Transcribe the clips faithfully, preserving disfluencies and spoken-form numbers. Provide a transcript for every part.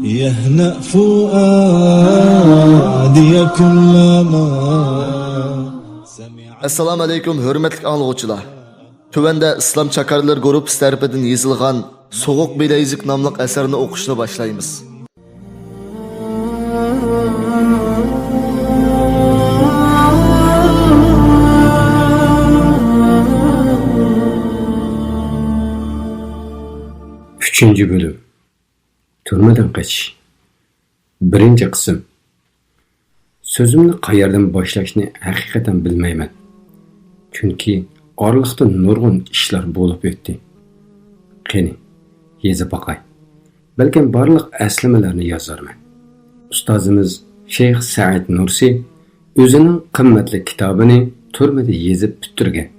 يهنأ فؤادي كلما سمع. ئەسسالامۇ ئەلەيكۇم، ھۆرمەتلىك ئاڭلىغۇچىلار. تۆۋەندە ئىسلام چاكارلىرى گۇرۇپپىسى تەرىپىدىن يېزىلغان سوغۇق بىلەيزۈك ناملىق ئەسەرنى ئوقۇشنى باشلايمىز. ئۈچىنچى بۆلۈم. تۈرمىدىن قېچىش. بىرىنچى قىسىم. سۆزۈمنى قەيەردىن باشلاشنى ھەقىقەتەن بىلمەيمەن. چۈنكى ئارىلىقتا نۇرغۇن ئىشلار بولۇپ ئۆتتى. قېنى، يېزىپ باقاي. بەلكىم بارلىق ئەسلىمىلەرنى يازارمەن. ئۇستازىمىز شەيخ سەئىد نۇرسى ئۆزىنىڭ قىممەتلىك كىتابىنى تۈرمىدە يېزىپ پۈتتۈرگەن.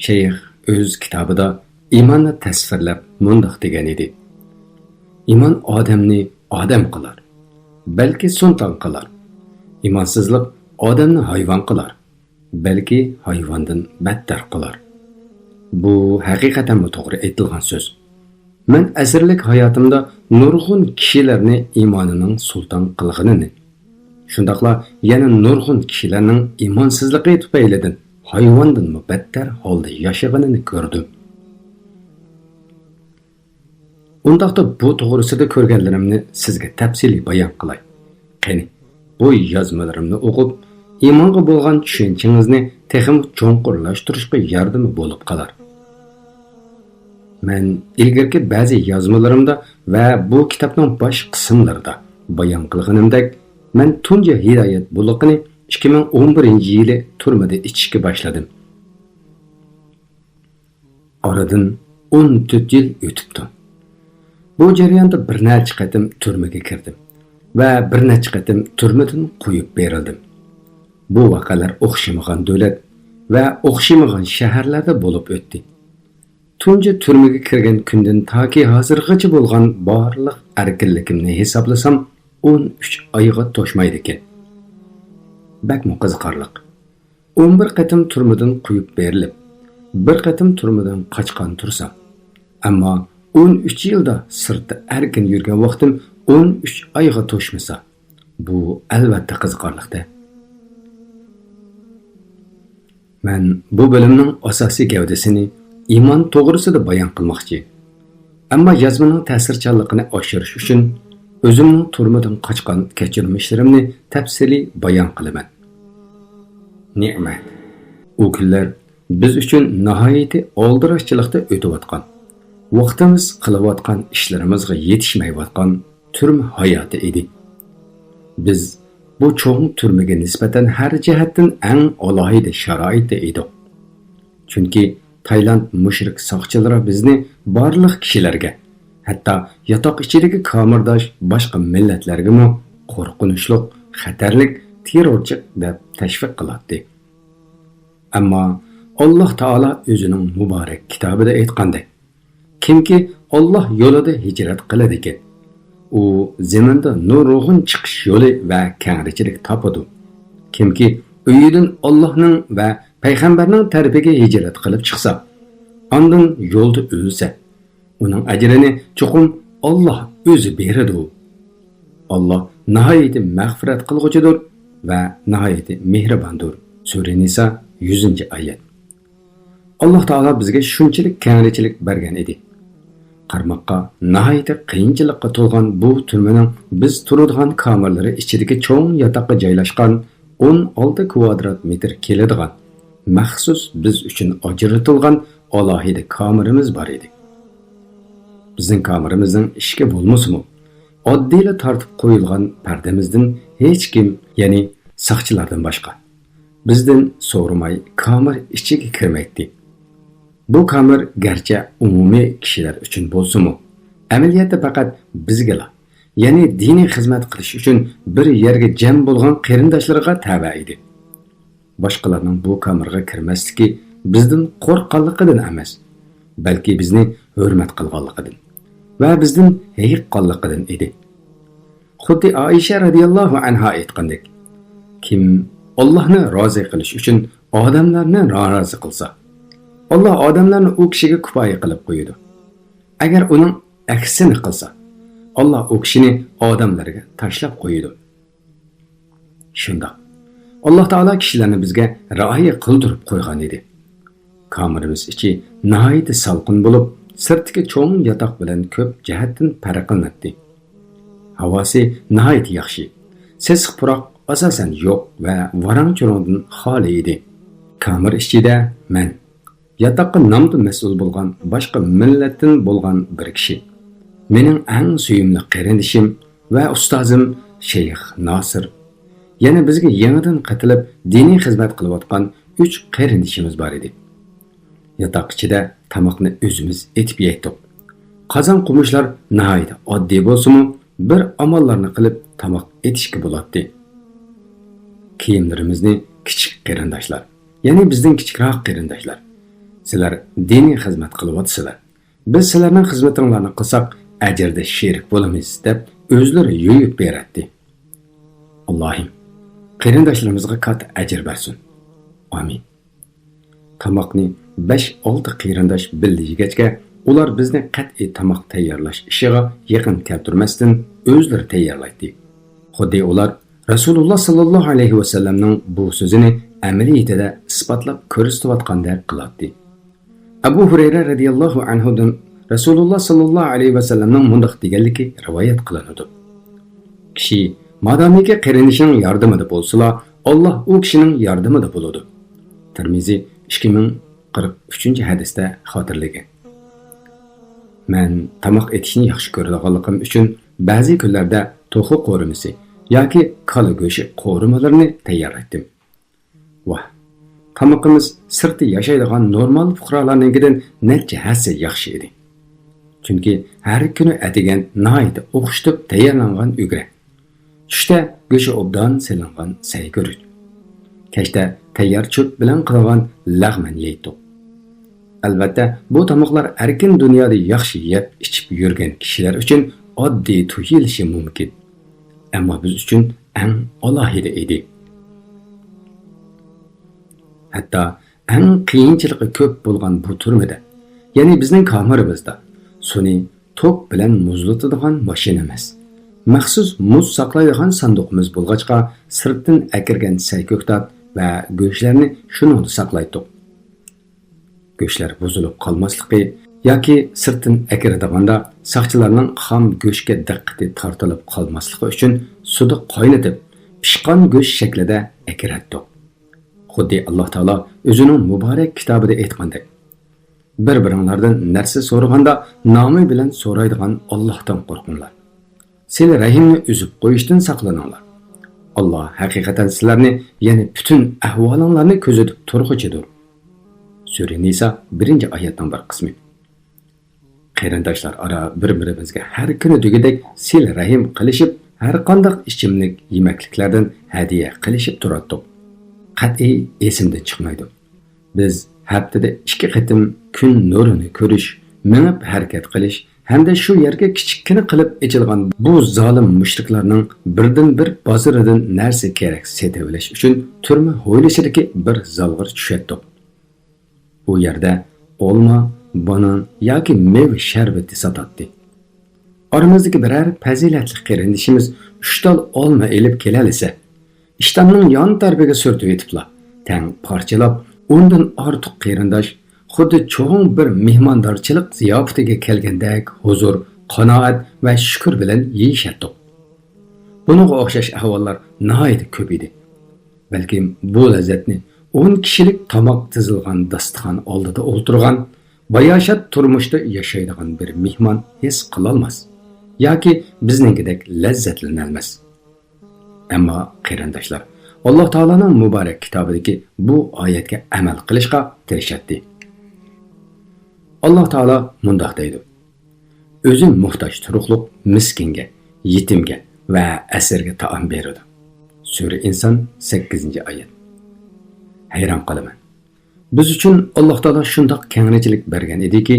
شەيخ ئۆز كىتابىدا ئىماننى تەسۋىرلەپ مۇنداق دېگەن ئىدى: «ئىمان ئادەمنى ئادەم قىلار، بەلكى سۇلتان قىلار. ئىمانسىزلىق ئادەمنى ھايۋان قىلار، بەلكى ھايۋاندىن بەتتەر قىلار.» بۇ ھەقىقەتەنمۇ توغرا ئېيتىلغان سۆز. مەن ئەسىرلىك ھاياتىمدا نۇرغۇن كىشىلەرنى ئىمانىنىڭ سۇلتان قىلغىنىنى، شۇنداقلا يەنە نۇرغۇن كىشىلەرنىڭ ئىمانسىزلىقى تۈپەيلىدىن ھايۋاندىنمۇ بەتتەر ھالدا ياشىغىنىنى كۆردۈم. ئۇنداقتا بۇ توغرىسىدا كۆرگەنلىرىمنى سىزگە تەپسىلىي بايان قىلاي. قېنى، بۇ يازمىلىرىمنى ئوقۇپ، ئىمانغا بولغان چۈشەنچىڭىزنى تېخىمۇ چوڭقۇرلاشتۇرۇشقا ياردىمى بولۇپ قالار. مەن ئىلگىرىكى بەزى يازمىلىرىمدا ۋە بۇ كىتابنىڭ باش قىسىملىرىدا بايان قىلغىنىمدەك، مەن تۇنجى ھىدايەت بۇلىقىنى ئىككى مىڭ ئون بىرىنچى يىلى تۈرمىدە ئىچىشكە باشلىدىم. ئارىدىن ئون تۆت يىل ئۆتۈپتۇ. بۇ جەرياندا بىر نەچچە قېتىم تۈرمىگە كىردىم ۋە بىر نەچچە قېتىم تۈرمىدىن قويۇپ بېرىلدىم. بۇ ۋەقەلەر ئوخشىمىغان دۆلەت ۋە ئوخشىمىغان شەھەرلەردە بولۇپ ئۆتتى. تۇنجى تۈرمىگە كىرگەن كۈندىن تاكى ھازىرغىچە بولغان بارلىق ئەركىنلىكىمنى ھېسابلىسام، ئون ئۈچ ئايغا توشمايدىكەن. بەكمۇ قىزىقارلىق. ئون بىر قېتىم تۈرمىدىن قويۇپ بېرىلىپ، بىر قېتىم تۈرمىدىن قاچقان تۇرسام، ئەمما ئون ئۈچ يىلدا سىرتتا ئەركىن يۈرگەن ۋاقتىم ئون ئۈچ ئايغا توشمىسا، بۇ ئەلۋەتتە قىزىقارلىق-دە. مەن بۇ بۆلۈمنىڭ ئاساسىي گەۋدىسىنى ئىمان توغرىسىدا بايان قىلماقچى. ئەمما يازمىنىڭ تەسىرچانلىقىنى ئاشۇرۇش ئۈچۈن ئۆزۈمنىڭ تۈرمىدىن قاچقان كەچۈرمىشلىرىمنى تەپسىلىي بايان قىلىمەن. نېمە؟ ئۇ كۈنلەر بىز ئۈچۈن ناھايىتى ئالدىراشچىلىقتا ئۆتۈۋاتقان، ۋاقتىمىز قىلىۋاتقان ئىشلىرىمىزغا يېتىشمەيۋاتقان تۈرمە ھاياتى ئىدى. بىز بۇ چوڭ تۈرمىگە نىسبەتەن ھەر جەھەتتىن ئەڭ ئالاھىدە شارائىتتا ئىدۇق. چۈنكى تايلاند مۇشرىك ساقچىلىرى بىزنى بارلىق كىشىلەرگە، ھەتتا ياتاق ئىچىدىكى كامېرداش باشقا مىللەتلەرگىمۇ قورقۇنچلۇق، خەتەرلىك، تېررورچى دەپ تەشۋىق قىلاتتى. ئەمما ئاللاھ تائالا ئۆزىنىڭ مۇبارەك كىتابىدا ئېيتقاندەك، كىمكى ئاللاھ يولىدا ھىجرەت قىلىدىكەن، ئۇ زېمىندا نۇرغۇن چىقىش يولى ۋە كەڭرىچىلىك تاپىدۇ. كىمكى ئۆيىدىن ئاللاھنىڭ ۋە پەيغەمبەرنىڭ تەرىپىگە ھىجرەت قىلىپ چىقسا، ئاندىن يولدا ئۆلسە، ئۇنىڭ ئەجرىنى چوقۇم ئاللاھ ئۆزى بېرىدۇ. ئاللاھ ناھايىتى مەغپىرەت قىلغۇچىدۇر ۋە ناھايىتى مېھرىباندۇر. سۈرە نىسا، يۈزىنچى ئايەت. ئاللاھ تائالا بىزگە شۇنچىلىك كەڭرىچىلىك بەرگەن ئىدى. قارىماققا ناھايىتى قىيىنچىلىققا تولغان بۇ تۈرمىنىڭ بىز تۇرىدىغان كامېرلىرى ئىچىدىكى چوڭ ياتاققا جايلاشقان ئون ئالتە كۋادرات مېتىر كېلىدىغان، مەخسۇس بىز ئۈچۈن ئاجرىتىلغان ئالاھىدە كامېرىمىز بار ئىدى. بىزنىڭ كامېرىمىزنىڭ ئىشىكى بولمىسىمۇ، ئاددىيلا تارتىپ قويۇلغان پەردىمىزدىن ھېچكىم، يەنى ساقچىلاردىن باشقا، بىزدىن سورىماي كامېر ئىچىگە كىرمەيتتى. بۇ كامېر گەرچە ئومۇمىي كىشىلەر ئۈچۈن بولسىمۇ، ئەمەلىيەتتە پەقەت بىزگىلا، يەنى دىنىي خىزمەت قىلىش ئۈچۈن بىر يەرگە جەم بولغان قېرىنداشلىرىغا تەۋە ئىدى. باشقىلارنىڭ بۇ كامېرغا كىرمەسلىكى بىزدىن قورققانلىقىدىن ئەمەس، بەلكى بىزنى ھۆرمەت قىلغانلىقىدىن ۋە بىزدىن ھېيىققانلىقىدىن ئىدى. خۇددى ئائىشە رەزىياللاھۇ ئەنھا ئېيتقاندەك، كىم ئاللاھنى رازى قىلىش ئۈچۈن ئادەملەرنى نارازى قىلسا، ئاللاھ ئادەملەرنى ئۇ كىشىگە كۇپايە قىلىپ قويىدۇ. ئەگەر ئۇنىڭ ئەكسىنى قىلسا، ئاللا ئۇ كىشىنى ئادەملەرگە تاشلاپ قويىدۇ. شۇنداق. ئاللا تائالا كىشىلەرنى بىزگە رىئايە قىلدۇرۇپ قويغان ئىدى. كامېرىمىز ئىچى ناھايىتى سالقىن بولۇپ، سىرتتىكى چوڭ ياتاق بىلەن كۆپ جەھەتتىن پەرقلىنەتتى. ھاۋاسى ناھايىتى ياخشى. سېسىق پۇراق ئاساسەن يوق ۋە ۋاراڭ-چۇرۇڭدىن خالىي ئىدى. كامېر ئىچىدە مەن، ياتاققا نامدا مەسئۇل بولغان باشقا مىللەتتىن بولغان بىر كىشى، مېنىڭ ئەڭ سۆيۈملۈك قېرىندىشىم ۋە ئۇستازىم شەيخ ناسىر، يەنە بىزگە يېڭىدىن قېتىلىپ دىنىي خىزمەت قىلىۋاتقان ئۈچ قېرىندىشىمىز بار ئىدى. ياتاق ئىچىدە تاماقنى ئۆزىمىز ئېتىپ يەيتتۇق. قازان-قومۇچلار ناھايىتى ئاددىي بولسىمۇ، بىر ئاماللارنى قىلىپ تاماق ئېتىشكە بولاتتى. كىيىملىرىمىزنى كىچىك قېرىنداشلار، يەنى بىزدىن كىچىكراق قېرىنداشلار، سىلەر دىنىي خىزمەت قىلىۋاتىسىلەر. بىز سىلەرنىڭ خىزمىتىڭلارنى قىلساق، ئەجىردە شېرىك بولىمىز، دەپ ئۆزلىرى يۇيۇپ بېرەتتى. ئاللاھىم، قېرىنداشلىرىمىزغا كاتتا ئەجىر بەرسۇن. ئامىن. تاماقنى بەش-ئالتە قېرىنداش بىللە يېگەچكە، ئۇلار بىزنى قەتئىي تاماق تەييارلاش ئىشىغا يېقىن كەلتۈرمەستىن، ئۆزلىرى تەييارلايتتى. خۇددى ئۇلار رەسۇلۇللا ساللاللاھۇ ئەلەيھى ۋەسەللەمنىڭ بۇ سۆزىنى ئەمەلىيىتىدە ئىسپاتلاپ كۆرسىتىۋاتقاندەك قىلاتتى. ئەبۇ ھۇرەيرە رەزىياللاھۇ ئەنھۇدىن رەسۇلۇللا ساللاللاھۇ ئەلەيھى ۋەسەللەمنىڭ مۇنداق دېگەنلىكى رىۋايەت قىلىنىدۇ: كىشى مادامىكى قېرىندىشىنىڭ ياردىمىدا بولسىلا، ئاللا ئۇ كىشىنىڭ ياردىمىدا بولىدۇ. تىرمىزى ئىككى مىڭ قىرىق ئۈچىنچى ھەدىستە خاتىرىلىگەن. مەن تاماق ئېتىشنى ياخشى كۆرىدىغانلىقىم ئۈچۈن، بەزى كۈنلەردە توخۇ قورۇمىسى ياكى كالا گۆشى قورۇمىلىرىنى تەييارلايتتىم. ۋاھ، تامىقىمىز سىرتتا ياشايدىغان نورمال پۇقرالارنىڭكىدىن نەچچە ھەسسە ياخشى ئىدى. چۈنكى ھەر كۈنى ئەتىگەن ناھايىتى ئوخشىتىپ تەييارلانغان ئۈگرە، چۈشتە گۆشى ئوبدان سېلىنغان سەيگۈرۈچ، كەچتە تەييار چۆپ بىلەن قىلىنغان لەغمەن يەيتتۇق. ئەلۋەتتە، بۇ تاماقلار ئەركىن دۇنيادا ياخشى يەپ-ئىچىپ يۈرگەن كىشىلەر ئۈچۈن ئاددىي تۇيۇلۇشى مۇمكىن. ئەمما بىز ئۈچۈن ئەڭ ئالاھىدە ئىدى. ھەتتا ئەڭ قىيىنچىلىقى كۆپ بولغان بۇ تۈرمىدە، يەنى بىزنىڭ كامېرىمىزدا، سۇنى توك بىلەن مۇزلىتىدىغان ماشىنا ئەمەس، مەخسۇس مۇز ساقلايدىغان ساندۇقىمىز بولغاچقا، سىرتتىن ئەكىرگەن سەي-كۆكتات ۋە گۆشلەرنى شۇنىڭدا ساقلايتتۇق. گۆشلەر بۇزۇلۇپ قالماسلىقى ياكى سىرتتىن ئەكىرىدىغاندا ساقچىلارنىڭ خام گۆشكە دىققىتى تارتىلىپ قالماسلىقى ئۈچۈن سۇدا قاينىتىپ، پىشقان گۆش شەكلىدە ئەكىرەتتۇق. خۇددى ئاللا تائالا ئۆزىنىڭ مۇبارەك كىتابىدا ئېيتقاندەك، بىر-بىرىڭلاردىن نەرسە سورىغاندا نامى بىلەن سورايدىغان ئاللاھتىن قورقۇڭلار. سىلە رەھىمنى ئۈزۈپ قويۇشتىن ساقلىنىڭلار. ئاللا ھەقىقەتەن سىلەرنى، يەنى پۈتۈن ئەھۋالىڭلارنى كۆزىتىپ تۇرغۇچىدۇر. سۈرە نىسا، بىرىنچى ئايەتنىڭ بىر قىسمى. قېرىنداشلار ئارا بىر-بىرىمىزگە ھەر كۈنى دېگۈدەك سىلە رەھىم قىلىشىپ، ھەرقانداق ئىچىملىك يېمەكلىكلەردىن ھەدىيە قىلىشىپ تۇراتتۇق. قەتئىي ئېسىمدىن چىقمايدۇ. بىز ھەپتىدە ئىككى قېتىم كۈن نۇرىنى كۆرۈش، مېڭىپ ھەرىكەت قىلىش ھەمدە شۇ يەرگە كىچىككىنە قىلىپ ئېچىلغان بۇ زالىم مۇشرىكلارنىڭ بىردىنبىر بازىرىدىن نەرسە-كېرەك سېتىۋېلىش ئۈچۈن تۈرمە ھويلىسىدىكى بىر زالغا چۈشەتتۇق. ئۇ يەردە ئالما، بانان ياكى مېۋە شەربىتى ساتاتتى. ئارىمىزدىكى بىرەر پەزىلەتلىك قېرىندىشىمىز ئۈچ تال ئالما ئېلىپ كېلەلىسە، ئىشتاننىڭ يان تەرىپىگە سۈرتۈۋېتىپلا، تەڭ پارچىلاپ، ئوندىن ئارتۇق قېرىنداش خۇددى چوڭ بىر مېھماندارچىلىق زىياپىتىگە كەلگەندەك ھۇزۇر، قانائەت ۋە شۈكۈر بىلەن يېيىشەتتۇق. بۇنىڭغا ئوخشاش ئەھۋاللار ناھايىتى كۆپ ئىدى. بەلكىم بۇ لەززەتنى ئون كىشىلىك تاماق تىزىلغان داستىخان ئالدىدا ئولتۇرغان، باياشات تۇرمۇشتا ياشايدىغان بىر مېھمان ھېس قىلالماس ياكى بىزنىڭكىدەك لەززەتلىنەلمەس. ئەمما قېرىنداشلار، ئاللا تائالانىڭ مۇبارەك كىتابىدىكى بۇ ئايەتكە ئەمەل قىلىشقا تىرىشاتتى. ئاللا تائالا مۇنداق دەيدۇ: ئۆزى موھتاج تۇرۇقلۇق مىسكىنگە، يېتىمگە ۋە ئەسىرگە تائام بېرىدۇ. سۈرە ئىنسان، سەككىزىنچى ئايەت. ھەيران قالىمەن. بىز ئۈچۈن ئاللا تائالا شۇنداق كەڭرىچىلىك بەرگەن ئىدىكى،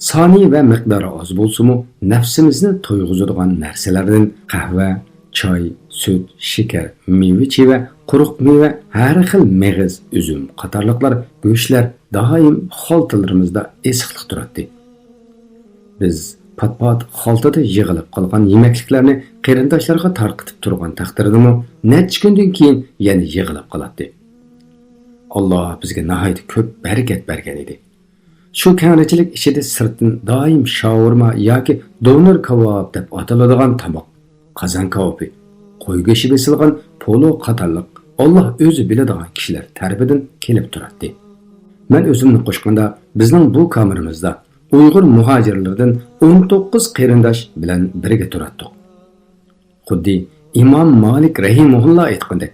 سانى ۋە مىقدارى ئاز بولسىمۇ، نەپسىمىزنى تويغۇزىدىغان نەرسىلەردىن قەھۋە، چاي، سۈت، شېكەر، مېۋە-چېۋە، قۇرۇق مېۋە، ھەر خىل مېغىز، ئۈزۈم قاتارلىقلار، گۆشلەر دائىم خالتىلىرىمىزدا ئېسىقلىق تۇراتتى. بىز پات-پات خالتىدا يىغىلىپ قالغان يېمەكلىكلەرنى قېرىنداشلارغا تارقىتىپ تۇرغان تەقدىردىمۇ، نەچچە كۈندىن كېيىن يەنە يىغىلىپ قالاتتى. ئاللا بىزگە ناھايىتى كۆپ بەرىكەت بەرگەن ئىدى. شۇ كەڭرىچىلىك ئىچىدە سىرتتىن دائىم شاۋۇرما ياكى دونېر كاۋاپ دەپ ئاتىلىدىغان تاماق، قازان كاۋىپى، قوي گۆشى بېسىلغان پولۇ قاتارلىق ئاللا ئۆزى بىلىدىغان كىشىلەر تەرىپىدىن كېلىپ تۇراتتى. مەن ئۆزۈمنى قوشقاندا، بىزنىڭ بۇ كامېرىمىزدا ئۇيغۇر مۇھاجىرلىرىدىن ئون توققۇز قېرىنداش بىلەن بىرگە تۇراتتۇق. خۇددى ئىمام مالىك رەھىمەھۇللا ئېيتقىنىدەك،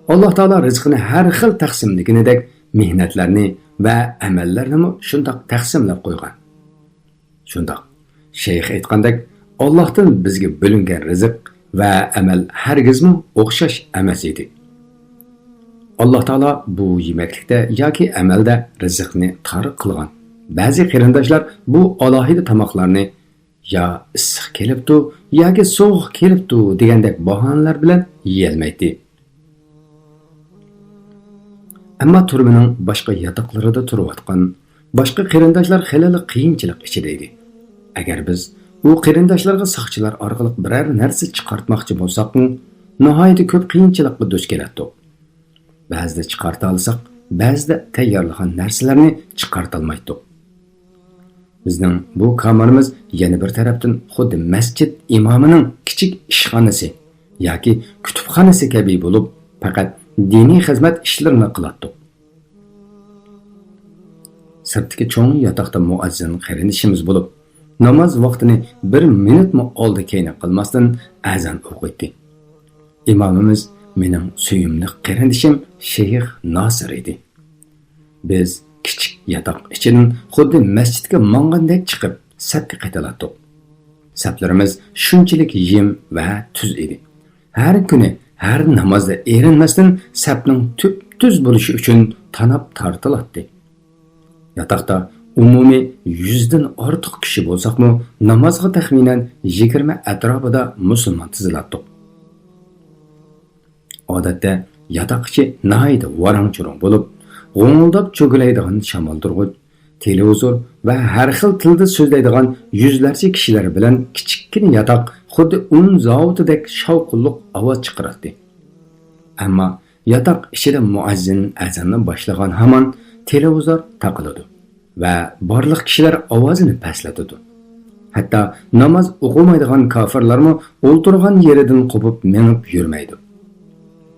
ئاللا تائالا رىزقىنى ھەر خىل تەقسىملىگىنىدەك، مېھنەتلەرنى ۋە ئەمەللەرنىمۇ شۇنداق تەقسىملەپ قويغان. شۇنداق، شەيخ ئېيتقاندەك، ئاللاھتىن بىزگە بۆلۈنگەن رىزىق ۋە ئەمەل ھەرگىزمۇ ئوخشاش ئەمەس ئىدى. ئاللا تائالا بۇ يېمەكلىكتە ياكى ئەمەلدە رىزىقنى تار قىلغان. بەزى قېرىنداشلار بۇ ئالاھىدە تاماقلارنى يا ئىسسىق كېلىپتۇ، ياكى سوغۇق كېلىپتۇ دېگەندەك باھانىلەر بىلەن يېيەلمەيتتى. ئەمما تۈرمىنىڭ باشقا ياتاقلىرىدا تۇرۇۋاتقان باشقا قېرىنداشلار خېلىلا قىيىنچىلىق ئىچىدە ئىدى. ئەگەر بىز ئۇ قېرىنداشلارغا ساقچىلار ئارقىلىق بىرەر نەرسە چىقارتماقچى بولساقمۇ، ناھايىتى كۆپ قىيىنچىلىققا دۇچ كېلەتتۇق. بەزىدە چىقارتالىساق، بەزىدە تەييارلىغان نەرسىلەرنى چىقارتالمايتتۇق. بىزنىڭ بۇ كامېرىمىز يەنە بىر تەرەپتىن خۇددى مەسچىت ئىمامىنىڭ كىچىك ئىشخانىسى ياكى كۇتۇپخانىسى كەبى بولۇپ، پەقەت دىنىي خىزمەت ئىشلىرىنى قىلاتتۇق. سىرتتىكى چوڭ ياتاقتا مۇئەززىن قېرىندىشىمىز بولۇپ، ناماز ۋاقتىنى بىر مىنۇتمۇ ئالدى كەينى قىلماستىن ئەزان ئوقۇيتتى. ئىمامىمىز مېنىڭ سۆيۈملۈك قېرىندىشىم شەيخ ناسىر ئىدى. بىز كىچىك ياتاق ئىچىدىن خۇددى مەسچىتكە ماڭغاندەك چىقىپ، سەپكە قېتىلاتتۇق. سەپلىرىمىز شۇنچىلىك يىم ۋە تۈز ئىدى. ھەر كۈنى، ھەر نامازدا ئېرىنمەستىن سەپنىڭ تۈپتۈز بولۇشى ئۈچۈن تاناپ تارتىلاتتى. ياتاقتا ئومۇمىي يۈزدىن ئارتۇق كىشى بولساقمۇ، نامازغا تەخمىنەن يىگىرمە ئەتراپىدا مۇسۇلمان تىزىلاتتۇق. ئادەتتە ياتاق ئىچى ناھايىتى ۋاراڭ-چۇرۇڭ بولۇپ، غوڭۇلداپ چۆگىلەيدىغان شامالدۇرغۇچ، تېلېۋىزور ۋە ھەر خىل تىلدا سۆزلەيدىغان يۈزلەرچە كىشىلەر بىلەن كىچىككىنە ياتاق خۇددى ئۇن زاۋۇتىدەك شاۋقۇنلۇق ئاۋاز چىقىراتتى. ئەمما ياتاق ئىچىدە مۇئەززىن ئەزاننى باشلىغان ھامان تېلېۋىزور تاقىلىدۇ ۋە بارلىق كىشىلەر ئاۋازىنى پەسلىتىدۇ. ھەتتا ناماز ئوقۇمايدىغان كاپىرلارمۇ ئولتۇرغان يېرىدىن قوپۇپ مېڭىپ يۈرمەيدۇ.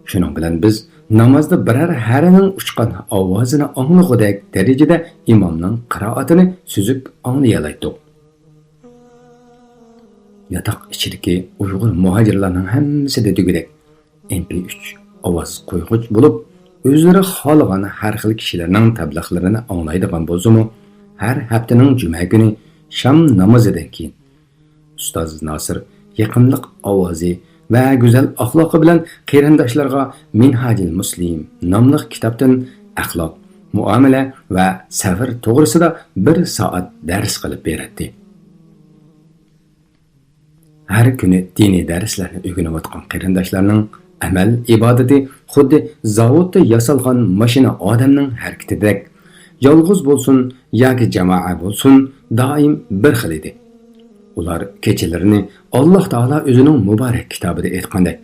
شۇنىڭ بىلەن بىز نامازدا بىرەر ھەرىنىڭ ئۇچقان ئاۋازىنى ئاڭلىغۇدەك دەرىجىدە ئىمامنىڭ قىرائىتىنى سۈزۈك ئاڭلىيالايتتۇق. ياتاق ئىچىدىكى ئۇيغۇر مۇھاجىرلارنىڭ ھەممىسىدە دېگۈدەك ئېم پى ئۈچ ئاۋاز قويغۇچ بولۇپ، ئۆزلىرى خالىغان ھەر خىل كىشىلەرنىڭ تەبلىغلىرىنى ئاڭلايدىغان بولسىمۇ، ھەر ھەپتىنىڭ جۈمە كۈنى شام نامىزىدىن كېيىن ئۇستاز ناسىر يېقىملىق ئاۋازى ۋە گۈزەل ئەخلاقى بىلەن قېرىنداشلارغا مىنھاجىل مۇسلىم ناملىق كىتابتىن ئەخلاق، مۇئامىلە ۋە سەۋر توغرىسىدا بىر سائەت دەرس قىلىپ بېرەتتى. ھەر كۈنى دىنىي دەرسلەرنى ئۆگىنىۋاتقان قېرىنداشلارنىڭ ئەمەل ئىبادىتى خۇددى زاۋۇتتا ياسالغان ماشىنا ئادەمنىڭ ھەرىكىتىدەك، يالغۇز بولسۇن ياكى جامائە بولسۇن، دائىم بىر خىل ئىدى. ئۇلار كېچىلىرىنى، ئاللاھ تائالا ئۆزىنىڭ مۇبارەك كىتابىدا ئېيتقاندەك،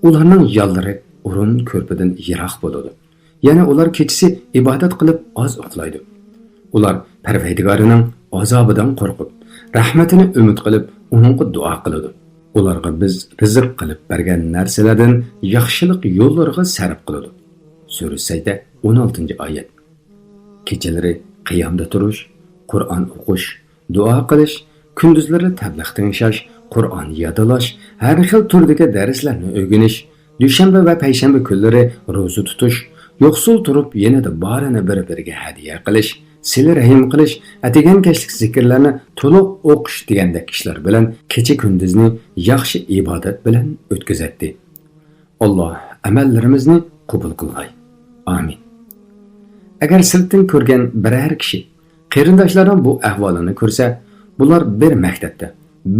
ئۇلارنىڭ ياللىرى ئورۇن كۆرپىدىن يىراق بولىدۇ. يەنە ئۇلار كېچىسى ئىبادەت قىلىپ ئاز ئۇخلايدۇ. ئۇلار پەرۋەردىگارىنىڭ ئازابىدىن قورقۇپ، رەھمىتىنى ئۈمىد قىلىپ، ئۇنىڭغا دۇئا قىلىدۇ. ئۇلارغا بىز رىزىق قىلىپ بەرگەن نەرسىلەردىن ياخشىلىق يوللىرىغا سەرپ قىلىدۇ. سۈرە سەجدە، ئون ئالتىنچى ئايەت. كېچىلىرى قىيامدا تۇرۇش، قۇرئان ئوقۇش، دۇئا قىلىش، كۈندۈزلىرى تەبلىغ تىڭشاش، قۇرئان يادلاش، ھەر خىل تۈردىكى دەرسلەرنى ئۆگىنىش، دۈشەنبە ۋە پەيشەنبە كۈنلىرى روزا تۇتۇش، يوقسۇل تۇرۇپ يېنىدا بارىنى بىر-بىرىگە ھەدىيە قىلىش، سىلە رەھىم قىلىش، ئەتىگەن كەچلىك زىكىرلەرنى تولۇق ئوقۇش دېگەندەك ئىشلار بىلەن كېچە-كۈندۈزنى ياخشى ئىبادەت بىلەن ئۆتكۈزەتتى. ئاللاھ ئەمەللىرىمىزنى قوبۇل قىلغاي. ئامىن. ئەگەر سىرتتىن كۆرگەن بىرەر كىشى قېرىنداشلارنىڭ بۇ ئەھۋالىنى كۆرسە، بۇلار بىر مەكتەپتە،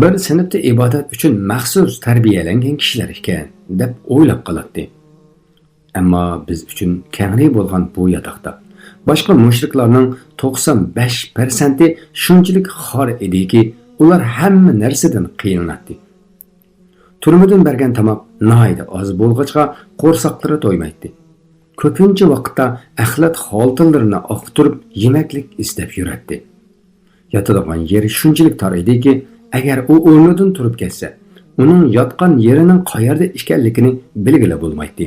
بىر سىنىپتا ئىبادەت ئۈچۈن مەخسۇس تەربىيەلەنگەن كىشىلەر ئىكەن، دەپ ئويلاپ قالاتتى. ئەمما بىز ئۈچۈن كەڭرى بولغان بۇ ياتاقتا باشقا مۇشرىكلارنىڭ توقسان بەش پىرسەنتى شۇنچىلىك خار ئىدىكى، ئۇلار ھەممە نەرسىدىن قىينىلاتتى. تۈرمىدىن بەرگەن تاماق ناھايىتى ئاز بولغاچقا، قورساقلىرى تويمايتتى. كۆپىنچە ۋاقىتتا ئەخلەت خالتىلىرىنى ئاقتۇرۇپ، يېمەكلىك ئىزدەپ يۈرەتتى. ياتىدىغان يېرى شۇنچىلىك تار ئىدىكى، ئەگەر ئۇ ئورنىدىن تۇرۇپ كەتسە، ئۇنىڭ ياتقان يېرىنىڭ قەيەردە ئىكەنلىكىنى بىلگىلى بولمايتتى.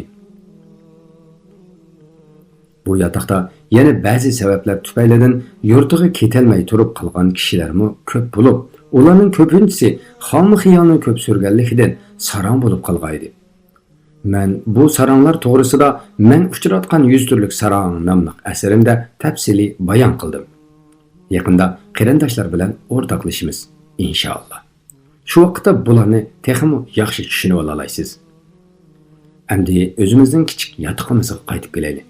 بۇ ياتاقتا يەنە بەزى سەۋەبلەر تۈپەيلىدىن يۇرتىغا كېتەلمەي تۇرۇپ قالغان كىشىلەرمۇ كۆپ بولۇپ، ئۇلارنىڭ كۆپىنچىسى خام خىيالنى كۆپ سۈرگەنلىكىدىن ساراڭ بولۇپ قالغانىدى. مەن بۇ ساراڭلار توغرىسىدا مەن ئۇچراتقان يۈز تۈرلۈك ساراڭ ناملىق ئەسىرىمدە تەپسىلىي بايان قىلدىم. يېقىندا قېرىنداشلار بىلەن ئورتاقلىشىمىز، ئىنشائاللا. شۇ ۋاقىتتا بۇلارنى تېخىمۇ ياخشى چۈشىنىۋالالايسىز. ئەمدى ئۆزىمىزنىڭ كىچىك ياتىقىمىزغا قايتىپ كېلەيلى.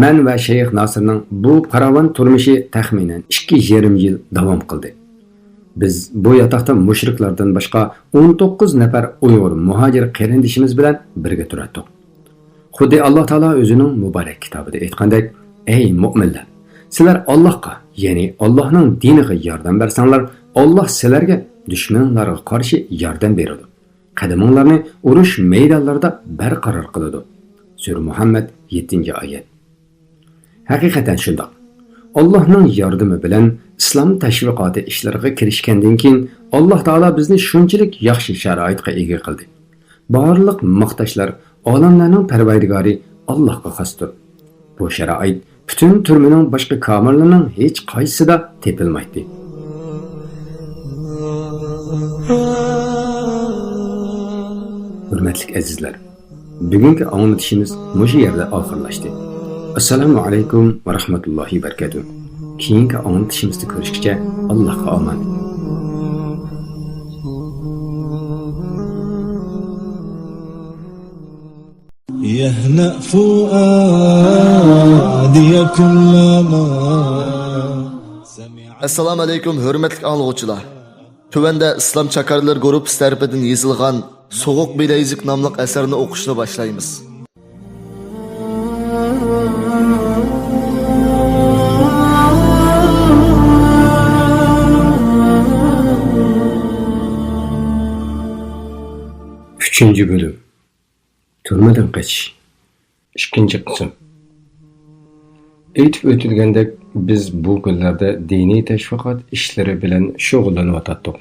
مەن ۋە شەيخ ناسىرنىڭ بۇ پاراۋان تۇرمۇشى تەخمىنەن ئىككى يېرىم يىل داۋام قىلدى. بىز بۇ ياتاقتا مۇشرىكلاردىن باشقا ئون توققۇز نەپەر ئۇيغۇر مۇھاجىر قېرىندىشىمىز بىلەن بىرگە تۇراتتۇق. خۇددى ئاللا تائالا ئۆزىنىڭ مۇبارەك كىتابىدا ئېيتقاندەك، ئەي مۆمىنلەر! سىلەر ئاللاھقا، يەنى ئاللاھنىڭ دىنىغا ياردەم بەرسەڭلار، ئاللاھ سىلەرگە دۈشمىنىڭلارغا قارشى ياردەم بېرىدۇ. قەدىمىڭلارنى ئۇرۇش مەيدانلىرىدا بەرقارار قىلىدۇ. سۈرە مۇھەممەد، يەتتىنچى ئايەت. ھەقىقەتەن شۇنداق. ئاللاھنىڭ ياردىمى بىلەن ئىسلام تەشۋىقاتى ئىشلىرىغا كىرىشكەندىن كېيىن، ئاللاھ تائالا بىزنى شۇنچىلىك ياخشى شارائىتقا ئىگە قىلدى. بارلىق ماختاشلار ئالەملەرنىڭ پەرۋەردىگارى ئاللاھقا خاستۇر. بۇ شارائىت پۈتۈن تۈرمىنىڭ باشقا كامېرلىرىنىڭ ھېچ قايسىسىدا تېپىلمايتتى. ھۆرمەتلىك ئەزىزلەر! بۈگۈنكى ئاڭلىتىشىمىز مۇشۇ يەردە ئاخىرلاشتى. ئەسسالامۇ ئەلەيكۇم ۋە رەھمەتۇللاھى ۋە بەرىكاتۇھ. كېيىنكى ئاڭلىتىشىمىزدا كۆرۈشكىچە ئاللاھقا ئامانەت. يهنأ فؤادي كلما سمع. ئەسسالامۇ ئەلەيكۇم، ھۆرمەتلىك ئاڭلىغۇچىلار! تۆۋەندە ئىسلام چاكارلىرى گۇرۇپپىسى تەرىپىدىن يېزىلغان سوغۇق بىلەيزۈك ناملىق ئەسەرنى ئوقۇشنى باشلايمىز. ئۈچىنچى بۆلۈم. تۈرمىدىن قېچىش. ئىككىنچى قىسىم. ئېيتىپ ئۆتۈلگەندەك، بىز بۇ كۈنلەردە دىنىي تەشۋىقات ئىشلىرى بىلەن شۇغۇللىنىۋاتاتتۇق.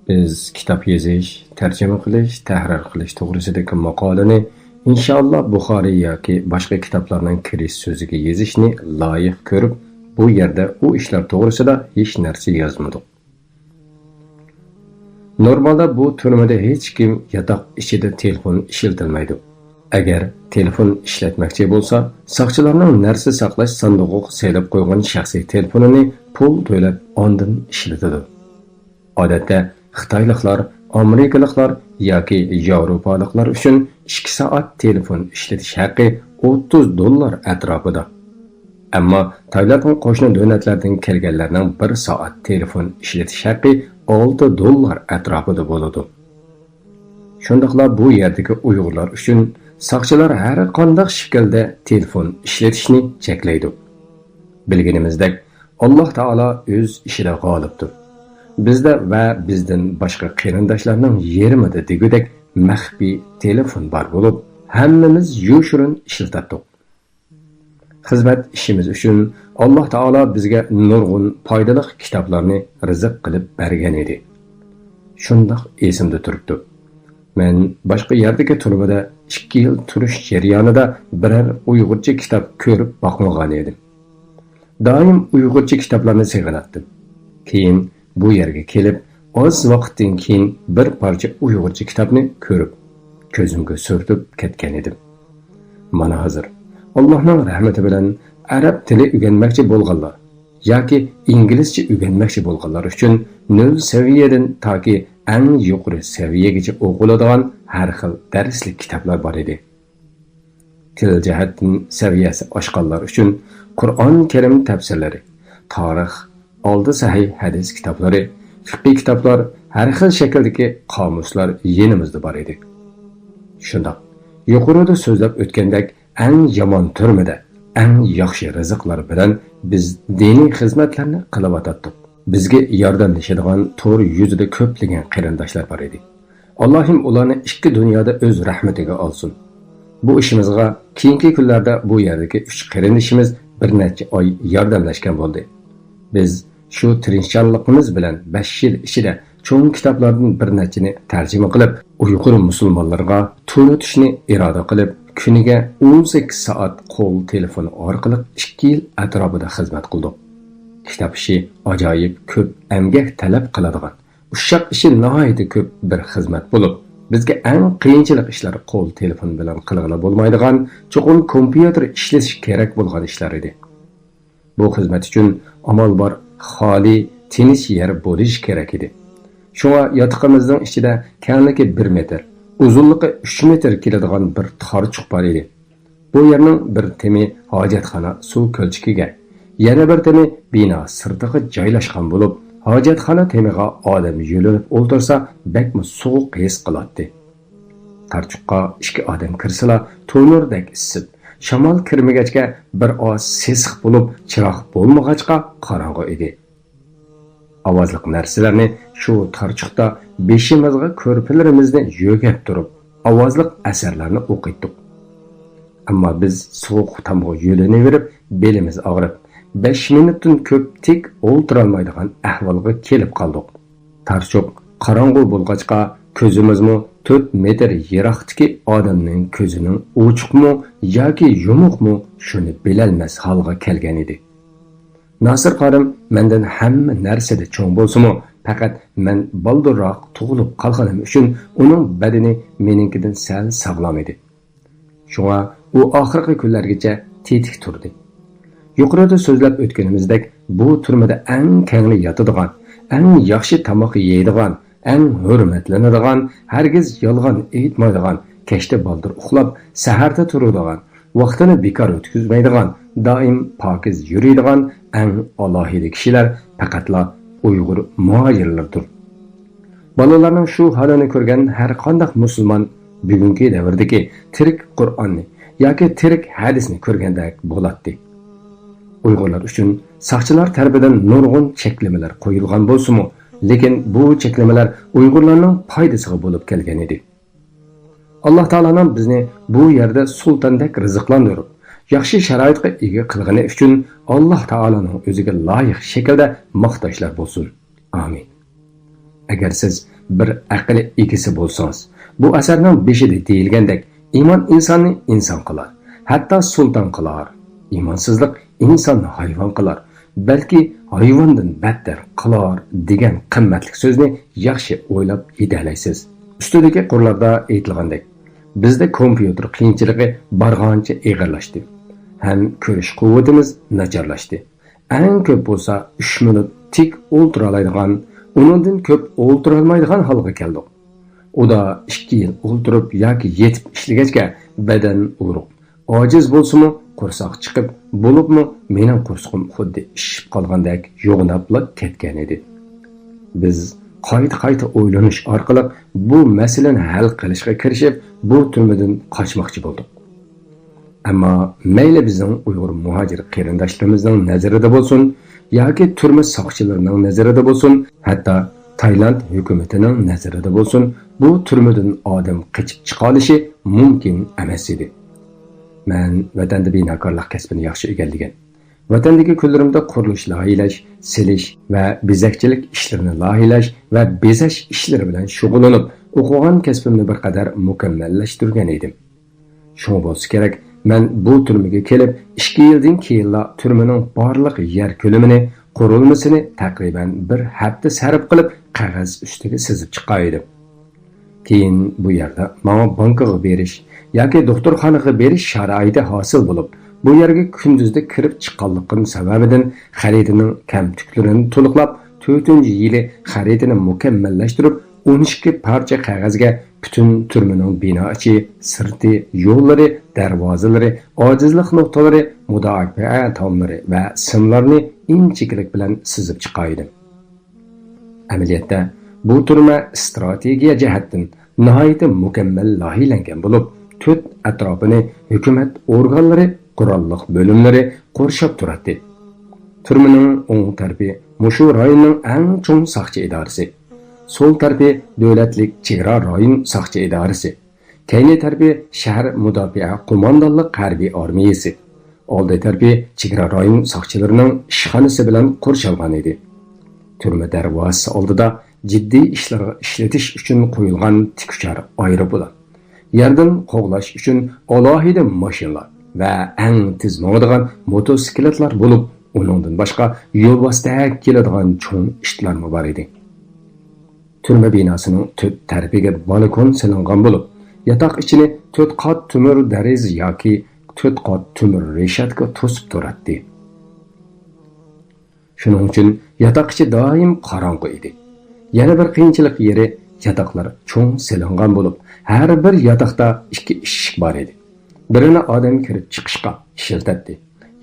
بىز كىتاب يېزىش، تەرجىمە قىلىش، تەھرىر قىلىش توغرىسىدىكى ماقالىنى، ئىنشائاللا، بۇخارىي ياكى باشقا كىتابلارنىڭ كىرىش سۆزىگە يېزىشنى لايىق كۆرۈپ، بۇ يەردە ئۇ ئىشلار توغرىسىدا ھېچ نەرسە يازمىدۇق. نورمالدا بۇ تۈرمىدە ھېچكىم ياتاق ئىچىدە تېلېفون ئىشلىتەلمەيدۇ. ئەگەر تېلېفون ئىشلەتمەكچى بولسا، ساقچىلارنىڭ نەرسە ساقلاش ساندۇقىغا سېلىپ قويغان شەخسىي تېلېفونىنى پۇل تۆلەپ ئاندىن ئىشلىتىدۇ. ئادەتتە خىتايلىقلار، ئامېرىكىلىقلار ياكى ياۋروپالىقلار ئۈچۈن ئىككى سائەت تېلېفون ئىشلىتىش ھەققى ئوتتۇز دوللار ئەتراپىدا. ئەمما تايلاندنىڭ قوشنا دۆلەتلەردىن كەلگەنلەرنىڭ بىر سائەت تېلېفون ئىشلىتىش ھەققى ئالتە دوللار ئەتراپىدا بولىدۇ. شۇنداقلا بۇ يەردىكى ئۇيغۇرلار ئۈچۈن ساقچىلار ھەر قانداق شەكىلدە تېلېفون ئىشلىتىشنى چەكلەيدۇ. بىلگىنىمىزدەك، ئاللاھ تائالا ئۆز ئىشىدا غالىبتۇر. بىزدە ۋە بىزدىن باشقا قېرىنداشلارنىڭ يېرىمىدا دېگۈدەك مەخپىي تېلېفون بار بولۇپ، ھەممىمىز يوشۇرۇن ئىشلىتەتتۇق. خىزمەت ئىشىمىز ئۈچۈن ئاللاھ تائالا بىزگە نۇرغۇن پايدىلىق كىتابلارنى رىزىق قىلىپ بەرگەن ئىدى. شۇنداق ئېسىمدە تۇرۇپتۇ. مەن باشقا يەردىكى تۈرمىدە ئىككى يىل تۇرۇش جەريانىدا بىرەر ئۇيغۇرچە كىتاب كۆرۈپ باقمىغان ئىدىم. دائىم ئۇيغۇرچە كىتابلارنى سېغىناتتىم. كېيىن بۇ يەرگە كېلىپ، ئاز ۋاقىتتىن كېيىن بىر پارچە ئۇيغۇرچە كىتابنى كۆرۈپ، كۆزۈمگە سۈرتۈپ كەتكەن ئىدىم. مانا ھازىر، ئاللاھنىڭ رەھمىتى بىلەن ئەرەب تىلى ئۆگەنمەكچى بولغانلار ياكى ئىنگلىزچە ئۆگەنمەكچى بولغانلار ئۈچۈن نۆل سەۋىيەدىن تاكى ئەڭ يۇقىرى سەۋىيەگىچە ئوقۇلىدىغان ھەر خىل دەرسلىك كىتابلار بار ئىدى. تىل جەھەتتىن سەۋىيەسى ئاشقانلار ئۈچۈن قۇرئان كەرىم تەپسىرلىرى، تارىخ، ئالتە سەھىھ ھەدىس كىتابلىرى، فىقھىي كىتابلار، ھەر خىل شەكىلدىكى قامۇسلار يېنىمىزدا بار ئىدى. شۇنداق، يۇقىرىدا سۆزلەپ ئۆتكەندەك، ئەڭ يامان تۈرمىدە ئەڭ ياخشى رىزىقلار بىلەن بىز دىنىي خىزمەتلەرنى قىلىۋاتاتتۇق. بىزگە ياردەملىشىدىغان تور يۈزىدە كۆپلىگەن قېرىنداشلار بار ئىدى. ئاللاھىم ئۇلارنى ئىككى دۇنيادا ئۆز رەھمىتىگە ئالسۇن. بۇ ئىشىمىزغا كېيىنكى كۈنلەردە بۇ يەردىكى ئۈچ قېرىندىشىمىز بىر نەچچە ئاي ياردەملەشكەن بولدى. بىز شۇ تىرىشچانلىقىمىز بىلەن بەش يىل ئىچىدە چوڭ كىتابلاردىن بىر نەچچىنى تەرجىمە قىلىپ، ئۇيغۇر مۇسۇلمانلىرىغا تونۇتۇشنى ئىرادە قىلىپ، كۈنىگە ئون سەككىز سائەت قول تېلېفونى ئارقىلىق ئىككى يىل ئەتراپىدا خىزمەت قىلدۇق. كىتاب ئىشى ئاجايىپ كۆپ ئەمگەك تەلەپ قىلىدىغان، ئۇششاق ئىشى ناھايىتى كۆپ بىر خىزمەت بولۇپ، بىزگە ئەڭ قىيىنچىلىق ئىشلار قول تېلېفون بىلەن قىلغىلى بولمايدىغان، چوقۇم كومپيۇتېر ئىشلىتىش كېرەك بولغان ئىشلار ئىدى. بۇ خىزمەت ئۈچۈن ئامال بار خالىي، تىنچ يەر بولۇشى كېرەك ئىدى. شۇڭا ياتىقىمىزنىڭ ئىچىدە كەڭلىكى بىر مېتىر، ئۇزۇنلۇقى ئۈچ مېتىر كېلىدىغان بىر تارچۇق بار ئىدى. بۇ يەرنىڭ بىر تېمى ھاجەتخانا سۇ كۆلچىكىگە، يەنە بىر تېمى بىنا سىرتىغا جايلاشقان بولۇپ، ھاجەتخانا تېمىغا ئادەم يۆلىنىپ ئولتۇرسا، بەكمۇ سوغۇق ھېس قىلاتتى. تارچۇققا ئىككى ئادەم كىرسىلا، تونۇردەك ئىسسىپ، شامال كىرمىگەچكە بىر ئاز سېسىق بولۇپ، چىراغ بولمىغاچقا قاراڭغۇ ئىدى. ئاۋازلىق نەرسىلەرنى شۇ تارچۇقتا بېشىمىزغا كۆرپىلىرىمىزنى يۆگەپ تۇرۇپ، ئاۋازلىق ئەسەرلەرنى ئوقۇيتتۇق. ئەمما بىز سوغۇق تامغا يۆلىنىۋېرىپ، بېلىمىز ئاغرىپ، بەش مىنۇتتىن كۆپ تىك ئولتۇرالمايدىغان ئەھۋالغا كېلىپ قالدۇق. تارچۇق قاراڭغۇ بولغاچقا، كۆزىمىزمۇ تۆت مېتىر يىراقتىكى ئادەمنىڭ كۆزىنىڭ ئوچۇقمۇ ياكى يۇمۇقمۇ، شۇنى بىلەلمەس ھالغا كەلگەن ئىدى. ناسىر قارىم مەندىن ھەممە نەرسىدە چوڭ بولسىمۇ، پەقەت مەن بالدۇرراق تۇغۇلۇپ قالغىنىم ئۈچۈن ئۇنىڭ بەدىنى مېنىڭكىدىن سەل ساغلام ئىدى. شۇڭا ئۇ ئاخىرقى كۈنلەرگىچە تېتىك تۇردى. يۇقىرىدا سۆزلەپ ئۆتكىنىمىزدەك، بۇ تۈرمىدە ئەڭ كەڭرى ياتىدىغان، ئەڭ ياخشى تاماق يەيدىغان، ئەڭ ھۆرمەتلىنىدىغان، ھەرگىز يالغان ئېيتمايدىغان، كەچتە بالدۇر ئۇخلاپ، سەھەردە تۇرىدىغان، ۋاقتىنى بىكار ئۆتكۈزمەيدىغان، دائىم پاكىز يۈرىدىغان ئەڭ ئالاھىدە كىشىلەر پەقەتلا ئۇيغۇر مۇھاجىرلىرىدۇر. بالىلارنىڭ شۇ ھالىنى كۆرگەن ھەرقانداق مۇسۇلمان بۈگۈنكى دەۋردىكى تىرىك قۇرئاننى ياكى تىرىك ھەدىسنى كۆرگەندەك بولاتتى. ئۇيغۇرلار ئۈچۈن ساقچىلار تەرىپىدىن نۇرغۇن چەكلىمىلەر قويۇلغان بولسىمۇ، لېكىن بۇ چەكلىمىلەر ئۇيغۇرلارنىڭ پايدىسىغا بولۇپ كەلگەن ئىدى. ئاللا تائالانىڭ بىزنى بۇ يەردە سۇلتاندەك رىزىقلاندۇرۇپ، ياخشى شارائىتقا ئىگە قىلغىنى ئۈچۈن ئاللا تائالانىڭ ئۆزىگە لايىق شەكىلدە ماختاشلار بولسۇن. ئامىن. ئەگەر سىز بىر ئەقىل ئىگىسى بولسىڭىز، بۇ ئەسەرنىڭ بېشىدا دېيىلگەندەك، ئىمان ئىنساننى ئىنسان قىلار، ھەتتا سۇلتان قىلار. ئىمانسىزلىق ئىنساننى ھايۋان قىلار، بەلكى ھايۋاندىن بەتتەر قىلار دېگەن قىممەتلىك سۆزنى ياخشى ئويلاپ يېتەلەيسىز. ئۈستىدىكى قۇرلاردا ئېيتىلغاندەك، بىزدە كومپيۇتېر قىيىنچىلىقى بارغانچە ئېغىرلاشتى ھەم كۆرۈش قۇۋۋىتىمىز ناچارلاشتى. ئەڭ كۆپ بولسا ئۈچ مىنۇت تىك ئولتۇرالايدىغان، ئۇنىڭدىن كۆپ ئولتۇرالمايدىغان ھالغا كەلدۇق. ئۇدا ئىككى يىل ئولتۇرۇپ ياكى يېتىپ ئىشلىگەچكە بەدەن ئورۇق، ئاجىز بولسىمۇ قورساق چىقىپ، بولۇپمۇ مېنىڭ قورسىقىم خۇددى ئىششىپ قالغاندەك يوغىناپلا كەتكەن ئىدى. بىز قايتا-قايتا ئويلىنىش ئارقىلىق بۇ مەسىلىنى ھەل قىلىشقا كىرىشىپ، بۇ تۈرمىدىن قاچماقچى بولدۇق. ئەمما مەيلى بىزنىڭ ئۇيغۇر مۇھاجىر قېرىنداشلىرىمىزنىڭ نەزىرىدە بولسۇن ياكى تۈرمە ساقچىلىرىنىڭ نەزىرىدە بولسۇن، ھەتتا تايلاند ھۆكۈمىتىنىڭ نەزىرىدە بولسۇن، بۇ تۈرمىدىن ئادەم قېچىپ چىقالىشى مۇمكىن ئەمەس ئىدى. مەن ۋەتەندە بىناكارلىق كەسپىنى ياخشى ئىگىلىگەن. ۋەتەندىكى كۈنلىرىمدە قۇرۇلۇش لايىھەلەش، سېلىش ۋە بېزەكچىلىك ئىشلىرىنى لايىھەلەش ۋە بېزەش ئىشلىرى بىلەن شۇغۇللىنىپ، ئوقۇغان كەسپىمنى بىر قەدەر مۇكەممەللەشتۈرگەن ئىدىم. شۇڭا بولسا كېرەك، مەن بۇ تۈرمىگە كېلىپ ئىككى يىلدىن كېيىنلا تۈرمىنىڭ بارلىق يەر كۆلىمىنى، قۇرۇلمىسىنى تەقرىبەن بىر ھەپتە سەرپ قىلىپ، قەغەز ئۈستىگە سىزىپ چىققان ئىدىم. كېيىن بۇ يەردە ماڭا بانكىغا بېرىش ياكى دوختۇرخانىغا بېرىش شارائىتى ھاسىل بولۇپ، بۇ يەرگە كۈندۈزدە كىرىپ چىققانلىقىم سەۋەبىدىن خەرىتىنىڭ كەمتۈكلىرىنى تولۇقلاپ، تۆتىنچى يىلى خەرىتىنى مۇكەممەللەشتۈرۈپ، ئون ئىككى پارچە قەغەزگە پۈتۈن تۈرمىنىڭ بىنا ئىچى، سىرتى، يوللىرى، دەرۋازىلىرى، ئاجىزلىق نۇقتىلىرى، مۇداپىئە تاملىرى ۋە سىملارنى ئىنچىكىلىك بىلەن سىزىپ چىقايدىم. ئەمەلىيەتتە، بۇ تۈرمە ئىستراتېگىيە جەھەتتىن ناھايىتى مۇكەممەل لايىھەلەنگەن بولۇپ، تۆت ئەتراپىنى ھۆكۈمەت ئورگانلىرى، قوراللىق بۆلۈملىرى قورشاپ تۇراتتى. تۈرمىنىڭ ئوڭ تەرىپى مۇشۇ رايوننىڭ ئەڭ چوڭ ساقچى ئىدارىسى. سول تەرىپى دۆلەتلىك چېگرا رايون ساقچى ئىدارىسى. كەينى تەرىپى شەھەر مۇداپىئە قوماندانلىق ھەربىي ئارمىيىسى. ئالدى تەرىپى چېگرا رايون ساقچىلىرىنىڭ ئىشخانىسى بىلەن قورشالغان ئىدى. تۈرمە دەرۋازىسى ئالدىدا جىددىي ئىشلارغا ئىشلىتىش ئۈچۈن قويۇلغان تىكۇچار ئايروپىلان، يەردىن قوغلاش ئۈچۈن ئالاھىدە ماشىنىلار ۋە ئەڭ تېز ماڭىدىغان موتوسىكلىتلار بولۇپ، ئۇنىڭدىن باشقا يولۋاستەك كېلىدىغان چوڭ ئىتلارمۇ بار ئىدى. تۈرمە بىناسىنىڭ تۆت تەرىپىگە بالكون سېلىنغان بولۇپ، ياتاق ئىچىنى تۆت قات تۆمۈر دېرىزە ياكى تۆت قات تۆمۈر رېشاتكا توسۇپ تۇراتتى. شۇنىڭ ئۈچۈن ياتاق ئىچى دائىم قاراڭغۇ ئىدى. يەنە بىر قىيىنچىلىق يېرى، ياتاقلار چوڭ سېلىنغان بولۇپ، ھەر بىر ياتاقتا ئىككى ئىشىك بار ئىدى. بىرىنى ئادەم كىرىپ چىقىشقا ئىشلىتەتتى،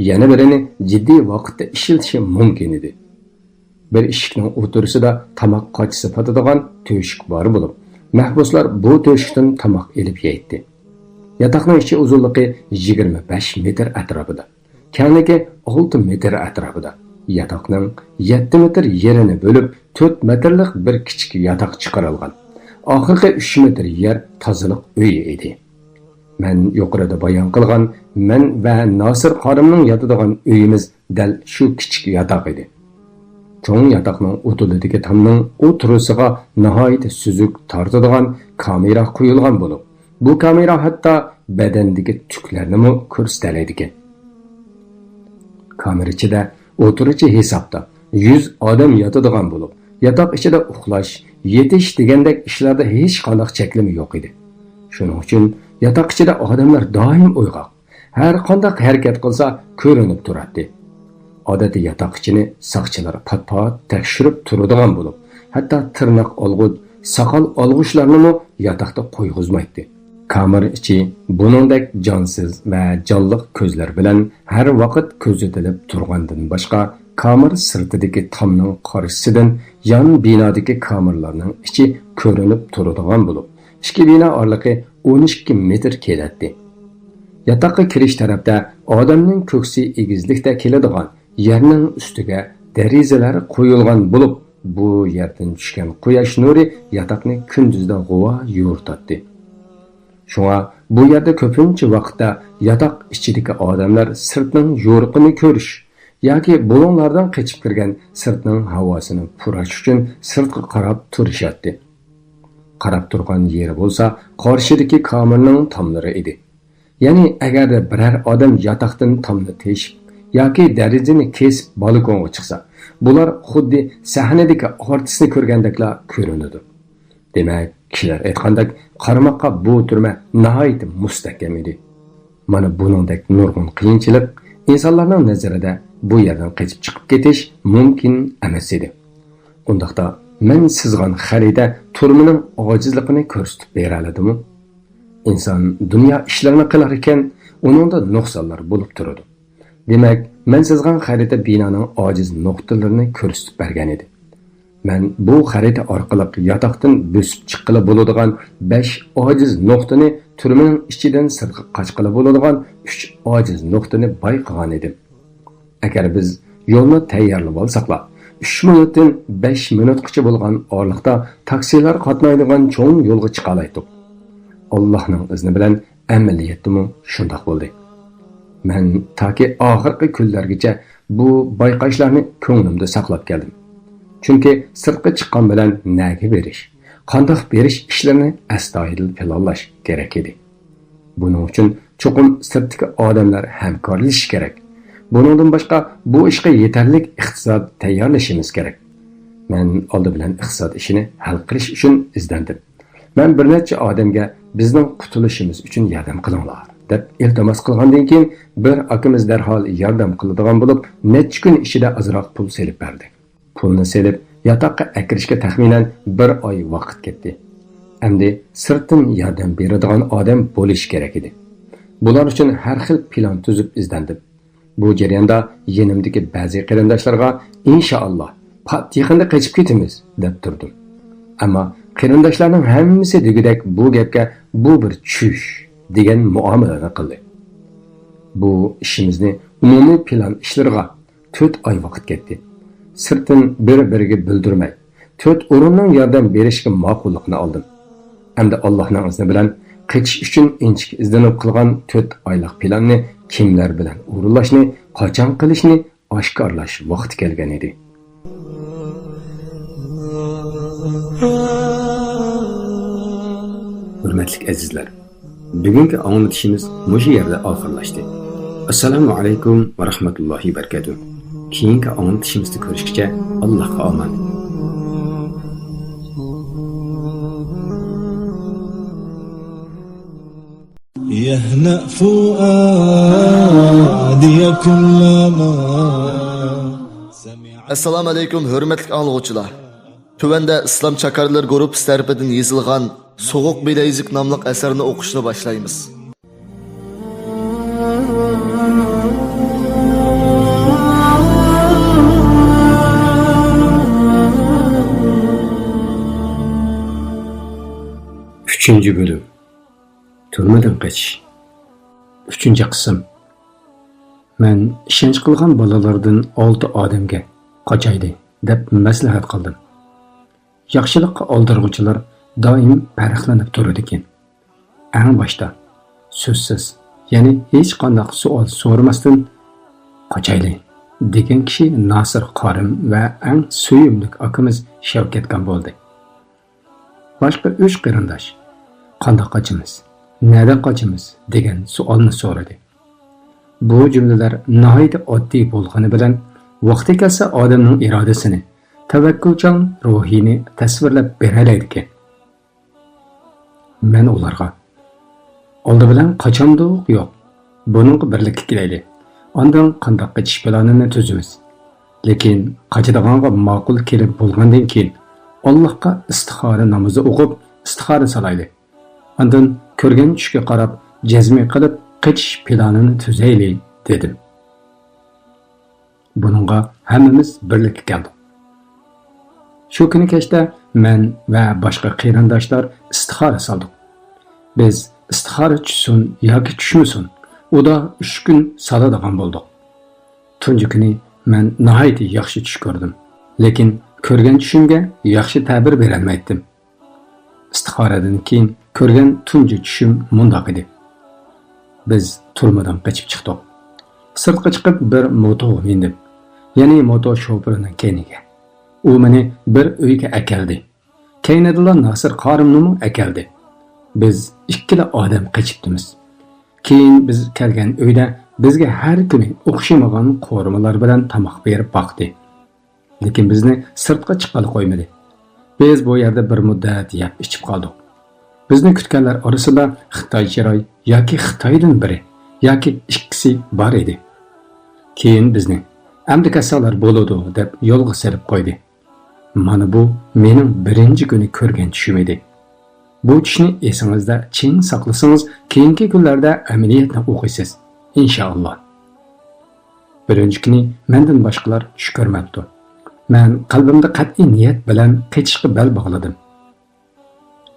يەنە بىرىنى جىددىي ۋاقىتتا ئىشلىتىشى مۇمكىن ئىدى. بىر ئىشىكنىڭ ئوتتۇرىسىدا تاماق قاچىسى پاتىدىغان تۆشۈك بار بولۇپ، مەھبۇسلار بۇ تۆشۈكتىن تاماق ئېلىپ يەيتتى. ياتاقنىڭ ئىچى ئۇزۇنلۇقى يىگىرمە بەش مېتىر ئەتراپىدا، كەڭلىكى ئالتە مېتىر ئەتراپىدا. ياتاقنىڭ يەتتە مېتىر يېرىنى بۆلۈپ، تۆت مېتىرلىق بىر كىچىك ياتاق چىقىرىلغان. ئاخىرقى ئۈچ مېتىر يەر تازىلىق ئۆيى ئىدى. مەن يۇقىرىدا بايان قىلغان مەن ۋە ناسىر قارىمنىڭ ياتىدىغان ئۆيىمىز دەل شۇ كىچىك ياتاق ئىدى. چوڭ ياتاقنىڭ ئۇدۇلىدىكى تامنىڭ ئوتتۇرىسىغا ناھايىتى سۈزۈك تارتىدىغان كامېرا قويۇلغان بولۇپ، بۇ كامېرا ھەتتا بەدەندىكى تۈكلەرنىمۇ كۆرسىتەلەيدىكەن. كامېرا ئىچىدە ئوتتۇرىچە ھېسابتا يۈز ئادەم ياتىدىغان بولۇپ، ياتاق ئىچىدە ئۇخلاش، يېتىش دېگەندەك ئىشلاردا ھېچقانداق چەكلىمە يوق ئىدى. شۇنىڭ ئۈچۈن ياتاق ئىچىدە ئادەملەر دائىم ئويغاق، ھەر قانداق ھەرىكەت قىلسا كۆرۈنۈپ تۇراتتى. ئادەتتە ياتاق ئىچىنى ساقچىلار پات-پات تەكشۈرۈپ تۇرىدىغان بولۇپ، ھەتتا تىرناق ئالغۇچ، ساقال ئالغۇچلارنىمۇ ياتاقتا قويغۇزمايتتى. كامېر ئىچى بۇنىڭدەك جانسىز ۋە جانلىق كۆزلەر بىلەن ھەر ۋاقىت كۆزىتىلىپ تۇرغاندىن باشقا، كامېر سىرتىدىكى تامنىڭ قارشىسىدىن يان بىنادىكى كامېرلارنىڭ ئىچى كۆرۈنۈپ تۇرىدىغان بولۇپ، ئىككى بىنا ئارىلىقى ئون ئىككى مېتىر كېلەتتى. ياتاققا كىرىش تەرەپتە ئادەمنىڭ كۆكسى ئېگىزلىكتە كېلىدىغان يەرنىڭ ئۈستىگە دېرىزىلەر قويۇلغان بولۇپ، بۇ يەردىن چۈشكەن قۇياش نۇرى ياتاقنى كۈندۈزدە غۇۋا يورۇتاتتى. شۇڭا بۇ يەردە كۆپىنچە ۋاقىتتا ياتاق ئىچىدىكى ئادەملەر سىرتنىڭ يورۇقىنى كۆرۈش ياكى بۇلۇڭلاردىن قېچىپ كىرگەن سىرتنىڭ ھاۋاسىنى پۇراش ئۈچۈن سىرتقا قاراپ تۇرۇشاتتى. قاراپ تۇرغان يېرى بولسا قارشىدىكى كامېرنىڭ تاملىرى ئىدى. يەنى ئەگەردە بىرەر ئادەم ياتاقتىن تامنى تېشىپ ياكى دېرىزىنى كېسىپ بالكونغا چىقسا، بۇلار خۇددى سەھنىدىكى ئارتىسنى كۆرگەندەكلا كۆرۈنىدۇ. دېمەك، كىشىلەر ئېيتقاندەك، قارىماققا بۇ تۈرمە ناھايىتى مۇستەھكەم ئىدى. مانا بۇنىڭدەك نۇرغۇن قىيىنچىلىق ئىنسانلارنىڭ نەزىرىدە بۇ يەردىن قېچىپ چىقىپ كېتىش مۇمكىن ئەمەس ئىدى. ئۇنداقتا مەن سىزغان خەرىتە تۈرمىنىڭ ئاجىزلىقىنى كۆرسىتىپ بېرەلىدىمۇ؟ ئىنسان دۇنيا ئىشلىرىنى قىلار ئىكەن، ئۇنىڭدا نۇقسانلار بولۇپ تۇرىدۇ. دېمەك، مەن سىزغان خەرىتە بىنانىڭ ئاجىز نۇقتىلىرىنى كۆرسىتىپ بەرگەن ئىدى. مەن بۇ خەرىتە ئارقىلىق ياتاقتىن بۆسۈپ چىققىلى بولىدىغان بەش ئاجىز نۇقتىنى، تۈرمىنىڭ ئىچىدىن سىرتقا قاچقىلى بولىدىغان ئۈچ ئاجىز نۇقتىنى بايقىغان ئىدىم. ئەگەر بىز يولنى تەييارلىۋالساقلا، ئۈچ مىنۇتتىن بەش مىنۇتقىچە بولغان ئارىلىقتا تاكسىلار قاتنايدىغان چوڭ يولغا چىقالايتتۇق. ئاللاھنىڭ ئىزنى بىلەن ئەمەلىيەتتىمۇ شۇنداق بولدى. مەن تاكى ئاخىرقى كۈنلەرگىچە بۇ بايقاشلارنى كۆڭلۈمدە ساقلاپ كەلدىم. چۈنكى سىرتقا چىققان بىلەن نەگە بېرىش، قانداق بېرىش ئىشلىرىنى ئەستايىدىل پىلانلاش كېرەك ئىدى. بۇنىڭ ئۈچۈن چوقۇم سىرتتىكى ئادەملەر ھەمكارلىشىشى كېرەك. بۇنىڭدىن باشقا، بۇ ئىشقا يېتەرلىك ئىقتىساد تەييارلىشىمىز كېرەك. مەن ئالدى بىلەن ئىقتىساد ئىشىنى ھەل قىلىش ئۈچۈن ئىزدەندىم. مەن بىر نەچچە ئادەمگە «بىزنىڭ قۇتۇلۇشىمىز ئۈچۈن ياردەم قىلىڭلار» دەپ ئىلتىماس قىلغاندىن كېيىن، بىر ئاكىمىز دەرھال ياردەم قىلىدىغان بولۇپ، نەچچە كۈن ئىچىدە ئازراق پۇل سېلىپ بەردى. پۇلنى سېلىپ، ياتاققا ئەكىرىشكە تەخمىنەن بىر ئاي ۋاقىت كەتتى. ئەمدى سىرتتىن ياردەم بېرىدىغان ئادەم بولۇشى كېرەك ئىدى. بۇلار ئۈچۈن ھەر خىل پىلان تۈزۈپ ئىزدەندىم. بۇ جەرياندا يېنىمدىكى بەزى قېرىنداشلارغا «ئىنشائاللا، پات يېقىندا قېچىپ كېتىمىز» دەپ تۇردۇم. ئەمما قېرىنداشلارنىڭ ھەممىسى دېگۈدەك بۇ گەپكە «بۇ بىر چۈش» دېگەن مۇئامىلىنى قىلدى. بۇ ئىشىمىزنى ئومۇمىي پىلان ئىشلىرىغا تۆت ئاي ۋاقىت كەتتى. سىرتتىن بىر-بىرىگە بىلدۈرمەي، تۆت ئورۇننىڭ ياردەم بېرىشىگە ماقۇللۇقىنى ئالدىم. ئەمدى ئاللاھنىڭ ئىزنى بىلەن قېچىش ئۈچۈن ئىنچىكە ئىزدىنىپ قىلغان تۆت ئايلىق پىلاننى كىملەر بىلەن ئورۇنلاشنى، قاچان قىلىشنى ئاشكارىلاش ۋاقتى كەلگەن ئىدى. ھۆرمەتلىك ئەزىزلەر، بۈگۈنكى ئاڭلىتىشىمىز مۇشۇ يەردە ئاخىرلاشتى. ئەسسالامۇ ئەلەيكۇم ۋە رەھمەتۇللاھى ۋە بەرىكاتۇھ. كېيىنكى ئاڭلىتىشىمىزدا كۆرۈشكىچە، ئاللاھقا ئامانەت. يهنأ فؤادي كلما سمع. ئەسسالامۇ ئەلەيكۇم، ھۆرمەتلىك ئاڭلىغۇچىلار. تۆۋەندە ئىسلام چاكارلىرى گۇرۇپپىسى تەرىپىدىن يېزىلغان سوغۇق بىلەيزۈك ناملىق ئەسەرنى ئوقۇشنى باشلايمىز. ئۈچىنچى بۆلۈم. تۈرمىدىن قېچىش. ئۈچىنچى قىسىم. مەن ئىشەنچ قىلغان بالىلاردىن ئالتە ئادەمگە قاچايلى دەپ مەسلىھەت قىلدىم. ياخشىلىققا ئالدىرىغۇچىلار دائىم پەرقلىنىپ تۇرىدىكەن. ئەڭ باشتا، سۆزسىز، يەنى ھېچقانداق سوئال سورىماستىن، «قاچايلى» دېگەن كىشى ناسىر قارىم ۋە ئەڭ سۆيۈملۈك ئاكىمىز شەۋكەتكان بولدى. باشقا ئۈچ قېرىنداش، «قانداق قاچىمىز؟ نەدىن قاچىمىز؟» دېگەن سوئالنى سورىدى. بۇ جۈملىلەر ناھايىتى ئاددىي بولغىنى بىلەن، ۋاقتى كەلسە ئادەمنىڭ ئىرادىسىنى، تەۋەككۈلچان روھىنى تەسۋىرلەپ بېرەلەيدىكەن. مەن ئۇلارغا، «ئالدى بىلەن قاچامدۇق يوق، بۇنىڭغا بىرلىككە كېلەيلى، ئاندىن قانداق قېچىش پىلانىنى تۈزىمىز. لېكىن قاچىدىغانغا ماقۇل كېلىپ بولغاندىن كېيىن، ئاللاھقا ئىستىخارە نامىزى ئوقۇپ، ئىستىخارە سالايلى. ئاندىن كۆرگەن چۈشكە قاراپ، جەزمە قىلىپ قېچىش پىلانىنى تۈزەيلى» دېدىم. بۇنىڭغا ھەممىمىز بىرلىككە كەلدۇق. شۇ كۈنى كەچتە مەن ۋە باشقا قېرىنداشلار ئىستىخارە سالدۇق. بىز ئىستىخارە چۈشسۇن ياكى چۈشمىسۇن، ئۇدا ئۈچ كۈن سالىدىغان بولدۇق. تۇنجى كۈنى مەن ناھايىتى ياخشى چۈش كۆردۈم. لېكىن كۆرگەن چۈشۈمگە ياخشى تەبىر بېرەلمەيتتىم. ئىستىخارەدىن كېيىن كۆرگەن تۇنجى چۈشۈم مۇنداق ئىدى. بىز تۈرمىدىن قېچىپ چىقتۇق. سىرتقا چىقىپ بىر موتوغا مىندىم. يەنى موتو شوپۇرىنىڭ كەينىگە. ئۇ مېنى بىر ئۆيگە ئەكەلدى. كەينىدىلا ناسىر قارىمنىمۇ ئەكەلدى. بىز ئىككىلا ئادەم قېچىپتىمىز. كېيىن بىز كەلگەن ئۆيدە بىزگە ھەر كۈنى ئوخشىمىغان قورۇمىلار بىلەن تاماق بېرىپ باقتى. لېكىن بىزنى سىرتقا چىققىلى قويمىدى. بىز بۇ يەردە بىر مۇددەت يەپ ئىچىپ قالدۇق. بىزنى كۈتكەنلەر ئارىسىدا خىتاي چىراي ياكى خىتايدىن بىرى ياكى ئىككىسى بار ئىدى. كېيىن بىزنى، «ئەمدى كەتسەڭلار بولىدۇ» دەپ يولغا سېلىپ قويدى. مانا بۇ مېنىڭ بىرىنچى كۈنى كۆرگەن چۈشۈم ئىدى. بۇ چۈشنى ئېسىڭىزدە چىڭ ساقلىسىڭىز، كېيىنكى كۈنلەردە ئەمەلىيەتنى ئوقۇيسىز، ئىنشائاللا. بىرىنچى كۈنى مەندىن باشقىلار چۈش كۆرمەپتۇ. مەن قەلبىمدە قەتئىي نىيەت بىلەن قېچىشقا بەل باغلىدىم.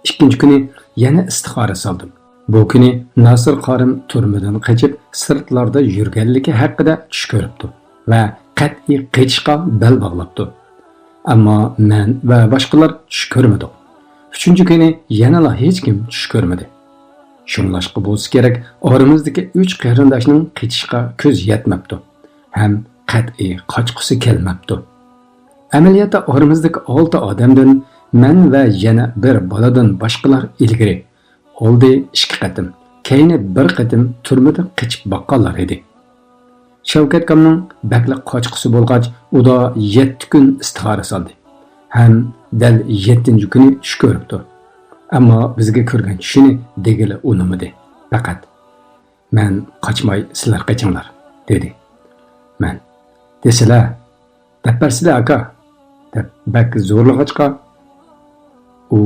ئىككىنچى كۈنى يەنە ئىستىخارە سالدىم. بۇ كۈنى ناسىر قارىم تۈرمىدىن قېچىپ سىرتلاردا يۈرگەنلىكى ھەققىدە چۈش كۆرۈپتۇ ۋە قەتئىي قېچىشقا بەل باغلاپتۇ. ئەمما مەن ۋە باشقىلار چۈش كۆرمىدۇق. ئۈچىنچى كۈنى يەنىلا ھېچكىم چۈش كۆرمىدى. شۇڭلاشقا بولسا كېرەك، ئارىمىزدىكى ئۈچ قېرىنداشنىڭ قېچىشقا كۆزى يەتمەپتۇ ھەم قەتئىي قاچقۇسى كەلمەپتۇ. ئەمەلىيەتتە ئارىمىزدىكى ئالتە ئادەمدىن مەن ۋە يەنە بىر بالىدىن باشقىلار ئىلگىرى ئالدى ئىككى قېتىم، كەينى بىر قېتىم تۈرمىدىن قېچىپ باققانلار ئىدى. شەۋكەت ئاكامنىڭ بەكلا قاچقۇسى بولغاچ، ئۇدا يەتتە كۈن ئىستىخارە سالدى ھەم دەل يەتتىنچى كۈنى چۈش كۆرۈپتۇ. ئەمما بىزگە كۆرگەن چۈشىنى دېگىلى ئۇنىمىدى. پەقەت، «مەن قاچماي، سىلەر قېچىڭلار» دېدى. مەن، «دېسىلە، دەپ بەرسىلە، ئاكا» دەپ بەك زورلىغاچقا، ئۇ،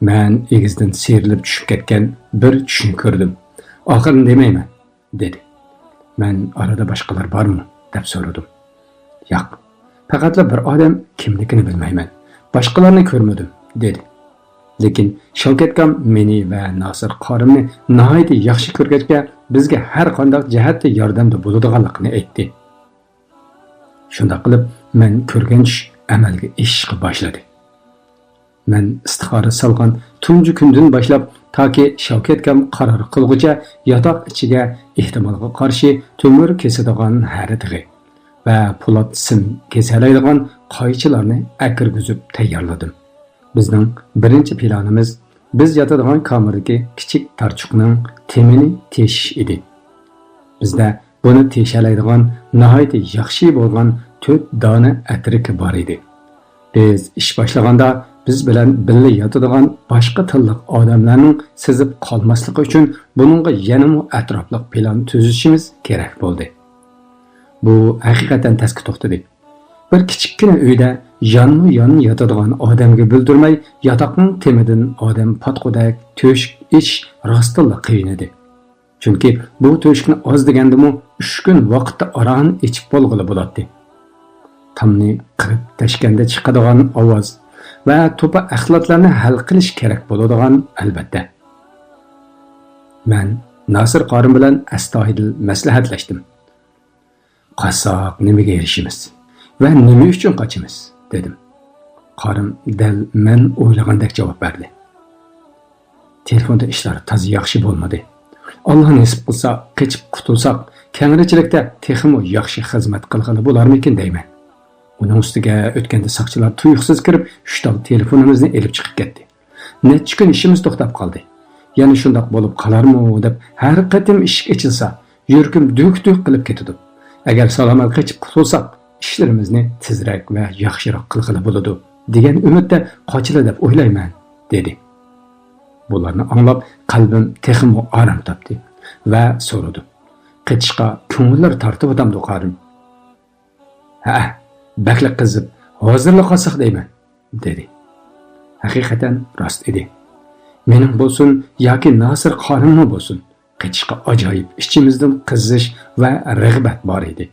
«مەن ئېگىزدىن سىيرىلىپ چۈشۈپ كەتكەن بىر چۈشنى كۆردۈم. ئاخىرىنى دېمەيمەن» دېدى. مەن، «ئارىدا باشقىلار بارمۇ؟» دەپ سورىدىم. «ياق، پەقەتلا بىر ئادەم، كىملىكىنى بىلمەيمەن. باشقىلارنى كۆرمىدىم» دېدى. لېكىن شەۋكەت ئاكام مېنى ۋە ناسىر قارىمنى ناھايىتى ياخشى كۆرگەچكە، بىزگە ھەر قانداق جەھەتتە ياردەمدە بولىدىغانلىقىنى ئېيتتى. شۇنداق قىلىپ، مەن كۆرگەن چۈش ئەمەلگە ئېشىشقا باشلىدى. مەن ئىستىخارە سالغان تۇنجى كۈندىن باشلاپ، تاكى شەۋكەتكام قارار قىلغۇچە ياتاق ئىچىگە ئېھتىمالغا قارشى تۆمۈر كېسىدىغان ھەرە تېغى ۋە پولات سىم كېسەلەيدىغان قايچىلارنى ئەكىرگۈزۈپ تەييارلىدىم. بىزنىڭ بىرىنچى پىلانىمىز بىز ياتىدىغان كامېردىكى كىچىك تارچۇقنىڭ تېمىنى تېشىش ئىدى. بىزدە بۇنى تېشەلەيدىغان ناھايىتى ياخشى بولغان تۆت دانە ئەتىرىكى بار ئىدى. بىز ئىش باشلىغاندا بىز بىلەن بىللە ياتىدىغان باشقا تىللىق ئادەملەرنىڭ سېزىپ قالماسلىقى ئۈچۈن بۇنىڭغا يەنىمۇ ئەتراپلىق پىلان تۈزۈشىمىز كېرەك بولدى. بۇ ھەقىقەتەن تەسكە توختىدى. بىر كىچىككىنە ئۆيدە يانمۇ يان ياتىدىغان ئادەمگە بىلدۈرمەي ياتاقنىڭ تېمىدىن ئادەم پاتقۇدەك تۆشۈك ئېچىش راستتىنلا قىيىن ئىدى. چۈنكى بۇ تۆشۈكنى ئاز دېگەندىمۇ ئۈچ كۈن ۋاقىتتا ئاران ئېچىپ بولغىلى بولاتتى. تامنى قىرىپ تەشكەندە چىقىدىغان ئاۋاز ۋە توپا ئەخلەتلەرنى ھەل قىلىش كېرەك بولىدىغان، ئەلۋەتتە. مەن ناسىر قارىم بىلەن ئەستايىدىل مەسلىھەتلەشتىم. قاچساق نېمىگە ئېرىشىمىز ۋە نېمە ئۈچۈن قاچىمىز؟ دېدىم. قارىم دەل مەن ئويلىغاندەك جاۋاب بەردى. تېلېفوندا ئىشلار تازا ياخشى بولمىدى. ئاللا نېسىپ قىلسا، قېچىپ قۇتۇلساق، كەڭرىچىلىكتە تېخىمۇ ياخشى خىزمەت قىلغىلى بولارمىكىن دەيمەن. ئۇنىڭ ئۈستىگە ئۆتكەندە ساقچىلار تۇيۇقسىز كىرىپ، ئۈچ تال تېلېفونىمىزنى ئېلىپ چىقىپ كەتتى. نەچچە كۈن ئىشىمىز توختاپ قالدى. يەنە شۇنداق بولۇپ قالارمۇ دەپ ھەر قېتىم ئىشىك ئېچىلسا، يۈرىكىم دۈك-دۈك قىلىپ كېتىدۇ. ئەگەر سالامەت قېچىپ قۇتۇلساق، ئىشلىرىمىزنى تېزرەك ۋە ياخشىراق قىلغىلى بولىدۇ، دېگەن ئۈمىدتە قاچىلا دەپ ئويلايمەن، دېدى. بۇلارنى ئاڭلاپ قەلبىم تېخىمۇ ئارام تاپتى ۋە سورىدىم. قېچىشقا كۆڭۈللىرى تارتىۋاتامدۇ قارىم؟ ھە، بەكلا قىزىپ، ھازىرلا قالساق دەيمەن، دېدى. ھەقىقەتەن راست ئىدى. مېنىڭ بولسۇن ياكى ناسىر قارىمنىڭ بولسۇن، قېچىشقا ئاجايىپ ئىچىمىزدىن قىزىش ۋە رىغبەت بار ئىدى.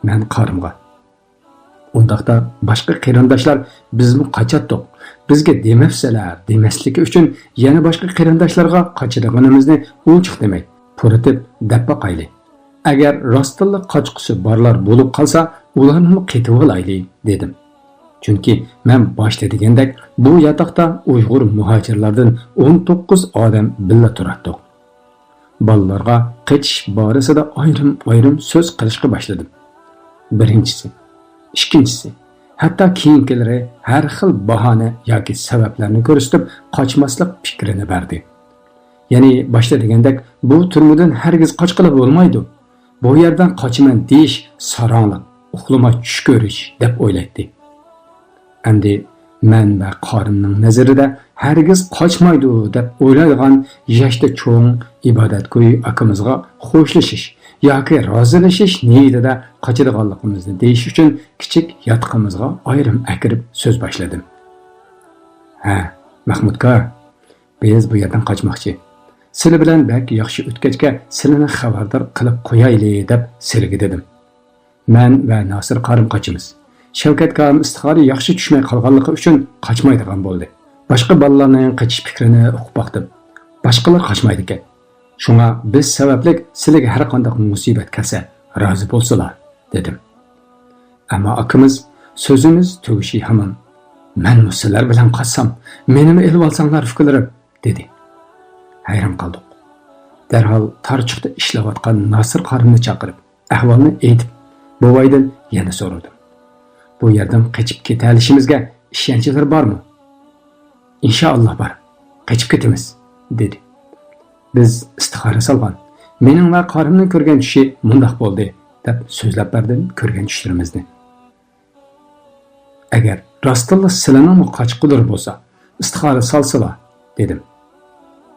مەن قارىمغا، ئۇنداقتا باشقا قېرىنداشلار بىزمۇ قاچاتتۇق، بىزگە دېمەپسىلەر دېمەسلىكى ئۈچۈن يەنە باشقا قېرىنداشلارغا قاچىدىغىنىمىزنى ئوچۇق دېمەي، پۇرىتىپ دەپ باقايلى. ئەگەر راستتىنلا قاچقۇسى بارلار بولۇپ قالسا، ئۇلارنىمۇ قېتىۋالايلى، دېدىم. چۈنكى مەن باشتا دېگەندەك، بۇ ياتاقتا ئۇيغۇر مۇھاجىرلاردىن ئون توققۇز ئادەم بىللە تۇراتتۇق. بالىلارغا قېچىش بارىسىدا ئايرىم-ئايرىم سۆز قىلىشقا باشلىدىم. بىرىنچىسى، ئىككىنچىسى، ھەتتا كېيىنكىلىرى ھەر خىل باھانە ياكى سەۋەبلەرنى كۆرسىتىپ قاچماسلىق پىكرىنى بەردى. يەنى باشتا دېگەندەك، بۇ تۈرمىدىن ھەرگىز قاچقىلى بولمايدۇ. بۇ يەردىن قاچىمەن دېيىش ساراڭلىق، ئۇخلىماي چۈش كۆرۈش دەپ ئويلايتتى. ئەمدى مەن ۋە قارىمنىڭ نەزىرىدە ھەرگىز قاچمايدۇ دەپ ئويلايدىغان ياشتا چوڭ، ئىبادەتگوي ئاكىمىزغا خوشلىشىش ياكى رازىلىشىش نىيىتىدە قاچىدىغانلىقىمىزنى دېيىش ئۈچۈن كىچىك ياتىقىمىزغا ئايرىم ئەكىرىپ سۆز باشلىدىم. ھە، مەخمۇتكا، بىز بۇ يەردىن قاچماقچى. سىلە بىلەن بەك ياخشى ئۆتكەچكە سىلىنى خەۋەردار قىلىپ قويايلى دەپ سىلىگە دېدىم. مەن ۋە ناسىر قارىم قاچىمىز. شەۋكەت كام ئىستىخارە ياخشى چۈشمەي قالغانلىقى ئۈچۈن قاچمايدىغان بولدى. باشقا بالىلارنىڭ قېچىش پىكرىنى ئۇقۇپ باقتىم. باشقىلار قاچمايدىكەن. شۇڭا بىز سەۋەبلىك سىلىگە ھەرقانداق مۇسىبەت كەلسە، رازى بولسىلا، دېدىم. ئەمما ئاكىمىز سۆزىمىز تۈگىشى ھامان، مەنمۇ سىلەر بىلەن قاچسام، مېنىمۇ ئېلىۋالساڭلار، ئۇكىلىرىم، دېدى. ھەيران قالدۇق. دەرھال تارچۇقتا ئىشلەۋاتقان ناسىر قارىمنى چاقىرىپ، ئەھۋالنى ئېيتىپ، بوۋايدىن يەنە سورىدىم. بۇ يەردىن قېچىپ كېتەلىشىمىزگە ئىشەنچلىرى بارمۇ؟ ئىنشائاللا بار. قېچىپ كېتىمىز، دېدى. بىز ئىستىخارە سالغان، مېنىڭ ۋە قارىمنىڭ كۆرگەن چۈشى مۇنداق بولدى، دەپ سۆزلەپ بەردىم كۆرگەن چۈشلىرىمىزنى. ئەگەر راستتىنلا سىلىنىڭمۇ قاچقۇلىرى بولسا، ئىستىخارە سالسىلا، دېدىم.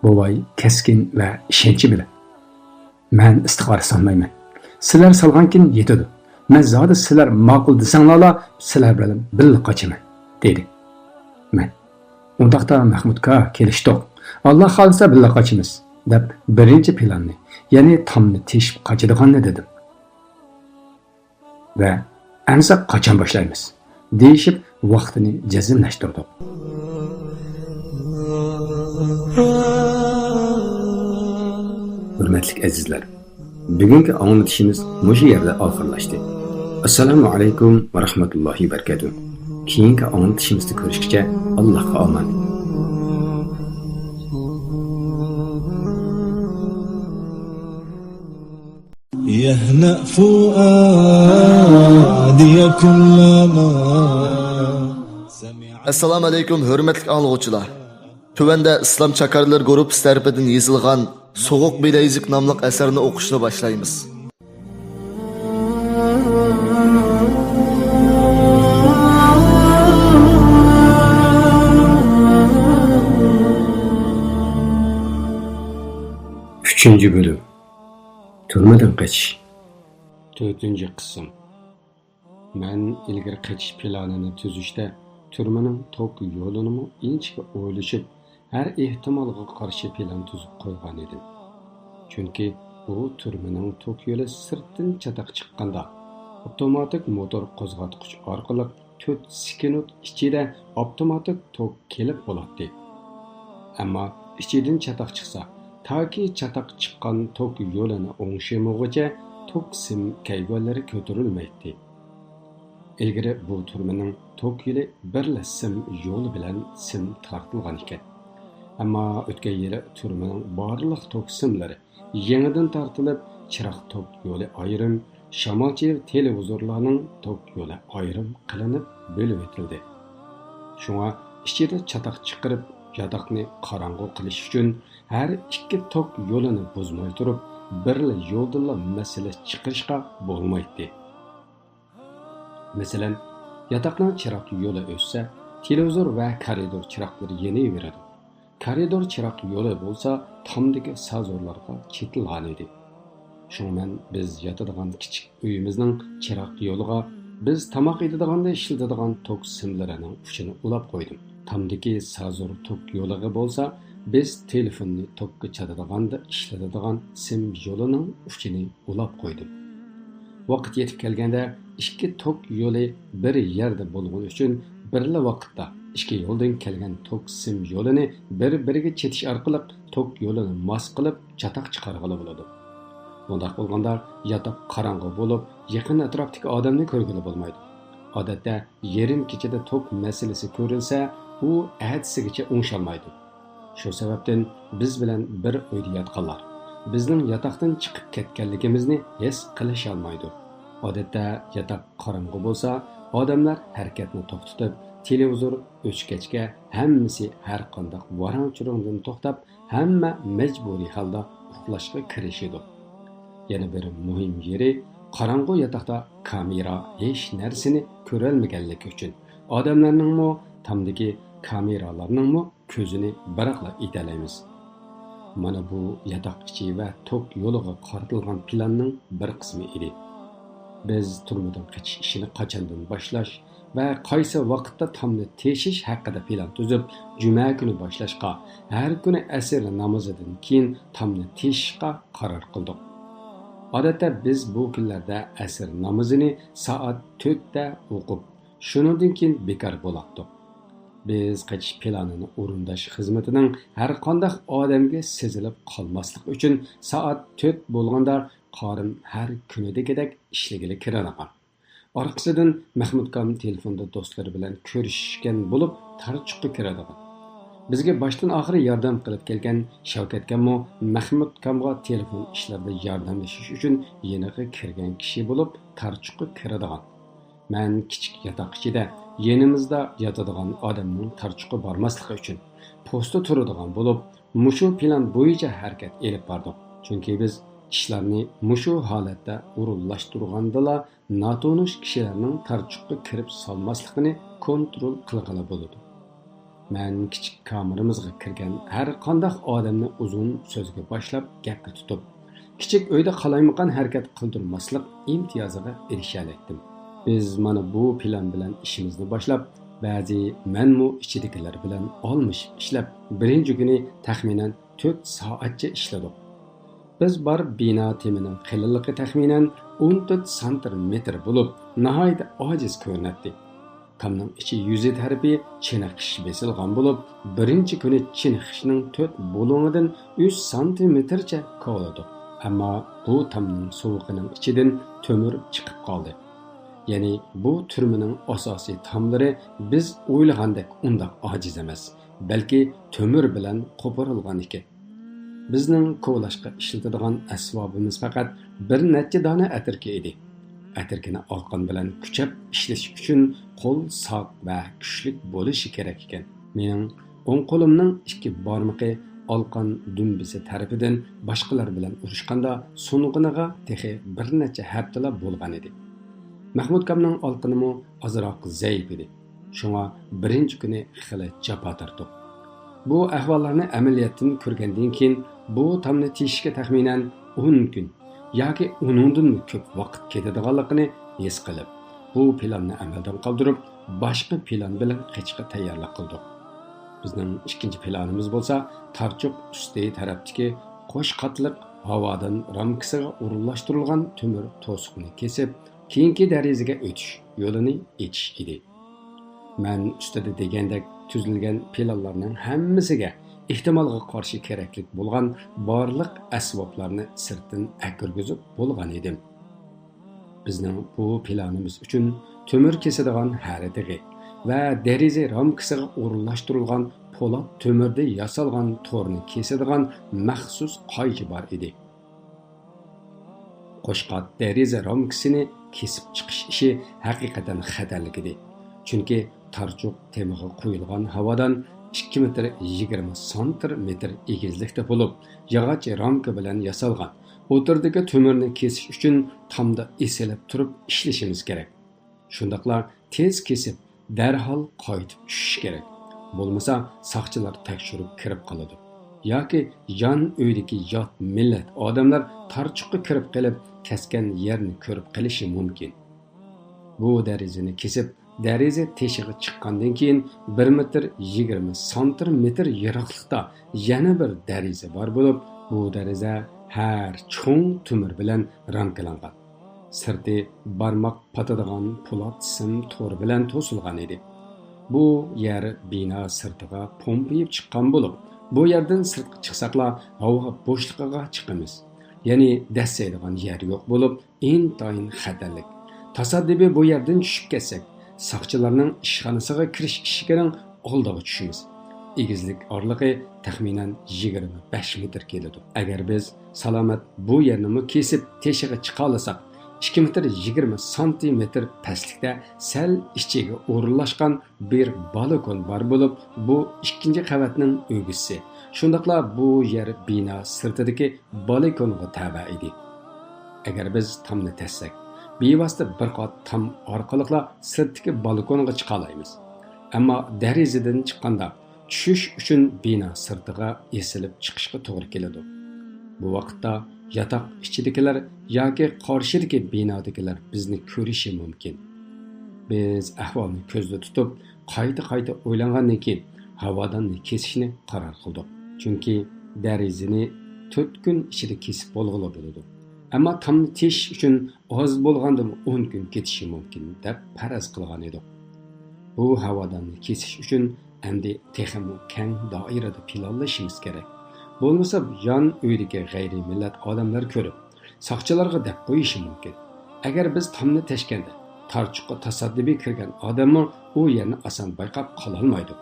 بوۋاي كەسكىن ۋە ئىشەنچى بىلەن، مەن ئىستىخارە سالمايمەن. سىلەر سالغانكىن يېتىدۇ. مەن زادى سىلەر ماقۇل دېسەڭلارلا، سىلەر بىلەن بىللە قاچىمەن، دېدى. مەن، ئۇنداقتا مەخمۇتكا، كېلىشتۇق. ئاللا خالىسا بىللە قاچىمىز، دەپ بىرىنچى پىلاننى، يەنى تامنى تېشىپ قاچىدىغاننى دېدىم. ۋە ئەمسە قاچان باشلايمىز؟ دېيىشىپ ۋاقتىنى جەزملەشتۈردۇق. ھۆرمەتلىك ئەزىزلەر، بۈگۈنكى ئاڭلىتىشىمىز مۇشۇ يەردە ئاخىرلاشتى. ئەسسالامۇ ئەلەيكۇم ۋە رەھمەتۇللاھى ۋە بەرىكاتۇھ. كېيىنكى ئاڭلىتىشىمىزدا كۆرۈشكىچە، ئاللاھقا ئامانەت. يهنأ فؤادي كلما سمع. ئەسسالامۇ ئەلەيكۇم، ھۆرمەتلىك ئاڭلىغۇچىلار. تۆۋەندە ئىسلام چاكارلىرى گۇرۇپپىسى تەرىپىدىن يېزىلغان سوغۇق بىلەيزۈك ناملىق ئەسەرنى ئوقۇشنى باشلايمىز. ئۈچىنچى بۆلۈم. تۈرمىدىن قېچىش. تۆتىنچى قىسىم. مەن ئىلگىرى قېچىش پىلانىنى تۈزۈشتە تۈرمىنىڭ توك يولىنىمۇ ئىنچىكە ئويلىشىپ، ھەر ئېھتىمالغا قارشى پىلان تۈزۈپ قويغانىدىم. چۈنكى بۇ تۈرمىنىڭ توك يولى سىرتتىن چاتاق چىققاندا، ئاپتوماتىك موتور قوزغاتقۇچ ئارقىلىق تۆت سېكۇنت ئىچىدە ئاپتوماتىك توك كېلىپ بولاتتى. ئەمما ئىچىدىن چاتاق چىقسا، تاكى چاتاق چىققان توك يولىنى ئوڭشىمىغۇچە توك سىم كەيۋەنلىرى كۆتۈرۈلمەيتتى. ئىلگىرى بۇ تۈرمىنىڭ توك يولى بىرلا سىم يولى بىلەن سىم تارتىلغان ئىكەن. ئەمما ئۆتكەن يىلى تۈرمىنىڭ بارلىق توك سىملىرى يېڭىدىن تارتىلىپ، چىراغ توك يولى ئايرىم، شامالچى تېلېۋىزورلارنىڭ توك يولى ئايرىم قىلىنىپ بۆلۈۋېتىلدى. شۇڭا ئىچىدە چاتاق چىقىرىپ، ياتاقنى قاراڭغۇ قىلىش ئۈچۈن ھەر ئىككى توك يولىنى بۇزماي تۇرۇپ، بىرلا يولدىنلا مەسىلە چىقىرىشقا بولمايتتى. مەسىلەن، ياتاقنىڭ چىراغ يولى ئۆچسە، تېلېۋىزور ۋە كارىدور چىراغلىرى يېنىۋېرىدۇ. كارىدور چىراغ يولى بولسا تامدىكى سازورلارغا چېتىلغانىدى. شۇڭا مەن بىز ياتىدىغان كىچىك ئۆيىمىزنىڭ چىراغ يولىغا بىز تاماق ئېتىدىغاندا ئىشلىتىدىغان توك سىملىرىنىڭ ئۇچىنى ئۇلاپ قويدۇم. تامدىكى سازور توك يولىغا بولسا بىز تېلېفوننى توكقا چاتىدىغاندا ئىشلىتىدىغان سىم يولىنىڭ ئۇچىنى ئۇلاپ قويدۇم. ۋاقىت يېتىپ كەلگەندە ئىككى توك يولى بىر يەردە بولغىنى ئۈچۈن بىرلا ۋاقىتتا ئىككى يولدىن كەلگەن توك سىم يولىنى بىر-بىرىگە چېتىش ئارقىلىق توك يولىنى ماس قىلىپ چاتاق چىقارغىلى بولىدۇ. بۇنداق بولغاندا ياتاق قاراڭغۇ بولۇپ، يېقىن ئەتراپتىكى ئادەمنى كۆرگىلى بولمايدۇ. ئادەتتە يېرىم كېچىدە توك مەسىلىسى كۆرۈلسە، ئۇ ئەتىسىگىچە ئوڭشالمايدۇ. شۇ سەۋەبتىن بىز بىلەن بىر ئۆيدە ياتقانلار بىزنىڭ ياتاقتىن چىقىپ كەتكەنلىكىمىزنى ھېس قىلىشالمايدۇ. ئادەتتە ياتاق قاراڭغۇ بولسا، ئادەملەر ھەرىكەتنى توختىتىپ، تېلېۋىزور ئۆچكەچكە ھەممىسى ھەرقانداق ۋاراڭ-چۇرۇڭدىن توختاپ، ھەممە مەجبۇرىي ھالدا ئۇخلاشقا كىرىشىدۇ. يەنە بىر مۇھىم يېرى، قاراڭغۇ ياتاقتا كامېرا ھېچ نەرسىنى كۆرەلمىگەنلىكى ئۈچۈن، ئادەملەرنىڭمۇ، تامدىكى كامېرالارنىڭمۇ كۆزىنى بىراقلا ئېتەلەيمىز. مانا بۇ ياتاق ئىچى ۋە توك يولىغا قارىتىلغان پىلاننىڭ بىر قىسمى ئىدى. بىز تۈرمىدىن قېچىش ئىشىنى قاچاندىن باشلاش ۋە قايسى ۋاقىتتا تامنى تېشىش ھەققىدە پىلان تۈزۈپ، جۈمە كۈنى باشلاشقا، ھەر كۈنى ئەسىر نامىزىدىن كېيىن تامنى تېشىشقا قارار قىلدۇق. ئادەتتە بىز بۇ كۈنلەردە ئەسىر نامىزىنى سائەت تۆتتە ئوقۇپ، شۇنىڭدىن كېيىن بىكار بولاتتۇق. بىز قېچىش پىلانىنى ئورۇنداش خىزمىتىنىڭ ھەرقانداق ئادەمگە سېزىلىپ قالماسلىقى ئۈچۈن سائەت تۆت بولغاندا قارىم ھەر كۈنىدىكىدەك ئىشلىگىلى كىرىدىغان. ئارقىسىدىن مەخمۇتكام تېلېفوندا دوستلىرى بىلەن كۆرۈشۈشكەن بولۇپ، تارچۇققا كىرىدىغان. بىزگە باشتىن ئاخىر ياردەم قىلىپ كەلگەن شەۋكەتكەممۇ مەخمۇتكامغا تېلېفون ئىشلىرىدا ياردەملىشىش ئۈچۈن يېنىغا كىرگەن كىشى بولۇپ، تارچۇققا كىرىدىغان. مەن كىچىك ياتاق ئىچىدە يېنىمىزدا ياتىدىغان ئادەمنىڭ تارچۇققا بارماسلىقى ئۈچۈن پوستتا تۇرىدىغان بولۇپ، مۇشۇ پىلان بويىچە ھەرىكەت ئېلىپ باردۇق. چۈنكى بىز ئىشلارنى مۇشۇ ھالەتتە ئورۇنلاشتۇرغاندىلا، ناتونۇش كىشىلەرنىڭ تارچۇققا كىرىپ سالماسلىقىنى كونترول قىلغىلى بولىدۇ. مەن كىچىك كامېرىمىزغا كىرگەن ھەر قانداق ئادەمنى ئۇزۇن سۆزگە باشلاپ، گەپكە تۇتۇپ، كىچىك ئۆيدە قالايمىقان ھەرىكەت قىلدۇرماسلىق ئىمتىيازىغا ئېرىشەلەيتتىم. بىز مانا بۇ پىلان بىلەن ئىشىمىزنى باشلاپ، بەزى مەنمۇ ئىچىدىكىلەر بىلەن ئالمىشىپ ئىشلەپ، بىرىنچى كۈنى تەخمىنەن تۆت سائەتچە ئىشلىدۇق. بىز بار بىنا تېمىنىڭ قېلىنلىقى تەخمىنەن ئون تۆت سانتىمېتىر بولۇپ، ناھايىتى ئاجىز كۆرۈنەتتى. تامنىڭ ئىچى يۈزى تەرىپى چېنىقىش بېسىلغان بولۇپ، بىرىنچى كۈنى چېنىقىشنىڭ تۆت بۇلۇڭىدىن ئۈچ سانتىمېتىرچە كوۋلىدۇق. ئەمما بۇ تامنىڭ سوغۇقىنىڭ ئىچىدىن تۆمۈر چىقىپ قالدى. يەنى بۇ تۈرمىنىڭ ئاساسىي تاملىرى بىز ئويلىغاندەك ئۇنداق ئاجىز ئەمەس، بەلكى تۆمۈر بىلەن قوپۇرۇلغان ئىكەن. بىزنىڭ كوۋلاشقا ئىشلىتىدىغان ئەسۋابىمىز پەقەت بىر نەچچە دانە ئەتىركە ئىدى. ئەتىركىنى ئالقان بىلەن كۈچەپ ئىشلىتىش ئۈچۈن قول ساق ۋە كۈچلۈك بولۇشى كېرەك ئىكەن. مېنىڭ ئوڭ قولۇمنىڭ ئىككى بارمىقى ئالقان دۈمبىسى تەرىپىدىن باشقىلار بىلەن ئۇرۇشقاندا سۇنغىنىغا تېخى بىر نەچچە ھەپتىلا بولغان ئىدى. مەھمۇدكامنىڭ ئالقىنىمۇ ئازراق زەئىپ ئىدى. شۇڭا بىرىنچى كۈنى خېلى جاپا تارتتۇق. بۇ ئەھۋاللارنى ئەمەلىيەتتىن كۆرگەندىن كېيىن، بۇ تامنى تېشىشكە تەخمىنەن ئون كۈن ياكى ئۇنىڭدىنمۇ كۆپ ۋاقىت كېتىدىغانلىقىنى ھېس قىلىپ، بۇ پىلاننى ئەمەلدىن قالدۇرۇپ، باشقا پىلان بىلەن قېچىشقا تەييارلىق قىلدۇق. بىزنىڭ ئىككىنچى پىلانىمىز بولسا تارچۇق ئۈستى تەرەپتىكى قوش قاتلىق ھاۋادان رامكىسىغا ئورۇنلاشتۇرۇلغان تۆمۈر توسۇقنى كېسىپ، كېيىنكى دەرىزىگە ئۆتۈش يولىنى ئېچىش ئىدى. مەن ئۈستىدە دېگەندەك تۈزۈلگەن پىلانلارنىڭ ھەممىسىگە ئېھتىمالغا قارشى كېرەكلىك بولغان بارلىق ئەسۋابلارنى سىرتتىن ئەكىرگۈزۈپ بولغان ئىدىم. بىزنىڭ بۇ پىلانىمىز ئۈچۈن تۆمۈر كېسىدىغان ھەرە تېغى ۋە دېرىزە رامكىسىغا ئورۇنلاشتۇرۇلغان پولات تۆمۈردىن ياسالغان تورنى كېسىدىغان مەخسۇس قايچا بار ئىدى. قوش قات دېرىزە رامكىسىنى كېسىپ چىقىش ئىشى ھەقىقەتەن خەتەرلىك ئىدى. چۈنكى تارچۇق تېمىغا قويۇلغان ھاۋادان ئىككى مېتىر يىگىرمە سانتىمېتىر ئېگىزلىكتە بولۇپ، ياغاچ رامكا بىلەن ياسالغان. ئوتتۇرىدىكى تۆمۈرنى كېسىش ئۈچۈن تامدا ئېسىلىپ تۇرۇپ ئىشلىشىمىز كېرەك. شۇنداقلا تېز كېسىپ، دەرھال قايتىپ چۈشۈش كېرەك. بولمىسا ساقچىلار تەكشۈرۈپ كىرىپ قالىدۇ. ياكى يان ئۆيدىكى يات مىللەت ئادەملەر تارچۇققا كىرىپ قېلىپ، كەسكەن يەرنى كۆرۈپ قېلىشى مۇمكىن. بۇ دېرىزىنى كېسىپ، دېرىزە تېشىغا چىققاندىن كېيىن، بىر مېتىر يىگىرمە سانتىمېتىر يىراقلىقتا يەنە بىر دېرىزە بار بولۇپ، بۇ دېرىزە ھەر چوڭ تۆمۈر بىلەن رامكىلانغان. سىرتى بارماق پاتىدىغان پولات سىم تورى بىلەن توسۇلغان ئىدى. بۇ يەر بىنا سىرتىغا پومپىيىپ چىققان بولۇپ، بۇ يەردىن سىرتقا چىقساقلا ھاۋا بوشلۇقىغا چىقىمىز. يەنى دەسسەيدىغان يەر يوق بولۇپ، ئىنتايىن خەتەرلىك. تاسادىپىي بۇ يەردىن چۈشۈپ كەتسەك، ساقچىلارنىڭ ئىشخانىسىغا كىرىش ئىشىكىنىڭ ئالدىغا چۈشىمىز. ئېگىزلىك ئارىلىقى تەخمىنەن يىگىرمە بەش مېتىر كېلىدۇ. ئەگەر بىز سالامەت بۇ يەرنىمۇ كېسىپ تېشىغا چىقالىساق، ئىككى مېتىر يىگىرمە سانتىمېتىر پەسلىكتە سەل ئىچىگە ئورۇنلاشقان بىر بالكون بار بولۇپ، بۇ ئىككىنچى قەۋەتنىڭ ئۆگزىسى. شۇنداقلا بۇ يەر بىنا سىرتىدىكى بالكونغا تەۋە ئىدى. ئەگەر بىز تامنى تەشسەك، بىۋاسىتە بىر قات تام ئارقىلىقلا سىرتتىكى بالكونغا چىقالايمىز. ئەمما دېرىزىدىن چىققاندا، چۈشۈش ئۈچۈن بىنا سىرتىغا ئېسىلىپ چىقىشقا توغرا كېلىدۇ. بۇ ۋاقىتتا ياتاق ئىچىدىكىلەر ياكى قارشىدىكى بىنادىكىلەر بىزنى كۆرۈشى مۇمكىن. بىز ئەھۋالنى كۆزدە تۇتۇپ، قايتا-قايتا ئويلانغاندىن كېيىن، ھاۋاداننى كېسىشنى قارار قىلدۇق. چۈنكى دېرىزىنى تۆت كۈن ئىچىدە كېسىپ بولغىلى بولىدۇ. ئەمما تامنى تېشىش ئۈچۈن ئاز بولغاندىمۇ ئون كۈن كېتىشى مۇمكىن، دەپ پەرەز قىلغان ئىدۇق. بۇ ھاۋاداننى كېسىش ئۈچۈن ئەمدى تېخىمۇ كەڭ دائىرىدە پىلانلىشىمىز كېرەك. بولمىسا يان ئۆيدىكى غەيرىي مىللەت ئادەملەر كۆرۈپ، ساقچىلارغا دەپ قويۇشى مۇمكىن. ئەگەر بىز تامنى تەشكەندە، تارچۇققا تاسادىپىي كىرگەن ئادەممۇ ئۇ يەرنى ئاسان بايقاپ قالالمايدۇ.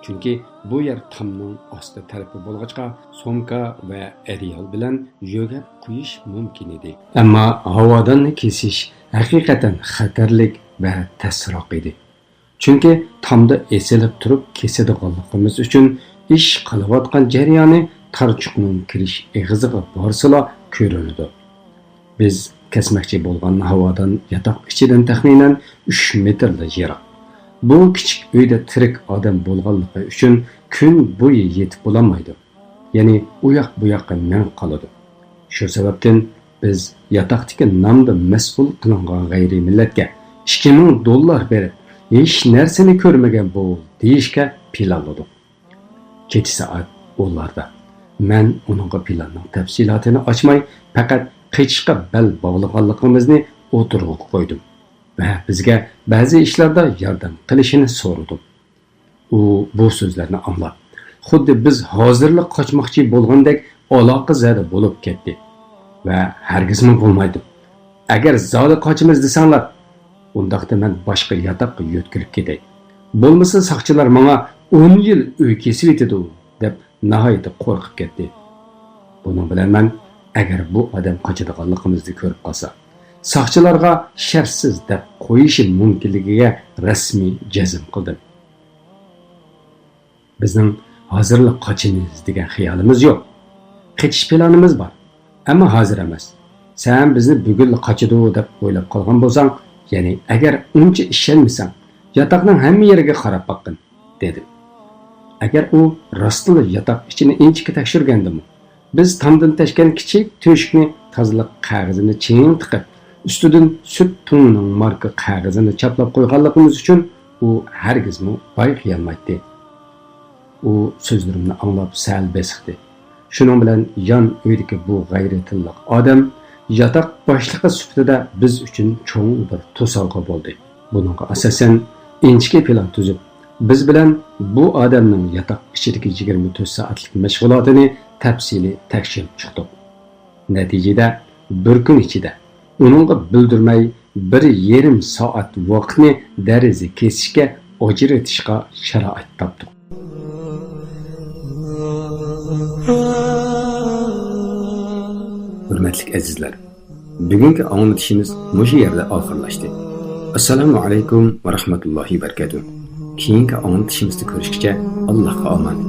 چۈنكى بۇ يەر تامنىڭ ئاستى تەرىپى بولغاچقا، سومكا ۋە ئەدىيال بىلەن يۆگەپ قويۇش مۇمكىن ئىدى. ئەمما ھاۋاداننى كېسىش ھەقىقەتەن خەتەرلىك ۋە تەسراق ئىدى. چۈنكى تامدا ئېسىلىپ تۇرۇپ كېسىدىغانلىقىمىز ئۈچۈن ئىش قىلىۋاتقان جەريانى تارچۇقنىڭ كىرىش ئېغىزىغا بارسىلا كۆرۈنىدۇ. بىز كەسمەكچى بولغان ھاۋادان ياتاق ئىچىدىن تەخمىنەن ئۈچ مېتىرلا يىراق. بۇ كىچىك ئۆيدە تىرىك ئادەم بولغانلىقى ئۈچۈن كۈن بويى يېتىپ بولالمايدۇ. يەنى ئۇياق بۇياققا مېڭىپ قالىدۇ. شۇ سەۋەبتىن بىز ياتاقتىكى نامدا مەسئۇل قىلىنغان غەيرىي مىللەتكە ئىككى مىڭ دوللار بېرىپ، ھېچ نەرسىنى كۆرمىگەن بول دېيىشكە پىلانلىدۇق. كېچە سائەت ئونلاردا مەن ئۇنىڭغا پىلاننىڭ تەپسىلاتىنى ئاچماي، پەقەت قېچىشقا بەل باغلىغانلىقىمىزنى ئوتتۇرىغا قويدۇم ۋە بىزگە بەزى ئىشلاردا ياردەم قىلىشىنى سورىدىم. ئۇ بۇ سۆزلەرنى ئاڭلاپ، خۇددى بىز ھازىرلا قاچماقچى بولغاندەك ئالاقىزەدە بولۇپ كەتتى ۋە ھەرگىزمۇ بولمايدۇ. ئەگەر زادى قاچىمىز دېسەڭلار، ئۇنداقتا مەن باشقا ياتاققا يۆتكىلىپ كېتەي. بولمىسا ساقچىلار ماڭا ئون يىل ئۆي كېسىۋېتىدۇ، دەپ ناھايىتى قورقۇپ كەتتى. بۇنىڭ بىلەن مەن، ئەگەر بۇ ئادەم قاچىدىغانلىقىمىزنى كۆرۈپ قالسا، ساقچىلارغا شەرتسىز دەپ قويۇشى مۇمكىنلىكىگە رەسمىي جەزم قىلدىم. بىزنىڭ ھازىرلا قاچىمىز دېگەن خىيالىمىز يوق. قېچىش پىلانىمىز بار، ئەمما ھازىر ئەمەس. سەن بىزنى بۈگۈنلا قاچىدۇ دەپ ئويلاپ قالغان بولساڭ، يەنى ئەگەر ئۇنچە ئىشەنمىسەڭ، ياتاقنىڭ ھەممە يېرىگە قاراپ باققىن، دېدىم. ئەگەر ئۇ راستلا ياتاق ئىچىنى ئىنچىكە تەكشۈرگەندىمۇ، بىز تامدىن تەشكەن كىچىك تۆشۈكنى تازىلىق قەغىزىنى چىڭ تىقىپ، ئۈستىدىن سۈت تۇڭىنىڭ ماركا قەغىزىنى چاپلاپ قويغانلىقىمىز ئۈچۈن ئۇ ھەرگىزمۇ بايقىيالمايتتى. ئۇ سۆزلىرىمنى ئاڭلاپ سەل بېسىقتى. شۇنىڭ بىلەن يان ئۆيدىكى بۇ غەيرىي تىللىق ئادەم ياتاق باشلىقى سۈپىتىدە بىز ئۈچۈن چوڭ بىر توسالغۇ بولدى. بۇنىڭغا ئاساسەن، ئىنچىكە پىلان تۈزۈپ، بىز بىلەن بۇ ئادەمنىڭ ياتاق ئىچىدىكى يىگىرمە تۆت سائەتلىك مەشغۇلاتىنى تەپسىلىي تەكشۈرۈپ چىقتۇق. نەتىجىدە، بىر كۈن ئىچىدە ئۇنىڭغا بىلدۈرمەي بىر يېرىم سائەت ۋاقىتنى دېرىزە كېسىشكە ئاجرىتىشقا شارائىت تاپتۇق. ھۆرمەتلىك ئەزىزلەر! بۈگۈنكى ئاڭلىتىشىمىز مۇشۇ يەردە ئاخىرلاشتى. ئەسسالامۇ ئەلەيكۇم ۋە رەھمەتۇللاھى ۋە بەرىكاتۇھ. كېيىنكى ئاڭلىتىشىمىزدا كۆرۈشكىچە، ئاللاھقا ئامانەت.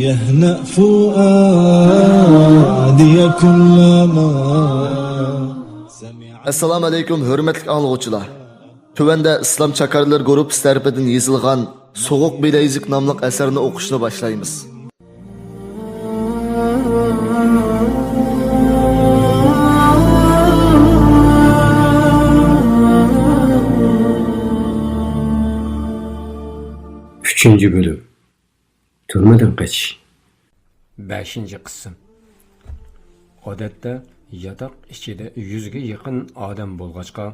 يهنأ فؤادي كلما سمع. ئەسسالامۇ ئەلەيكۇم، ھۆرمەتلىك ئاڭلىغۇچىلار! تۆۋەندە ئىسلام چاكارلىرى گۇرۇپپىسى تەرىپىدىن يېزىلغان سوغۇق بىلەيزۈك ناملىق ئەسەرنى ئوقۇشنى باشلايمىز. ئۈچىنچى بۆلۈم. تۈرمىدىن قېچىش. بەشىنچى قىسىم. ئادەتتە ياتاق ئىچىدە يۈزگە يېقىن ئادەم بولغاچقا،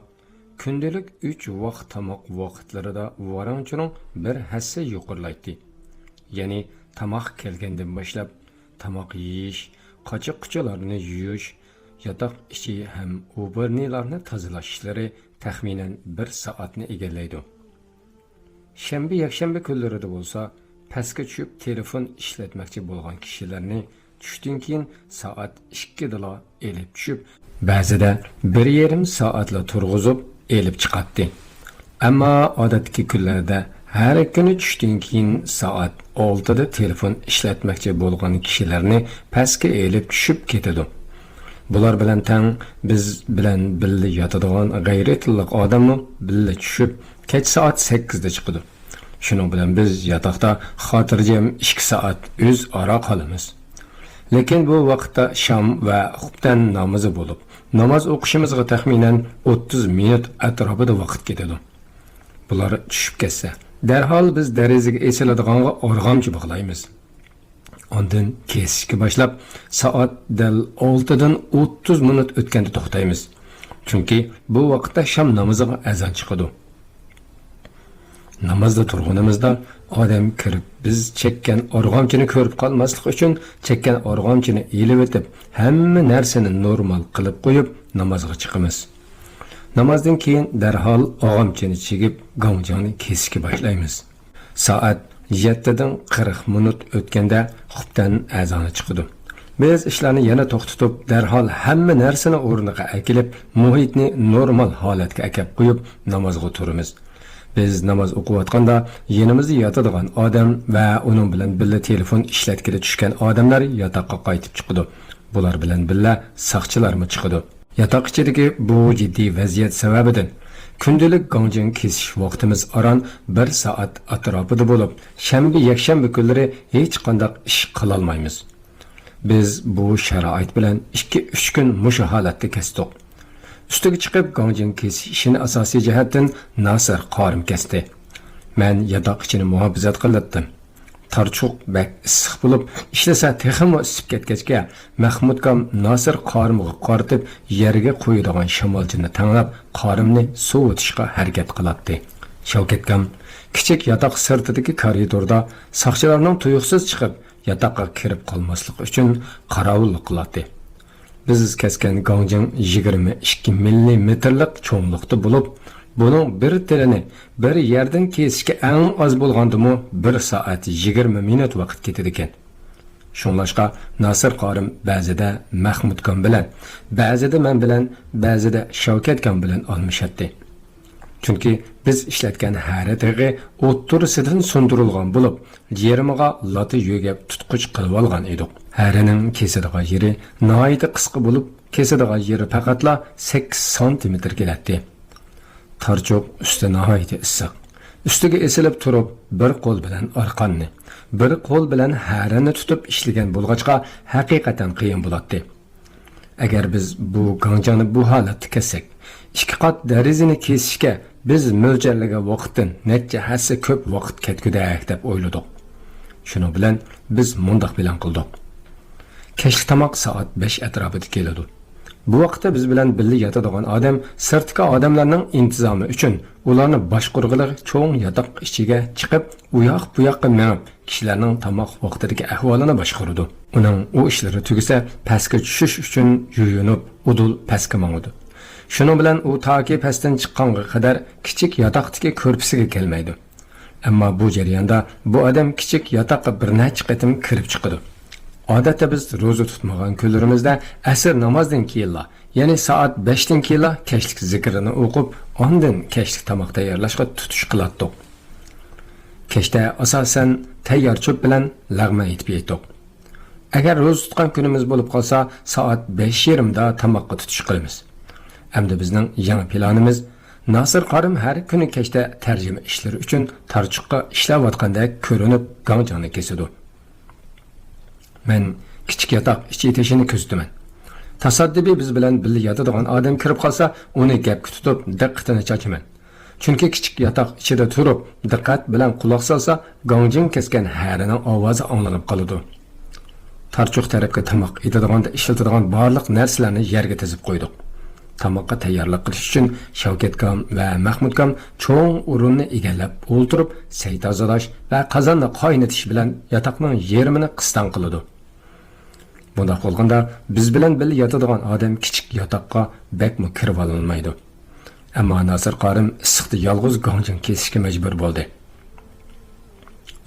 كۈندىلىك ئۈچ ۋاق تاماق ۋاقىتلىرىدا ۋاراڭ-چۇرۇڭ بىر ھەسسە يۇقىرىلايتتى. يەنى تاماق كەلگەندىن باشلاپ، تاماق يېيىش، قاچا-قۇچىلارنى يۇيۇش، ياتاق ئىچى ھەم ئوبورنىلارنى تازىلاش ئىشلىرى تەخمىنەن بىر سائەتنى ئىگىلەيدۇ. شەنبە، يەكشەنبە كۈنلىرىدە بولسا پەسكە چۈشۈپ تېلېفون ئىشلەتمەكچى بولغان كىشىلەرنى چۈشتىن كېيىن سائەت ئىككىدىلا ئېلىپ چۈشۈپ، بەزىدە بىر يېرىم سائەتلا تۇرغۇزۇپ ئېلىپ چىقاتتى. ئەمما ئادەتتىكى كۈنلەردە ھەر كۈنى چۈشتىن كېيىن سائەت ئالتىدا تېلېفون ئىشلەتمەكچى بولغان كىشىلەرنى پەسكە ئېلىپ چۈشۈپ كېتىدۇ. بۇلار بىلەن تەڭ بىز بىلەن بىللە ياتىدىغان غەيرىي تىللىق ئادەممۇ بىللە چۈشۈپ، كەچ سائەت سەككىزدە چىقىدۇ. شۇنىڭ بىلەن بىز ياتاقتا خاتىرجەم ئىككى سائەت ئۆزئارا قالىمىز. لېكىن بۇ ۋاقىتتا شام ۋە خۇپتەن نامىزى بولۇپ، ناماز ئوقۇشىمىزغا تەخمىنەن ئوتتۇز مىنۇت ئەتراپىدا ۋاقىت كېتىدۇ. بۇلار چۈشۈپ كەتسە، دەرھال بىز دېرىزىگە ئېسىلىدىغانغا ئارغامچا باغلايمىز. ئاندىن كېسىشكە باشلاپ، سائەت دەل ئالتىدىن ئوتتۇز مىنۇت ئۆتكەندە توختايمىز. چۈنكى بۇ ۋاقىتتا شام نامىزىغا ئەزان چىقىدۇ. نامازدا تۇرغىنىمىزدا ئادەم كىرىپ، بىز چەككەن ئارغامچىنى كۆرۈپ قالماسلىق ئۈچۈن، چەككەن ئارغامچىنى ئېلىۋېتىپ، ھەممە نەرسىنى نورمال قىلىپ قويۇپ، نامازغا چىقىمىز. نامازدىن كېيىن دەرھال ئارغامچىنى چىگىپ، گاڭجىڭنى كېسىشكە باشلايمىز. سائەت يەتتىدىن قىرىق مىنۇت ئۆتكەندە خۇپتەن ئەزانى چىقىدۇ. بىز ئىشلارنى يەنە توختىتىپ، دەرھال ھەممە نەرسىنى ئورنىغا ئەكېلىپ، مۇھىتنى نورمال ھالەتكە ئەكەپ قويۇپ، نامازغا تۇرىمىز. بىز ناماز ئوقۇۋاتقاندا، يېنىمىزدا ياتىدىغان ئادەم ۋە ئۇنىڭ بىلەن بىللە تېلېفون ئىشلەتكىلى چۈشكەن ئادەملەر ياتاققا قايتىپ چىقىدۇ. بۇلار بىلەن بىللە ساقچىلارمۇ چىقىدۇ. ياتاق ئىچىدىكى بۇ جىددىي ۋەزىيەت سەۋەبىدىن، كۈندىلىك گاڭجىڭ كېسىش ۋاقتىمىز ئاران بىر سائەت ئەتراپىدا بولۇپ، شەنبە، يەكشەنبە كۈنلىرى ھېچقانداق ئىش قىلالمايمىز. بىز بۇ شارائىت بىلەن ئىككى، ئۈچ كۈن مۇشۇ ھالەتتە كەستۇق. ئۈستىگە چىقىپ، گاڭجىڭ كېسىش ئىشىنى ئاساسىي جەھەتتىن ناسىر قارىم كەستى. مەن ياتاق ئىچىنى مۇھاپىزەت قىلاتتىم. تارچۇق بەك ئىسسىق بولۇپ، ئىشلىسە تېخىمۇ ئىسسىپ كەتكەچكە، مەخمۇتكام ناسىر قارىمغا قارىتىپ، يەرگە قويىدىغان شامالچىنى تەڭلەپ، قارىمنى سوۋۇتۇشقا ھەرىكەت قىلاتتى. شەۋكەتكام كىچىك ياتاق سىرتىدىكى كارىدوردا ساقچىلارنىڭ تۇيۇقسىز چىقىپ، ياتاققا كىرىپ قالماسلىق ئۈچۈن قاراۋۇللۇق قىلاتتى. بىز كەسكەن گاڭجىڭ يىگىرمە ئىككى مىللىمېتىرلىق چوڭلۇقتا بولۇپ، بۇنىڭ بىر تېلىنى بىر يەردىن كېسىشكە ئەڭ ئاز بولغاندىمۇ بىر سائەت يىگىرمە مىنۇت ۋاقىت كېتىدىكەن. شۇڭلاشقا ناسىر قارىم بەزىدە مەخمۇتكام بىلەن، بەزىدە مەن بىلەن، بەزىدە شاۋكەتكام بىلەن ئالمىشاتتى. چۈنكى بىز ئىشلەتكەن ھەرە تېغى ئوتتۇرىسىدىن سۇندۇرۇلغان بولۇپ، يېرىمىغا لاتا يۆگەپ تۇتقۇچ قىلىۋالغان ئىدۇق. ھەرىنىڭ كېسىدىغان يېرى ناھايىتى قىسقا بولۇپ، كېسىدىغان يېرى پەقەتلا سەككىز سانتىمېتىر كېلەتتى. تارچۇق ئۈستى ناھايىتى ئىسسىق. ئۈستىگە ئېسىلىپ تۇرۇپ، بىر قول بىلەن ئارقاننى، بىر قول بىلەن ھەرىنى تۇتۇپ ئىشلىگەن بولغاچقا، ھەقىقەتەن قىيىن بولاتتى. ئەگەر بىز بۇ گاڭجىڭنى بۇ ھالەتتە كەسسەك، ئىككى قات دېرىزىنى كېسىشكە بىز مۆلچەرلىگەن ۋاقىتتىن نەچچە ھەسسە كۆپ ۋاقىت كەتكۈدەك دەپ ئويلىدۇق. شۇنىڭ بىلەن بىز مۇنداق پىلان قىلدۇق. كەچلىك تاماق سائەت بەش ئەتراپىدا كېلىدۇ. بۇ ۋاقىتتا بىز بىلەن بىللە ياتىدىغان ئادەم سىرتتىكى ئادەملەرنىڭ ئىنتىزامى ئۈچۈن ئۇلارنى باشقۇرغىلى چوڭ ياتاق ئىچىگە چىقىپ، ئۇياق-بۇياققا مېڭىپ، كىشىلەرنىڭ تاماق ۋاقتىدىكى ئەھۋالىنى باشقۇرىدۇ. ئۇنىڭ ئۇ ئىشلىرى تۈگىسە، پەسكە چۈشۈش ئۈچۈن يۇيۇنۇپ، ئۇدۇل پەسكە ماڭىدۇ. شۇنىڭ بىلەن ئۇ تاكى پەستىن چىققانغا قەدەر كىچىك ياتاقتىكى كۆرپىسىگە كەلمەيدۇ. ئەمما بۇ جەرياندا بۇ ئادەم كىچىك ياتاققا بىر نەچچە قېتىم كىرىپ چىقىدۇ. ئادەتتە بىز روزا تۇتمىغان كۈنلىرىمىزدە ئەسىر نامازدىن كېيىنلا، يەنى سائەت بەشتىن كېيىنلا كەچلىك زىكىرىنى ئوقۇپ، ئاندىن كەچلىك تاماق تەييارلاشقا تۇتۇش قىلاتتۇق. كەچتە ئاساسەن تەييار چۆپ بىلەن لەغمەن ئېتىپ يەيتتۇق. ئەگەر روزا تۇتقان كۈنىمىز بولۇپ قالسا، سائەت بەش يېرىمدا تاماققا تۇتۇش قىلىمىز. ئەمدى بىزنىڭ يېڭى پىلانىمىز، ناسىر قارىم ھەر كۈنى كەچتە تەرجىمە ئىشلىرى ئۈچۈن تارچۇققا ئىشلەۋاتقاندەك كۆرۈنۈپ، گاڭجىڭنى كېسىدۇ. مەن كىچىك ياتاق ئىچى تېشىنى كۆزىتىمەن. تاسادىپىي بىز بىلەن بىللە ياتىدىغان ئادەم كىرىپ قالسا، ئۇنى گەپكە تۇتۇپ، دىققىتىنى چاچىمەن. چۈنكى كىچىك ياتاق ئىچىدە تۇرۇپ، دىققەت بىلەن قۇلاق سالسا، گاڭجىڭ كەسكەن ھەرىنىڭ ئاۋازى ئاڭلىنىپ قالىدۇ. تارچۇق تەرەپكە تاماق ئېتىدىغاندا ئىشلىتىدىغان بارلىق نەرسىلەرنى يەرگە تىزىپ قويدۇق. تاماققا تەييارلىق قىلىش ئۈچۈن شەۋكەتكام ۋە مەخمۇتكام چوڭ ئورۇننى ئىگىلەپ ئولتۇرۇپ، سەي تازىلاش ۋە قازاننى قاينىتىش بىلەن ياتاقنىڭ يېرىمىنى قىستاڭ قىلىدۇ. بۇنداق بولغاندا، بىز بىلەن بىللە ياتىدىغان ئادەم كىچىك ياتاققا بەكمۇ كىرىۋالالمايدۇ. ئەمما ناسىر قارىم ئىسسىقتا يالغۇز گاڭجىڭ كېسىشكە مەجبۇر بولدى.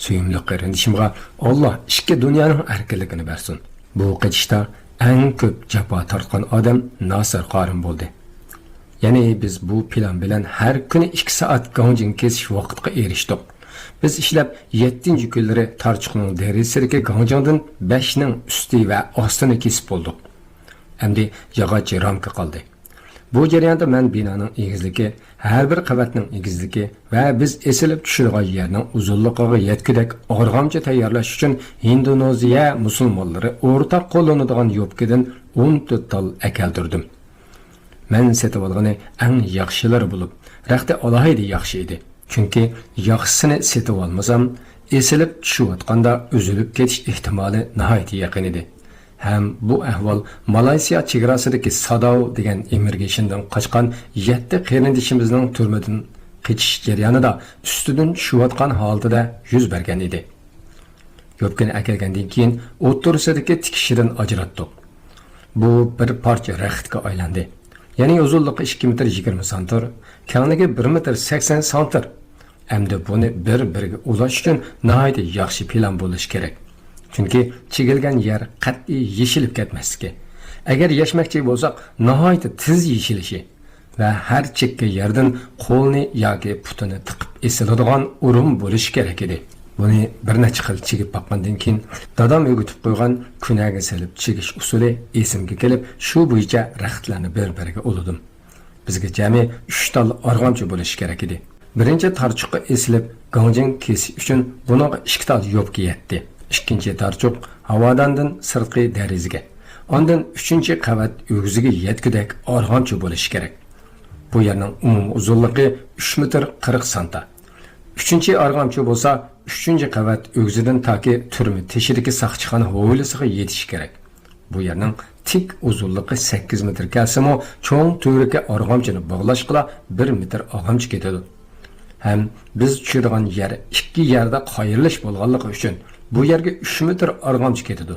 سۆيۈملۈك قېرىندىشىمغا ئاللا ئىككى دۇنيانىڭ ئەركىنلىكىنى بەرسۇن. بۇ قېتىشتا ئەڭ كۆپ جاپا تارتقان ئادەم ناسىر قارىم بولدى. يەنى بىز بۇ پىلان بىلەن ھەر كۈنى ئىككى سائەت گاڭجىڭ كېسىش ۋاقىتقا ئېرىشتۇق. بىز ئىشلەپ يەتتىنچى كۈنلىرى تارچۇقنىڭ دېرىزىسىدىكى گاڭجىڭدىن بەشنىڭ ئۈستى ۋە ئاستىنى كېسىپ بولدۇق. ئەمدى ياغاچ رامكا قالدى. بۇ جەرياندا مەن بىنانىڭ ئېگىزلىكى، ھەر بىر قەۋەتنىڭ ئېگىزلىكى ۋە بىز ئېسىلىپ چۈشىدىغان يەرنىڭ ئۇزۇنلۇقىغا يەتكۈدەك ئارغامچا تەييارلاش ئۈچۈن ھىندونېزىيە مۇسۇلمانلىرى ئورتاق قوللىنىدىغان يوپكىدىن ئون تۆت تال ئەكەلدۈردۈم. مەن سېتىۋالغىنى ئەڭ ياخشىلىرى بولۇپ، رەختى ئالاھىدە ياخشى ئىدى. چۈنكى ياخشىسىنى سېتىۋالمىسام، ئېسىلىپ چۈشۈۋاتقاندا ئۈزۈلۈپ كېتىش ئېھتىمالى ناھايىتى يېقىن ئىدى. ھەم بۇ ئەھۋال مالايسىيا چېگراسىدىكى ساداۋ دېگەن ئىممىگرېيشندىن قاچقان يەتتە قېرىندىشىمىزنىڭ تۈرمىدىن قېچىش جەريانىدا ئۈستىدىن چۈشۈۋاتقان ھالىتىدە يۈز بەرگەن ئىدى. يوپكىنى ئەكەلگەندىن كېيىن ئوتتۇرىسىدىكى تىكىشىدىن ئاجراتتۇق. بۇ بىر پارچە رەختكە ئايلاندى. يەنى ئۇزۇنلۇقى ئىككى مېتىر يىگىرمە سانتىر، كەڭلىكى بىر مېتىر سەكسەن سانتىر. ئەمدى بۇنى بىر-بىرىگە ئۇلاش ئۈچۈن ناھايىتى ياخشى پىلان بولۇشى كېرەك. چۈنكى چېگىلگەن يەر قەتئىي يېشىلىپ كەتمەسلىكى، ئەگەر يەشمەكچى بولساق، ناھايىتى تېز يېشىلىشى ۋە ھەر چەككە يەردىن قولىنى ياكى پۇتىنى تىقىپ ئېسىلىدىغان ئورۇن بولۇشى كېرەك ئىدى. بۇنى بىر نەچچە خىل چىگىپ باققاندىن كېيىن، دادام ئۆگىتىپ قويغان كۈنەگە سېلىپ چىگىش ئۇسۇلى ئېسىمگە كېلىپ، شۇ بويىچە رەختلەرنى بىر-بىرىگە ئۇلىدىم. بىزگە جەمئىي ئۈچ تال ئارغامچا بولۇشى كېرەك ئىدى. بىرىنچى تارچۇققا ئېسىلىپ گاڭجىڭ كېسىش ئۈچۈن بۇنىڭغا ئىككى تال يوپكا يەتتى. ئىككىنچى تارچۇق ھاۋاداندىن سىرتقى دېرىزىگە، ئاندىن ئۈچىنچى قەۋەت ئۆگزىگە يەتكۈدەك ئارغامچا بولۇشى كېرەك. بۇ يەرنىڭ ئومۇمىي ئۇزۇنلۇقى ئۈچ مېتىر قىرىق سانتا. ئۈچىنچى ئارغامچا بولسا ئۈچىنچى قەۋەت ئۆگزىدىن تاكى تۈرمە تېشىدىكى ساقچىخانا ھويلىسىغا يېتىشى كېرەك. بۇ يەرنىڭ تىك ئۇزۇنلۇقى سەككىز مېتىر كەلسىمۇ، چوڭ تۈۋرۈككە ئارغامچىنى باغلاشقىلا بىر مېتىر ئارغامچا كېتىدۇ. ھەم بىز چۈشىدىغان يەر ئىككى يەردە قايرىلىش بولغانلىقى ئۈچۈن، بۇ يەرگە ئۈچ مېتىر ئارغامچا كېتىدۇ.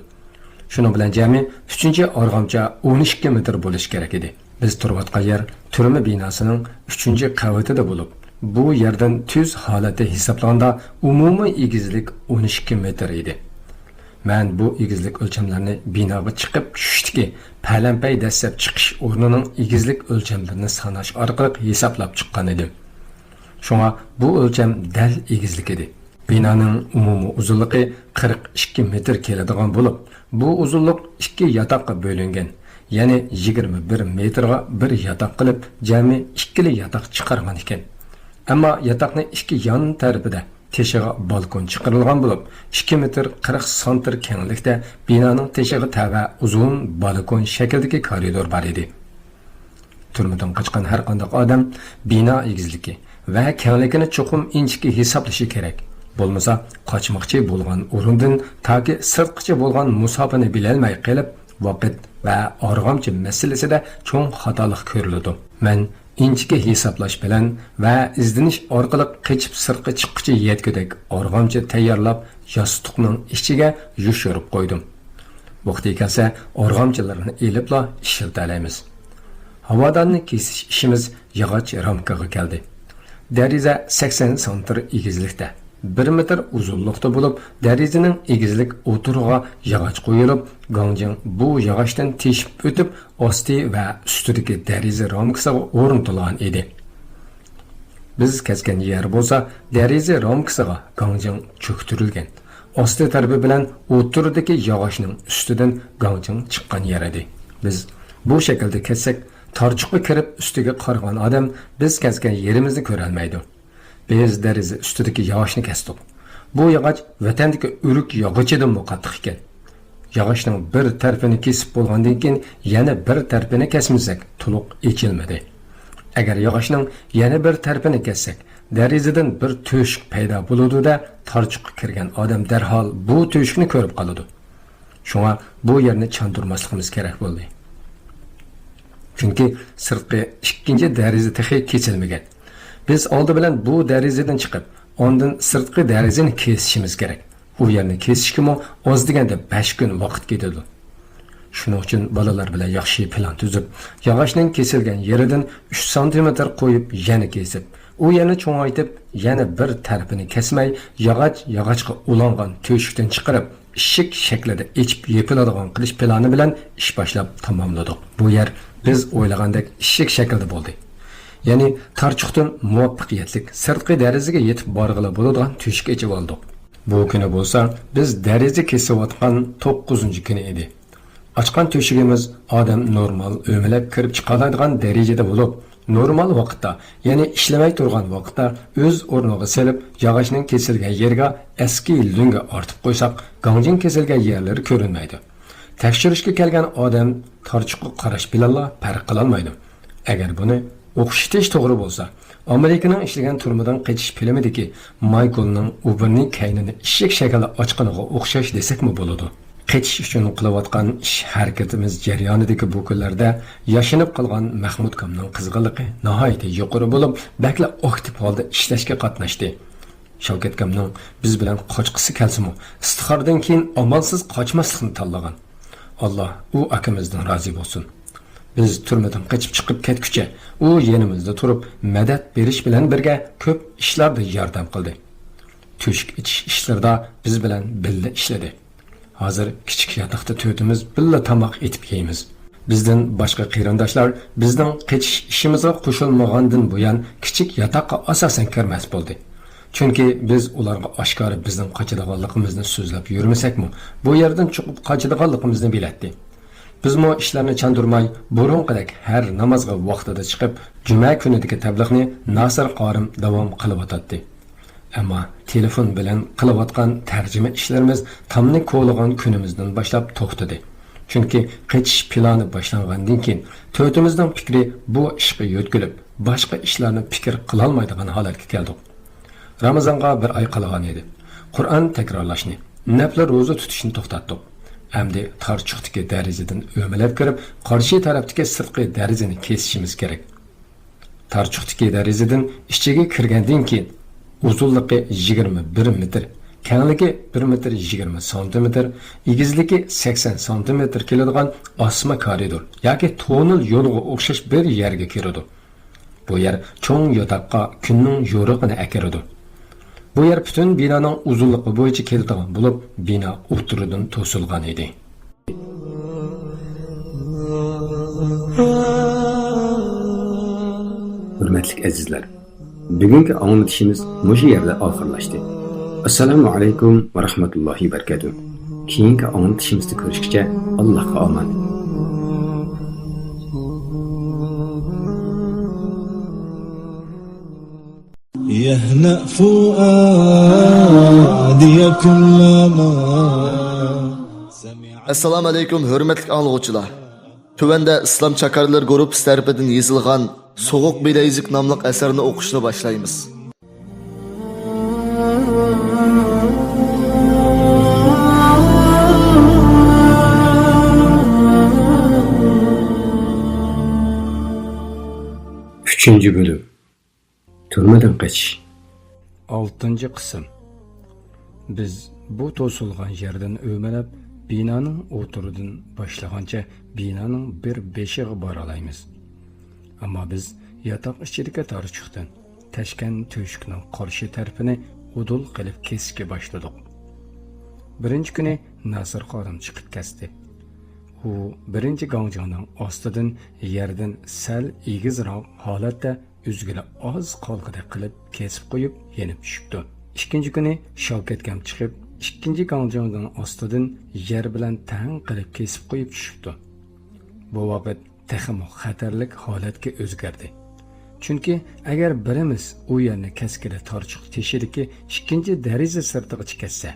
شۇنىڭ بىلەن جەمئىي ئۈچىنچى ئارغامچا ئون ئىككى مېتىر بولۇشى كېرەك ئىدى. بىز تۇرۇۋاتقان يەر تۈرمە بىناسىنىڭ ئۈچىنچى قەۋىتىدە بولۇپ، بۇ يەردىن تۈز ھالەتتە ھېسابلىغاندا ئومۇمىي ئېگىزلىك ئون ئىككى مېتىر ئىدى. مەن بۇ ئېگىزلىك ئۆلچەملەرنى بىناغا چىقىپ چۈشۈشتىكى پەلەمپەي دەسسەپ چىقىش ئورنىنىڭ ئېگىزلىك ئۆلچەملىرىنى ساناش ئارقىلىق ھېسابلاپ چىققان ئىدىم. شۇڭا بۇ ئۆلچەم دەل ئېگىزلىك ئىدى. بىنانىڭ ئومۇمىي ئۇزۇنلۇقى قىرىق ئىككى مېتىر كېلىدىغان بولۇپ، بۇ ئۇزۇنلۇق ئىككى ياتاققا بۆلۈنگەن، يەنى يىگىرمە بىر مېتىرغا بىر ياتاق قىلىپ، جەمئىي ئىككىلا ياتاق چىقارغان ئىكەن. ئەمما ياتاقنىڭ ئىككى يان تەرىپىدە تېشىغا بالكون چىقىرىلغان بولۇپ، ئىككى مېتىر قىرىق سانتىر كەڭلىكتە بىنانىڭ تېشىغا تەۋە ئۇزۇن بالكون شەكلىدىكى كارىدور بار ئىدى. تۈرمىدىن قاچقان ھەرقانداق ئادەم بىنا ئېگىزلىكى ۋە كەڭلىكىنى چوقۇم ئىنچىكە ھېسابلىشى كېرەك. بولمىسا، قاچماقچى بولغان ئورۇندىن تاكى سىرتقىچە بولغان مۇساپىنى بىلەلمەي قېلىپ، ۋاقىت ۋە ئارغامچا مەسىلىسىدە چوڭ خاتالىق كۆرۈلىدۇ. مەن ئىنچىكە ھېسابلاش بىلەن ۋە ئىزدىنىش ئارقىلىق قېچىپ سىرتقا چىققۇچە يەتكۈدەك ئارغامچا تەييارلاپ، ياستۇقنىڭ ئىچىگە يوشۇرۇپ قويدۇم. ۋاقتى كەلسە، ئارغامچىلارنى ئېلىپلا ئىشلىتەلەيمىز. ھاۋادارنى كېسىش ئىشىمىز ياغاچ رامكىغا كەلدى. دېرىزە سەكسەن سانتىر ئېگىزلىكتە، بىر مېتىر ئۇزۇنلۇقتا بولۇپ، دېرىزىنىڭ ئېگىزلىك ئوتتۇرىغا ياغاچ قويۇلۇپ، گاڭجىڭ بۇ ياغاچتىن تېشىپ ئۆتۈپ، ئاستى ۋە ئۈستىدىكى دېرىزە رامكىسىغا ئورنىتىلغان ئىدى. بىز كەسكەن يەر بولسا دېرىزە رامكىسىغا گاڭجىڭ چۆكتۈرۈلگەن، ئاستى تەرىپى بىلەن ئوتتۇرىدىكى ياغاچنىڭ ئۈستىدىن گاڭجىڭ چىققان يەر ئىدى. بىز بۇ شەكىلدە كەسسەك، تارچۇققا كىرىپ ئۈستىگە قارىغان ئادەم بىز كەسكەن يېرىمىزنى كۆرەلمەيدۇ. بىز دېرىزە ئۈستىدىكى ياغاچنى كەستۇق. بۇ ياغاچ ۋەتەندىكى ئۆرۈك ياغىچىدىنمۇ قاتتىق ئىكەن. ياغاچنىڭ بىر تەرىپىنى كېسىپ بولغاندىن كېيىن، يەنە بىر تەرىپىنى كەسمىسەك، تولۇق ئېچىلمىدى. ئەگەر ياغاچنىڭ يەنە بىر تەرىپىنى كەسسەك، دېرىزىدىن بىر تۆشۈك پەيدا بولىدۇ-دە، تارچۇققا كىرگەن ئادەم دەرھال بۇ تۆشۈكنى كۆرۈپ قالىدۇ. شۇڭا بۇ يەرنى چاندۇرماسلىقىمىز كېرەك بولدى. چۈنكى سىرتقى ئىككىنچى دېرىزە تېخى كېسىلمىگەن. بىز ئالدى بىلەن بۇ دېرىزىدىن چىقىپ، ئاندىن سىرتقى دېرىزىنى كېسىشىمىز كېرەك. ئۇ يەرنى كېسىشكىمۇ ئاز دېگەندە بەش كۈن ۋاقىت كېتىدۇ. شۇنىڭ ئۈچۈن بالىلار بىلەن ياخشى پىلان تۈزۈپ، ياغاچنىڭ كېسىلگەن يېرىدىن ئۈچ سانتىمېتىر قويۇپ يەنە كېسىپ، ئۇ يەرنى چوڭايتىپ، يەنە بىر تەرىپىنى كەسمەي، ياغاچ ياغاچقا ئۇلانغان تۆشۈكتىن چىقىرىپ، ئىشىك شەكلىدە ئېچىپ يېپىلىدىغان قىلىش پىلانى بىلەن ئىش باشلاپ تاماملىدۇق. بۇ يەر بىز ئويلىغاندەك ئىشىك شەكلىدە بولدى. يەنى تارچۇقتىن مۇۋەپپەقىيەتلىك سىرتقى دېرىزىگە يېتىپ بارغىلى بولىدىغان تۆشۈك ئېچىۋالدۇق. بۇ كۈنى بولسا بىز دېرىزە كېسىۋاتقان توققۇزىنچى كۈنى ئىدى. ئاچقان تۆشۈكىمىز ئادەم نورمال ئۆمىلەپ كىرىپ چىقالايدىغان دەرىجىدە بولۇپ، نورمال ۋاقىتتا، يەنى ئىشلىمەي تۇرغان ۋاقىتتا ئۆز ئورنىغا سېلىپ، ياغاچنىڭ كېسىلگەن يېرىگە ئەسكى لۆڭگە ئارتىپ قويساق، گاڭجىڭ كېسىلگەن يەرلىرى كۆرۈنمەيدۇ. تەكشۈرۈشكە كەلگەن ئادەم تارچۇققا قاراش بىلەنلا پەرق قىلالمايدۇ. ئەگەر بۇنى ئوخشىتىش توغرا بولسا، ئامېرىكىنىڭ ئىشلىگەن تۈرمىدىن قېچىش فىلىمىدىكى مايكلنىڭ ئوبېرنى كەينىنى ئىشىك شەكلىدە ئاچقىنىغا ئوخشاش دېسەكمۇ بولىدۇ. قېچىش ئۈچۈن قىلىۋاتقان ئىش ھەرىكىتىمىز جەريانىدىكى بۇ كۈنلەردە ياشىنىپ قالغان مەخمۇتكامنىڭ قىزغىنلىقى ناھايىتى يۇقىرى بولۇپ، بەكلا ئاكتىپ ھالدا ئىشلەشكە قاتناشتى. شاۋكەتكامنىڭ بىز بىلەن قاچقۇسى كەلسىمۇ، ئىستىخارىدىن كېيىن ئامالسىز قاچماسلىقنى تاللىغان. ئاللا ئۇ ئاكىمىزدىن رازى بولسۇن. بىز تۈرمىدىن قېچىپ چىقىپ كەتكۈچە، ئۇ يېنىمىزدا تۇرۇپ، مەدەت بېرىش بىلەن بىرگە كۆپ ئىشلاردا ياردەم قىلدى. تۆشۈك ئېچىش ئىشلىرىدا بىز بىلەن بىللە ئىشلىدى. ھازىر كىچىك ياتاقتا تۆتىمىز بىللە تاماق ئېتىپ يەيمىز. بىزدىن باشقا قېرىنداشلار بىزنىڭ قېچىش ئىشىمىزغا قوشۇلمىغاندىن بۇيان، كىچىك ياتاققا ئاساسەن كىرمەس بولدى. چۈنكى بىز ئۇلارغا ئاشكارا بىزنىڭ قاچىدىغانلىقىمىزنى سۆزلەپ يۈرمىسەكمۇ، بۇ يەردىن چوقۇپ قاچىدىغانلىقىمىزنى بىلەتتى. بىزمۇ ئىشلارنى چاندۇرماي، بۇرۇنقىدەك ھەر نامازغا ۋاقتىدا چىقىپ، جۈمە كۈنىدىكى تەبلىغنى ناسىر قارىم داۋام قىلىۋاتاتتى. ئەمما تېلېفون بىلەن قىلىۋاتقان تەرجىمە ئىشلىرىمىز تامنى كولىغان كۈنىمىزدىن باشلاپ توختىدى. چۈنكى قېچىش پىلانى باشلانغاندىن كېيىن، تۆتىمىزنىڭ پىكرى بۇ ئىشقا يۆتكىلىپ، باشقا ئىشلارنى پىكىر قىلالمايدىغان ھالەتكە كەلدۇق. رامىزانغا بىر ئاي قالغان ئىدى. قۇرئان تەكرارلاشنى، نەپلە روزا تۇتۇشنى توختاتتۇق. ئەمدى تارچۇقتىكى دېرىزىدىن ئۆمىلەپ كىرىپ، قارشى تەرەپتىكى سىرتقى دېرىزىنى كېسىشىمىز كېرەك. تارچۇقتىكى دېرىزىدىن ئىچىگە كىرگەندىن كېيىن، ئۇزۇنلۇقى يىگىرمە بىر مېتىر، كەڭلىكى بىر مېتىر يىگىرمە سانتىمېتىر، ئېگىزلىكى سەكسەن سانتىمېتىر كېلىدىغان ئاسما كارىدور ياكى توننېل يولىغا ئوخشاش بىر يەرگە كىرىدۇ. بۇ يەر چوڭ ياتاققا كۈننىڭ يورۇقىنى ئەكىرىدۇ. بۇ يەر پۈتۈن بىنانىڭ ئۇزۇنلۇقى بويىچە كېلىدىغان بولۇپ، بىنا ئوتتۇرىدىن توسۇلغان ئىدى. ھۆرمەتلىك ئەزىزلەر، بۈگۈنكى ئاڭلىتىشىمىز مۇشۇ يەردە ئاخىرلاشتى. ئەسسالامۇ ئەلەيكۇم ۋە رەھمەتۇللاھى ۋە بەرىكاتۇھ. كېيىنكى ئاڭلىتىشىمىزدا كۆرۈشكىچە، ئاللاھقا ئامانەت. يهنأ فؤادي كلما سمع. ئەسسالامۇ ئەلەيكۇم، ھۆرمەتلىك ئاڭلىغۇچىلار. تۆۋەندە ئىسلام چاكارلىرى گۇرۇپپىسى تەرىپىدىن يېزىلغان سوغۇق بىلەيزۈك ناملىق ئەسەرنى ئوقۇشنى باشلايمىز. ئۈچىنچى بۆلۈم. تۈرمىدىن قېچىش. ئالتىنچى قىسىم. بىز بۇ توسۇلغان يەردىن ئۆمىلەپ، بىنانىڭ ئوتتۇرىدىن باشلىغانچە بىنانىڭ بىر بېشىغا بارالايمىز. ئەمما بىز ياتاق ئىچىدىكى تارچۇقتىن تەشكەن تۆشۈكنىڭ قارشى تەرىپىنى ئۇدۇل قىلىپ كېسىشكە باشلىدۇق. بىرىنچى كۈنى ناسىر قارىم چىقىپ كەستى. ئۇ بىرىنچى گاڭجىڭنىڭ ئاستىدىن يەردىن سەل ئېگىزراق ھالەتتە ئۆزگىلەر ئاز قالغۇدەك قىلىپ كېسىپ قويۇپ يېنىپ چۈشۈپتۇ. ئىككىنچى كۈنى شاۋكەتكام چىقىپ، ئىككىنچى گاڭجىڭنىڭ ئاستىدىن يەر بىلەن تەڭ قىلىپ كېسىپ قويۇپ چۈشۈپتۇ. بۇ ۋاقىت تېخىمۇ خەتەرلىك ھالەتكە ئۆزگەردى. چۈنكى ئەگەر بىرىمىز ئۇ يەرنى كەسكىلى تارچۇق تېشىدىكى ئىككىنچى دېرىزە سىرتىغىچە كەتسە،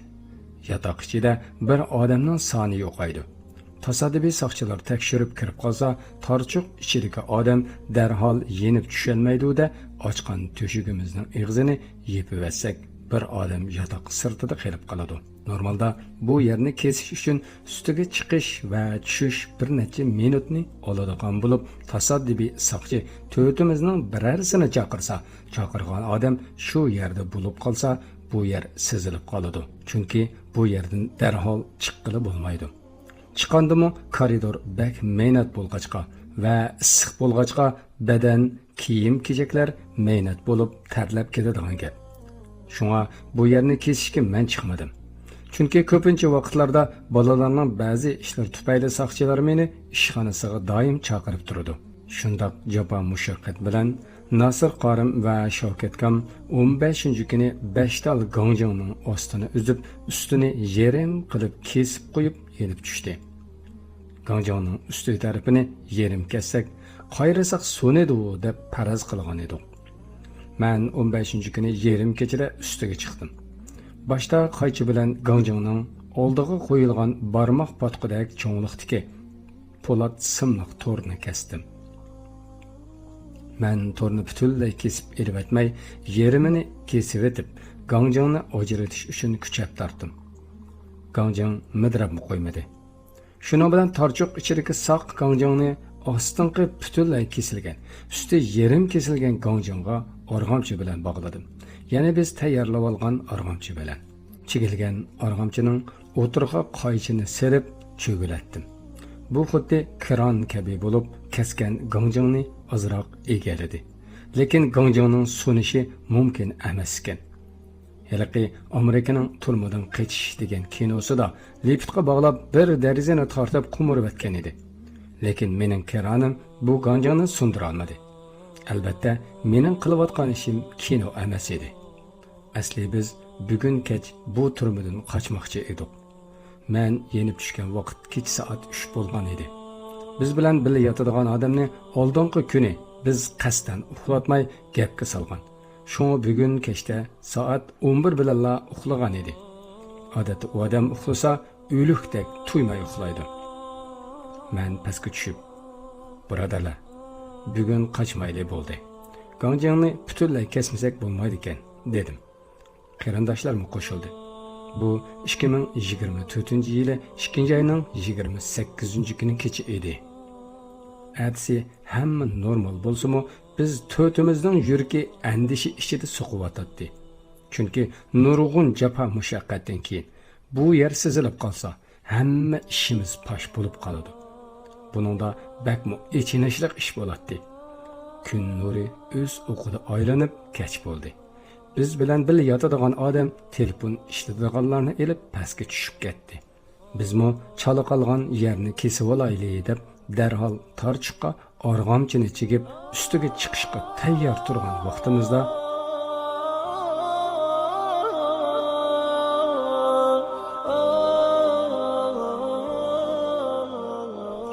ياتاق ئىچىدە بىر ئادەمنىڭ سانى يوقايدۇ. تاسادىپىي ساقچىلار تەكشۈرۈپ كىرىپ قالسا، تارچۇق ئىچىدىكى ئادەم دەرھال يېنىپ چۈشەلمەيدۇ-دە، ئاچقان تۆشۈكىمىزنىڭ ئېغىزىنى يېپىۋەتسەك، بىر ئادەم ياتاق سىرتىدا قېلىپ قالىدۇ. نورمالدا بۇ يەرنى كېسىش ئۈچۈن ئۈستىگە چىقىش ۋە چۈشۈش بىر نەچچە مىنۇتنى ئالىدىغان بولۇپ، تاسادىپىي ساقچى تۆتىمىزنىڭ بىرەرسىنى چاقىرسا، چاقىرغان ئادەم شۇ يەردە بولۇپ قالسا، بۇ يەر سېزىلىپ قالىدۇ. چۈنكى بۇ يەردىن دەرھال چىققىلى بولمايدۇ. چىققاندىمۇ كارىدور بەك مەينەت بولغاچقا ۋە ئىسسىق بولغاچقا، بەدەن، كىيىم-كېچەكلەر مەينەت بولۇپ، تەرلەپ كېتىدىغان گەپ. شۇڭا بۇ يەرنى كېسىشكە مەن چىقمىدىم. چۈنكى كۆپىنچە ۋاقىتلاردا بالىلارنىڭ بەزى ئىشلىرى تۈپەيلى ساقچىلار مېنى ئىشخانىسىغا دائىم چاقىرىپ تۇرىدۇ. شۇنداق جاپا-مۇشەققەت بىلەن ناسىر قارىم ۋە شاۋكەتكام ئون بەشىنچى كۈنى بەش تال گاڭجىڭنىڭ ئاستىنى ئۈزۈپ، ئۈستىنى يېرىم قىلىپ كېسىپ قويۇپ يېنىپ چۈشتى. گاڭجىڭنىڭ ئۈستى تەرىپىنى يېرىم كەسسەك، قايرىساق سۇنىدۇ دەپ پەرەز قىلغان ئىدۇق. مەن ئون بەشىنچى كۈنى يېرىم كېچىدە ئۈستىگە چىقتىم. باشتا قايچى بىلەن گاڭجىڭنىڭ ئالدىغا قويۇلغان بارماق پاتقۇدەك چوڭلۇقتىكى پولات سىملىق تورنى كەستىم. مەن تورنى پۈتۈنلەي كېسىپ ئېلىۋەتمەي، يېرىمىنى كېسىۋېتىپ، گاڭجىڭنى ئاجرىتىش ئۈچۈن كۈچەپ تارتتىم. گاڭجىڭ مىدىرلاپمۇ قويمىدى. شۇنىڭ بىلەن تارچۇق ئىچىدىكى ساق گاڭجىڭنى ئاستىنقى پۈتۈنلەي كېسىلگەن، ئۈستى يېرىم كېسىلگەن گاڭجىڭغا ئارغامچا بىلەن باغلىدىم. يەنى بىز تەييارلىۋالغان ئارغامچا بىلەن. چىگىلگەن ئارغامچىنىڭ ئوتتۇرىغا قايچىنى سېلىپ چۆگىلەتتىم. بۇ خۇددى كىران كەبى بولۇپ، كەسكەن گاڭجىڭنى ئازراق ئىگىلىدى. لېكىن گاڭجىڭنىڭ سۇنۇشى مۇمكىن ئەمەس ئىكەن. ھېلىقى ئامېرىكىنىڭ تۈرمىدىن قېچىش دېگەن كىنوسىدا لىپىتقا باغلاپ بىر دېرىزىنى تارتىپ قومۇرۇۋەتكەن ئىدى. لېكىن مېنىڭ كىرانىم بۇ گاڭجىڭنى سۇندۇرالمىدى. ئەلۋەتتە، مېنىڭ قىلىۋاتقان ئىشىم كىنو ئەمەس ئىدى. ئەسلى بىز بۈگۈن كەچ بۇ تۈرمىدىن قاچماقچى ئىدۇق. مەن يېنىپ چۈشكەن ۋاقىت كېچە سائەت ئۈچ بولغان ئىدى. بىز بىلەن بىللە ياتىدىغان ئادەمنى ئالدىنقى كۈنى بىز قەستەن ئۇخلاتماي گەپكە سالغان. شۇڭا بۈگۈن كەچتە سائەت ئون بىر بىلەنلا ئۇخلىغان ئىدى. ئادەتتە ئۇ ئادەم ئۇخلىسا، ئۆلۈكتەك تۇيماي ئۇخلايدۇ. مەن پەسكە چۈشۈپ، بۇرادەرلەر، بۈگۈن قاچمايلى بولدى. گاڭجىڭنى پۈتۈنلەي كەسمىسەك بولمايدىكەن، دېدىم. قېرىنداشلارمۇ قوشۇلدى. بۇ ئىككى مىڭ يىگىرمە تۆتىنچى يىلى ئىككىنچى ئاينىڭ يىگىرمە سەككىزىنچى كۈنى كېچە ئىدى. ئەتىسى ھەممە نورمال بولسىمۇ، بىز تۆتىمىزنىڭ يۈرىكى ئەندىشە ئىچىدە سوقۇۋاتاتتى. چۈنكى نۇرغۇن جاپا مۇشەققەتتىن كېيىن بۇ يەر سېزىلىپ قالسا، ھەممە ئىشىمىز پاش بولۇپ قالىدۇ. بۇنىڭدا بەكمۇ ئېچىنىشلىق ئىش بولاتتى. كۈن نۇرى ئۆز ئوقىدا ئايلىنىپ كەچ بولدى. بىز بىلەن بىللە ياتىدىغان ئادەم تېلېفون ئىشلىتىدىغانلارنى ئېلىپ پەسكە چۈشۈپ كەتتى. بىزمۇ چالا قالغان يەرنى كېسىۋالايلى دەپ دەرھال تارچۇققا ئارغامچىنى چىگىپ، ئۈستىگە چىقىشقا تەييار تۇرغان ۋاقتىمىزدا،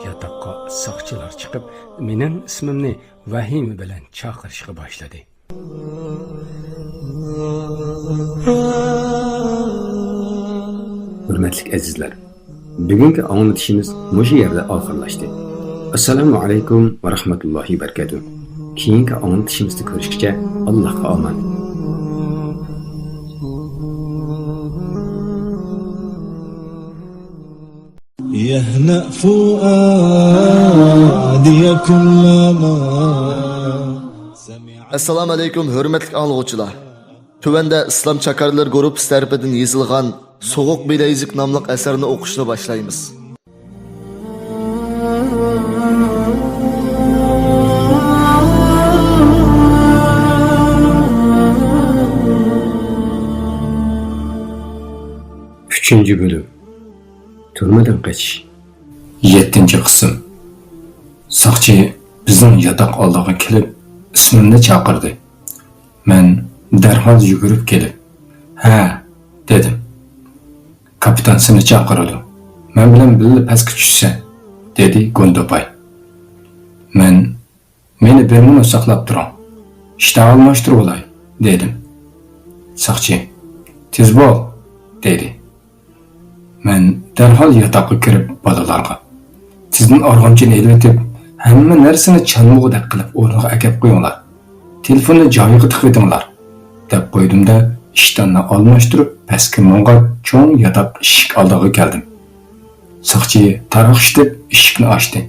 ياتاققا ساقچىلار چىقىپ، مېنىڭ ئىسمىمنى ۋەھىمە بىلەن چاقىرىشقا باشلىدى. ھۆرمەتلىك ئەزىزلەر، بۈگۈنكى ئاڭلىتىشىمىز مۇشۇ يەردە ئاخىرلاشتى. ئەسسالامۇ ئەلەيكۇم ۋە رەھمەتۇللاھى ۋە بەرىكاتۇھ. كېيىنكى ئاڭلىتىشىمىزدا كۆرۈشكىچە، ئاللاھقا ئامانەت. يهنأ فؤادي كلما سمع. ئەسسالامۇ ئەلەيكۇم، ھۆرمەتلىك ئاڭلىغۇچىلار. تۆۋەندە ئىسلام چاكارلىرى گۇرۇپپىسى تەرىپىدىن يېزىلغان سوغۇق بىلەيزۈك ناملىق ئەسەرنى ئوقۇشنى باشلايمىز. ئۈچىنچى بۆلۈم. تۈرمىدىن قېچىش. يەتتىنچى قىسىم. ساقچى بىزنىڭ ياتاق ئالدىغا كېلىپ، ئىسمىمنى چاقىردى. مەن دەرھال يۈگۈرۈپ كېلىپ، «ھە» دېدىم. «كاپىتان سېنى چاقىرىدۇ. مەن بىلەن بىللە پەسكە چۈشىسەن» دېدى گۇندىپاي. مەن «مېنى بىر مىنۇت ساقلاپ تۇرۇڭ، ئىشتە ئالماشتۇرۇۋالاي» دېدىم. ساقچى «تېز بول» دېدى. مەن دەرھال ياتاققا كىرىپ بالىلارغا، «تېزدىن ئارغامچىنى ئېلىۋېتىپ، ھەممە نەرسىنى چالمىغۇدەك قىلىپ ئورنىغا ئەكەپ قويۇڭلار. تېلېفوننى جايىغا تىقىۋېتىڭلار» دەپ قويدۇم-دە، ئىشتاننى ئالماشتۇرۇپ پەسكە ماڭغاچ چوڭ ياتاق ئىشىك ئالدىغا كەلدىم. ساقچى تاراقشىتىپ ئىشىكنى ئاچتى.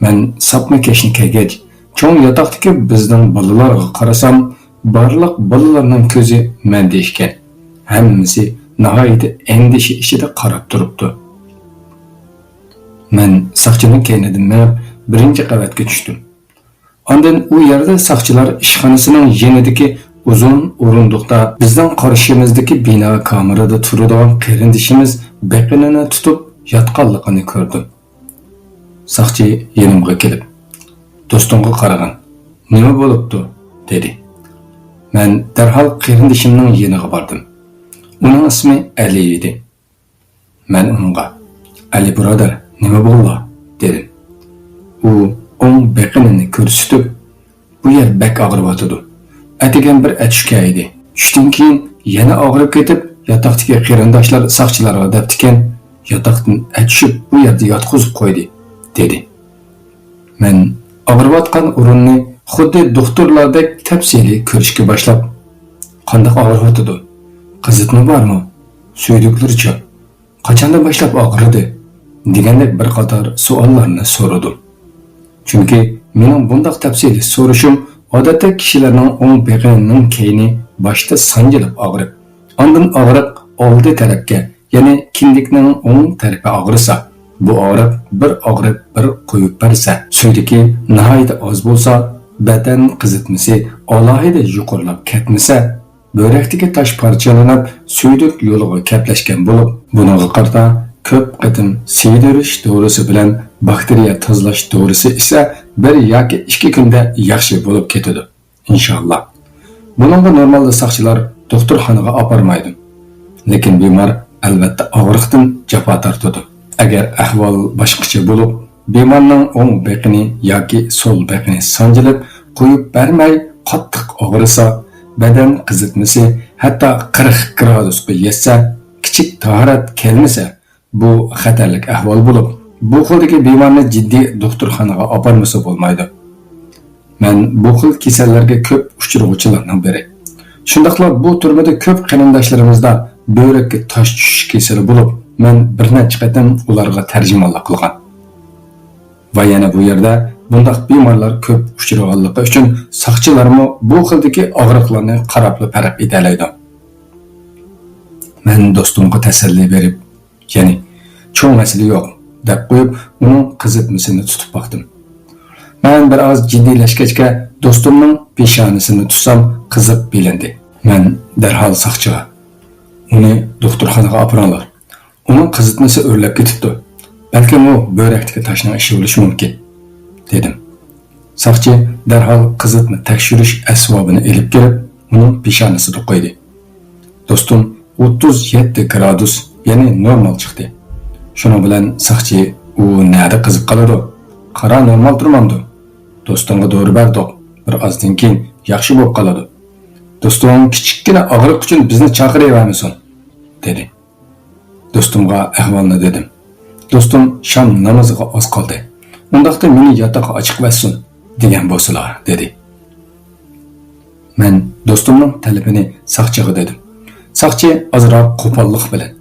مەن ساپما كەشنى كىيگەچ، چوڭ ياتاقتىكى بىزنىڭ بالىلارغا قارىسام، بارلىق بالىلارنىڭ كۆزى مەندە ئىكەن. ھەممىسى ناھايىتى ئەندىشە ئىچىدە قاراپ تۇرۇپتۇ. مەن ساقچىنىڭ كەينىدىن مېڭىپ، بىرىنچى قەۋەتكە چۈشتۈم. ئاندىن ئۇ يەردە ساقچىلار ئىشخانىسىنىڭ يېنىدىكى ئۇزۇن ئورۇندۇقتا بىزنىڭ قارشىمىزدىكى بىنا كامېرىدا تۇرىدىغان قېرىندىشىمىز بېقىنىنى تۇتۇپ ياتقانلىقىنى كۆردۈم. ساقچى يېنىمغا كېلىپ، «دوستۇڭغا قارىغىن، نېمە بولۇپتۇ؟» دېدى. مەن دەرھال قېرىندىشىمنىڭ يېنىغا باردىم. ئۇنىڭ ئىسمى ئەلى ئىدى. مەن ئۇنىڭغا، «ئەلى بۇرادەر، نېمە بولدى؟» دېدىم. ئۇ ئوڭ بېقىنىنى كۆرسىتىپ، «بۇ يەر بەك ئاغرىۋاتىدۇ. ئەتىگەن بىر ئەتۈش كىيدى. چۈشتىن كېيىن يەنە ئاغرىپ كېتىپ، ياتاقتىكى قېرىنداشلار ساقچىلارغا دەپتىكەن، ياتاقتىن ئەتۈشۈپ بۇ يەردە ياتقۇزۇپ قويدى» دېدى. مەن ئاغرىۋاتقان ئورۇننى خۇددى دوختۇرلاردەك تەپسىلىي كۆرۈشكە باشلاپ، «قانداق ئاغرىۋاتىدۇ؟ قىزىتما بارمۇ؟ سۈيدۈكلىرىچۇ؟ قاچاندىن باشلاپ ئاغرىدى؟» دېگەندەك بىر قاتار سوئاللارنى سورىدىم. چۈنكى مېنىڭ بۇنداق تەپسىلىي سورىشىم ئادەتتە كىشىلەرنىڭ ئوڭ بېقىنىنىڭ كەينى باشتا سانجىلىپ ئاغرىپ، ئاندىن ئاغرىق ئالدى تەرەپكە، يەنى كىندىكنىڭ ئوڭ تەرىپى ئاغرىسا، بۇ ئاغرىق بىر ئاغرىپ بىر قويۇپ بەرسە، سۈيدۈكى ناھايىتى ئاز بولسا، بەدەن قىزىتمىسى ئالاھىدە يۇقىرىلاپ كەتمىسە، بۆرەكتىكى تاش پارچىلىنىپ، سۈيدۈك يولىغا كەپلەشكەن بولۇپ، بۇنىڭغا قارىتا كۆپ قېتىم سىيدىرىش دورىسى بىلەن باكتېرىيە تازىلاش دورىسى ئىچسە، بىر ياكى ئىككى كۈندە ياخشى بولۇپ كېتىدۇ، ئىنشائاللا. بۇنىڭغا نورمالدا ساقچىلار دوختۇرخانىغا ئاپارمايدۇ. لېكىن بىمار ئەلۋەتتە ئاغرىقتىن جاپا تارتىدۇ. ئەگەر ئەھۋال باشقىچە بولۇپ، بىمارنىڭ ئوڭ بېقىنى ياكى سول بېقىنى سانجىلىپ، قويۇپ بەرمەي قاتتىق ئاغرىسا، بەدەن قىزىتمىسى، ھەتتا قىرىق گرادۇسقا يەتسە، كىچىك تاھارەت كەلمىسە، بۇ خەتەرلىك ئەھۋال بولۇپ، بۇ خىلدىكى بىمارنى جىددىي دوختۇرخانىغا ئاپارمىسا بولمايدۇ. مەن بۇ خىل كېسەللەرگە كۆپ ئۇچرىغۇچىلارنىڭ بىرى. شۇنداقلا بۇ تۈرمىدە كۆپ قېرىنداشلىرىمىزدا بۆرەككە تاش چۈشۈش كېسىلى بولۇپ، مەن بىر نەچچە قېتىم ئۇلارغا تەرجىمانلىق قىلغان. ۋە يەنە بۇ يەردە بۇنداق بىمارلار كۆپ ئۇچرىغانلىقى ئۈچۈن ساقچىلارمۇ بۇ خىلدىكى ئاغرىقلارنى قاراپلا پەرق ئېتەلەيدۇ. مەن دوستۇمغا تەسەللى بېرىپ، يەنى، «چوڭ مەسىلە يوق» دەپ قويۇپ، ئۇنىڭ قىزىتمىسىنى تۇتۇپ باقتىم. مەن بىر ئاز جىددىيلەشكەچكە، دوستۇمنىڭ پېشانىسىنى تۇتسام، قىزىپ بىلىندى. مەن دەرھال ساقچىغا، «ئۇنى دوختۇرخانىغا ئاپىرىڭلار. ئۇنىڭ قىزىتمىسى ئۆرلەپ كېتىپتۇ. بەلكىم ئۇ بۆرەكتىكى تاشنىڭ ئىشى بولۇشى مۇمكىن» دېدىم. ساقچى دەرھال قىزىتما تەكشۈرۈش ئەسۋابىنى ئېلىپ كېلىپ، ئۇنىڭ پېشانىسىدا قويدى. دوستۇم ئوتتۇز يەتتە گرادۇس، يەنى نورمال چىقتى. شۇنىڭ بىلەن ساقچى، «ئۇ نەدە قىزىپ قالىدۇ؟ قارا، نورمال تۇرمامدۇ؟ دوستۇڭغا دورا بەردۇق. بىر ئازدىن كېيىن ياخشى بولۇپ قالىدۇ. دوستۇڭ كىچىككىنە ئاغرىق ئۈچۈن بىزنى چاقىرىۋەرمىسۇن» دېدى. دوستۇمغا ئەھۋالنى دېدىم. دوستۇم شام نامىزىغا ئاز قالدى. «ئۇنداقتا مېنى ياتاققا ئاچىقىۋەتسۇن دېگەن بولسىلا» دېدى. مەن دوستۇمنىڭ تەلىپىنى ساقچىغا دېدىم. ساقچى ئازراق قوپاللىق بىلەن،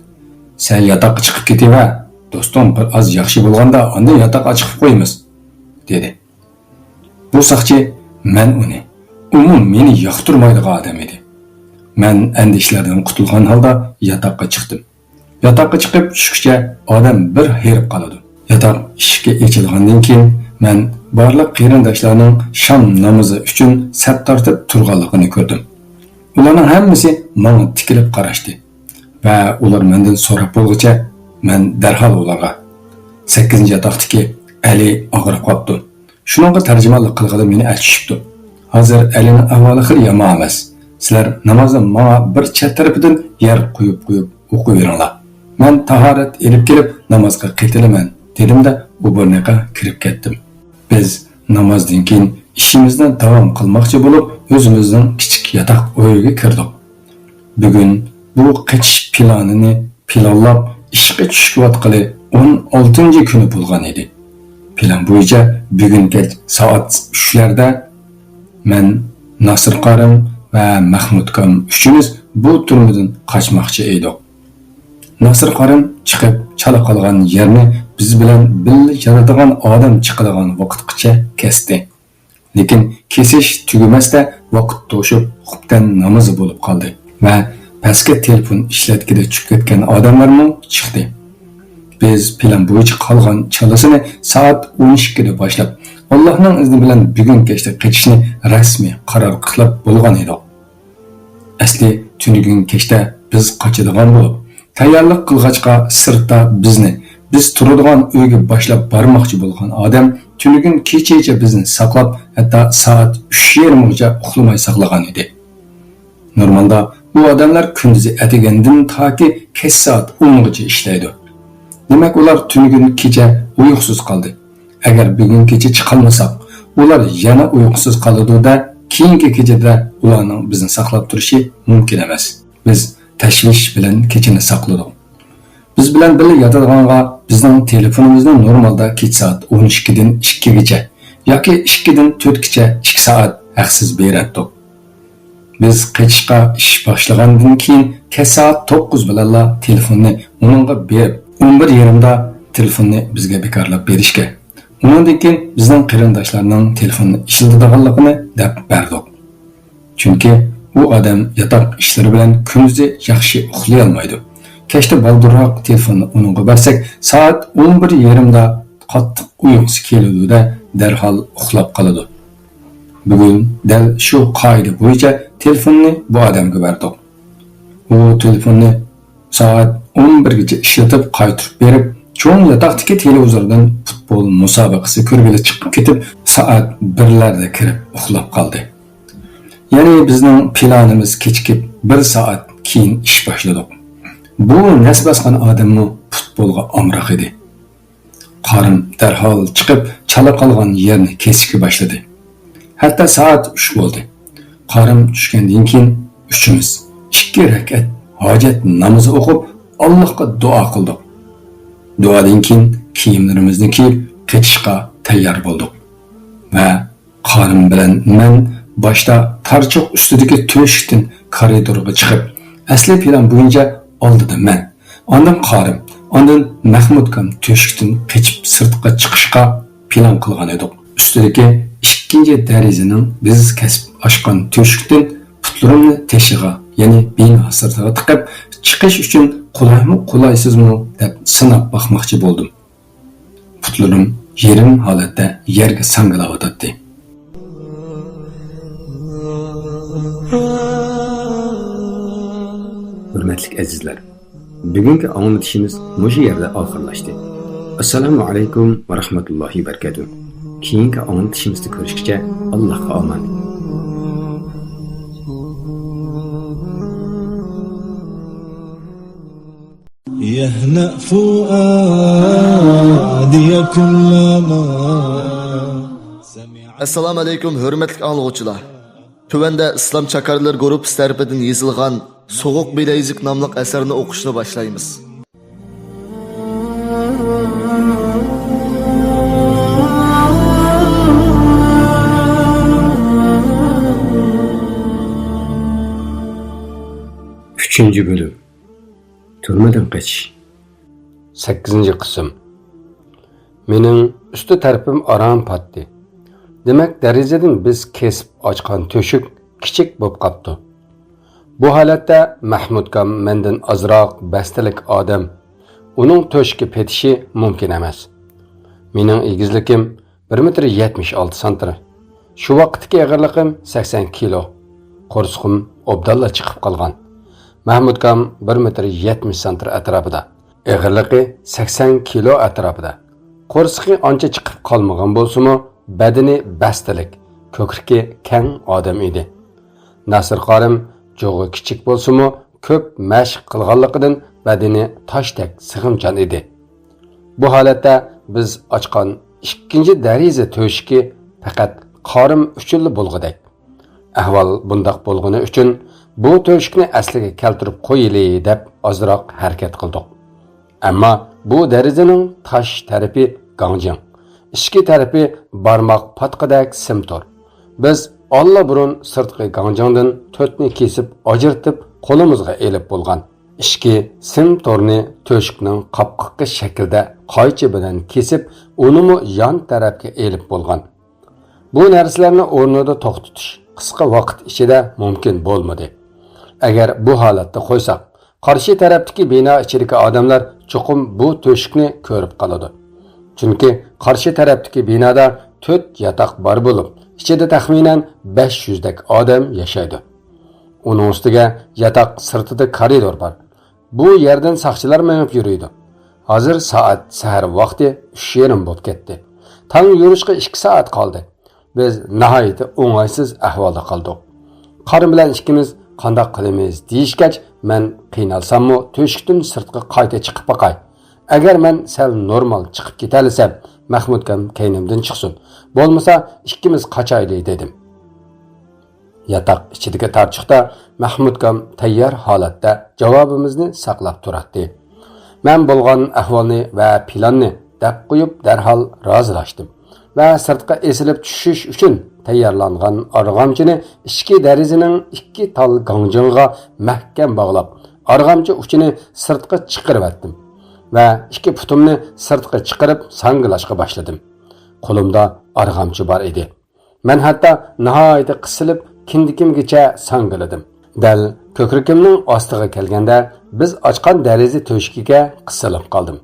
«سەن ياتاققا چىقىپ كېتىۋەر، دوستۇڭ بىر ئاز ياخشى بولغاندا ئاندىن ياتاققا ئاچىقىپ قويىمىز» دېدى. بۇ ساقچى، مەن ئۇنى، ئۇمۇ مېنى ياقتۇرمايدىغان ئادەم ئىدى. مەن ئەندىشىلەردىن قۇتۇلغان ھالدا ياتاققا چىقتىم. ياتاققا چىقىپ چۈشكىچە ئادەم بىر ھېرىپ قالىدۇ. ياتاق ئىشىكى ئېچىلغاندىن كېيىن، مەن بارلىق قېرىنداشلارنىڭ شام نامىزى ئۈچۈن سەپ تارتىپ تۇرغانلىقىنى كۆردۈم. ئۇلارنىڭ ھەممىسى ماڭا تىكىلىپ قاراشتى ۋە ئۇلار مەندىن سوراپ بولغۇچە، مەن دەرھال ئۇلارغا، «سەككىزىنچى ياتاقتىكى ئەلى ئاغرىپ قاپتۇ. شۇنىڭغا تەرجىمانلىق قىلغىلى مېنى ئەتىشىپتۇ. ھازىر ئەلىنىڭ ئەھۋالى خېلى يامان ئەمەس. سىلەر نامازنى ماڭا بىر چەت تەرىپىدىن يەر قويۇپ قويۇپ ئوقۇۋېرىڭلار. مەن تاھارەت ئېلىپ كېلىپ نامازغا قېتىلىمەن» دېدىمدە، ئوبورنىكقا كىرىپ كەتتىم. بىز نامازدىن كېيىن ئىشىمىزنى داۋام قىلماقچى بولۇپ، ئۆزىمىزنىڭ كىچىك ياتاق ئۆيىگە كىردۇق. بۈگۈن بۇ قېچىش پىلانىنى پىلانلاپ، ئىشقا چۈشۈۋاتقىلى ئون ئالتىنچى كۈنى بولغان ئىدى. پىلان بويىچە بۈگۈن كەچ سائەت ئۈچلەردە مەن، ناسىر قارىم ۋە مەخمۇت كام ئۈچىمىز بۇ تۈرمىدىن قاچماقچى ئىدۇق. ناسىر قارىم چىقىپ، چالا قالغان يەرنى بىز بىلەن بىللە ياتىدىغان ئادەم چىقىدىغان ۋاقىتقىچە كەستى. لېكىن كېسىش تۈگىمەستە ۋاقىت توشۇپ، خۇپتەن نامىزى بولۇپ قالدى ۋە پەسكە تېلېفون ئىشلەتكىلى چۈشۈپ كەتكەن ئادەملەرمۇ چىقتى. بىز پىلان بويىچە قالغان چالىسىنى سائەت ئون ئىككىدە باشلاپ، ئاللاھنىڭ ئىزنى بىلەن بۈگۈن كەچتە قېچىشنى رەسمىي قارار قىلىپ بولغان ئىدۇق. ئەسلى تۈنۈگۈن كەچتە بىز قاچىدىغان بولۇپ، تەييارلىق قىلغاچقا سىرتتا بىزنى، بىز تۇرىدىغان ئۆيگە باشلاپ بارماقچى بولغان ئادەم تۈنۈگۈن كېچىچە بىزنى ساقلاپ، ھەتتا سائەت ئۈچ يېرىمغىچە ئۇخلىماي ساقلىغان ئىدى. نورمالدا ئۇ ئادەملەر كۈندۈزى ئەتىگەندىن تاكى كەچ سائەت ئونغىچە ئىشلەيدۇ. دېمەك، ئۇلار تۈنۈگۈن كېچە ئۇيقۇسىز قالدى. ئەگەر بۈگۈن كېچە چىقالمىساق، ئۇلار يەنە ئۇيقۇسىز قالىدۇ-دە، كېيىنكى كېچىدە ئۇلارنىڭ بىزنى ساقلاپ تۇرۇشى مۇمكىن ئەمەس. بىز تەشۋىش بىلەن كېچىنى ساقلىدۇق. بىز بىلەن بىللە ياتىدىغانغا بىزنىڭ تېلېفونىمىزنى نورمالدا كېچە سائەت ئون ئىككىدىن ئىككىگىچە ياكى ئىككىدىن تۆتكىچە ئىككى سائەت ھەقسىز بېرەتتۇق. بىز قېچىشقا ئىش باشلىغاندىن كېيىن كەچ سائەت توققۇز بىلەنلا تېلېفوننى ئۇنىڭغا بېرىپ، ئون بىر يېرىمدا تېلېفوننى بىزگە بىكارلاپ بېرىشكە، ئۇنىڭدىن كېيىن بىزنىڭ قېرىنداشلارنىڭ تېلېفوننى ئىشلىتىدىغانلىقىنى دەپ بەردۇق. چۈنكى ئۇ ئادەم ياتاق ئىشلىرى بىلەن كۈندۈزى ياخشى ئۇخلىيالمايدۇ. كەچتە بالدۇرراق تېلېفوننى ئۇنىڭغا بەرسەك، سائەت ئون بىر يېرىمدا قاتتىق ئۇيقۇسى كېلىدۇ-دە، دەرھال ئۇخلاپ قالىدۇ. بۈگۈن دەل شۇ قائىدە بويىچە تېلېفوننى بۇ ئادەمگە بەردۇق. ئۇ تېلېفوننى سائەت ئون بىرگىچە ئىشلىتىپ، قايتۇرۇپ بېرىپ، چوڭ ياتاقتىكى تېلېۋىزوردىن پۇتبول مۇسابىقىسى كۆرگىلى چىقىپ كېتىپ، سائەت بىرلەردە كىرىپ ئۇخلاپ قالدى. يەنى بىزنىڭ پىلانىمىز كېچىكىپ، بىر سائەت كېيىن ئىش باشلىدۇق. بۇ نەس باسقان ئادەممۇ پۇتبولغا ئامراق ئىدى. قارىم دەرھال چىقىپ، چالا قالغان يەرنى كېسىشكە باشلىدى. ھەتتا سائەت ئۈچ بولدى. قارىم چۈشكەندىن كېيىن ئۈچىمىز ئىككى رەكەت ھاجەت نامىزى ئوقۇپ، ئاللاھقا دۇئا قىلدۇق. دۇئادىن كېيىن كىيىملىرىمىزنى كىيىپ، قېچىشقا تەييار بولدۇق. ۋە قارىم بىلەن مەن باشتا تارچۇق ئۈستىدىكى تۆشۈكتىن كارىدورغا چىقىپ، ئەسلى پىلان بويىچە ئالدىدا مەن، ئاندىن قارىم، ئاندىن مەخمۇتكام تۆشۈكتىن قېچىپ سىرتقا چىقىشقا پىلان قىلغان ئىدۇق. ئۈستىدىكى ئىككىنچى دېرىزىنىڭ بىز كەسىپ ئاچقان تۆشۈكتىن پۇتلىرىمنى تېشىغا يەنى بىنا سىرتىغا تىقىپ، چىقىش ئۈچۈن قولايمۇ، قولايسىزمۇ دەپ سىناپ باقماقچى بولدۇم. پۇتلىرىم يېرىم ھالەتتە يەرگە ساڭگىلاۋاتاتتى. ھۆرمەتلىك ئەزىزلەر، بۈگۈنكى ئاڭلىتىشىمىز مۇشۇ يەردە ئاخىرلاشتى. ئەسسالامۇ ئەلەيكۇم ۋە رەھمەتۇللاھى ۋە بەرىكاتۇھ. كېيىنكى ئاڭلىتىشىمىزدا كۆرۈشكىچە، ئاللاھقا ئامانەت. يهنأ فؤادي كلما سمع. ئەسسالامۇ ئەلەيكۇم، ھۆرمەتلىك ئاڭلىغۇچىلار. تۆۋەندە ئىسلام چاكارلىرى گۇرۇپپىسى تەرىپىدىن يېزىلغان سوغۇق بىلەيزۈك ناملىق ئەسەرنى ئوقۇشنى باشلايمىز. ئۈچىنچى بۆلۈم. تۈرمىدىن قېچىش. سەككىزىنچى قىسىم. مېنىڭ ئۈستى تەرىپىم ئاران پاتتى. دېمەك، دېرىزىدىن بىز كېسىپ ئاچقان تۆشۈك كىچىك بولۇپ قاپتۇ. بۇ ھالەتتە مەھمۇدكام مەندىن ئازراق بەستلىك ئادەم. ئۇنىڭ تۆشۈكى پېتىشى مۇمكىن ئەمەس. مېنىڭ ئېگىزلىكىم بىر مېتىر يەتمىش ئالتە سانتىر. شۇ ۋاقىتتىكى ئېغىرلىقىم سەكسەن كىلو. قورسىقىم ئوبدانلا چىقىپ قالغان. مەھمۇدكام بىر مېتىر يەتمىش سانتىر ئەتراپىدا. ئېغىرلىقى سەكسەن كىلو ئەتراپىدا. قورسىقى ئانچە چىقىپ قالمىغان بولسىمۇ، بەدىنى بەستلىك، كۆكرىكى كەڭ ئادەم ئىدى. ناسىر قارىم جۇغى كىچىك بولسىمۇ، كۆپ مەشىق قىلغانلىقىدىن بەدىنى تاشتەك سىغىمچان ئىدى. بۇ ھالەتتە بىز ئاچقان ئىككىنچى دېرىزە تۆشۈكى پەقەت قارىم ئۈچۈنلا بولغۇدەك. ئەھۋال بۇنداق بولغىنى ئۈچۈن، بۇ تۆشۈكنى ئەسلىگە كەلتۈرۈپ قويىلى دەپ ئازراق ھەرىكەت قىلدۇق. ئەمما بۇ دېرىزىنىڭ تاش تەرىپى گاڭجىڭ، ئىچكى تەرىپى بارماق پاتقىدەك سىم تور. بىز ئاللىبۇرۇن سىرتقى گاڭجىڭدىن تۆتنى كېسىپ ئاجرىتىپ قولىمىزغا ئېلىپ بولغان ئىچكى سىم تورنى تۆشۈكنىڭ قاپقىقى شەكلىدە قايچا بىلەن كېسىپ، ئۇنىمۇ يان تەرەپكە ئېلىپ بولغان. بۇ نەرسىلەرنى ئورنىدا توختىتىش قىسقا ۋاقىت ئىچىدە مۇمكىن بولمىدى. ئەگەر بۇ ھالەتتە قويساق، قارشى تەرەپتىكى بىنا ئىچىدىكى ئادەملەر چوقۇم بۇ تۆشۈكنى كۆرۈپ قالىدۇ. چۈنكى قارشى تەرەپتىكى بىنادا تۆت ياتاق بار بولۇپ، ئىچىدە تەخمىنەن بەش يۈزدەك ئادەم ياشايدۇ. ئۇنىڭ ئۈستىگە ياتاق سىرتىدا كارىدور بار. بۇ يەردىن ساقچىلار مېڭىپ يۈرىدۇ. ھازىر سائەت سەھەر ۋاقتى ئۈچ يېرىم بولۇپ كەتتى. تاڭ يورۇشقا ئىككى سائەت قالدى. بىز ناھايىتى ئوڭايسىز ئەھۋالدا قالدۇق. قارىم بىلەن ئىككىمىز «قانداق قىلىمىز؟» دېيىشكەچ، مەن قىينالساممۇ تۆشۈكتىن سىرتقا قايتا چىقىپ باقاي. ئەگەر مەن سەل نورمال چىقىپ كېتەلىسەم، مەھمۇدكام كەينىمدىن چىقسۇن. بولمىسا، ئىككىمىز قاچايلى، دېدىم. ياتاق ئىچىدىكى تارچۇقتا مەھمۇدكام تەييار ھالەتتە جاۋابىمىزنى ساقلاپ تۇراتتى. مەن بولغان ئەھۋالنى ۋە پىلاننى دەپ قويۇپ، دەرھال رازىلاشتىم ۋە سىرتقا ئېسىلىپ چۈشۈش ئۈچۈن تەييارلانغان ئارغامچىنى ئىچكى دېرىزىنىڭ ئىككى تال گاڭجىڭىغا مەھكەم باغلاپ، ئارغامچا ئۇچىنى سىرتقا چىقىرىۋەتتىم ۋە ئىككى پۇتۇمنى سىرتقا چىقىرىپ ساڭگىلاشقا باشلىدىم. قولۇمدا ئارغامچا بار ئىدى. مەن ھەتتا ناھايىتى قىسىلىپ، كىندىكىمگىچە ساڭگىلىدىم. دەل كۆكرىكىمنىڭ ئاستىغا كەلگەندە، بىز ئاچقان دېرىزە تۆشۈكىگە قىسىلىپ قالدىم.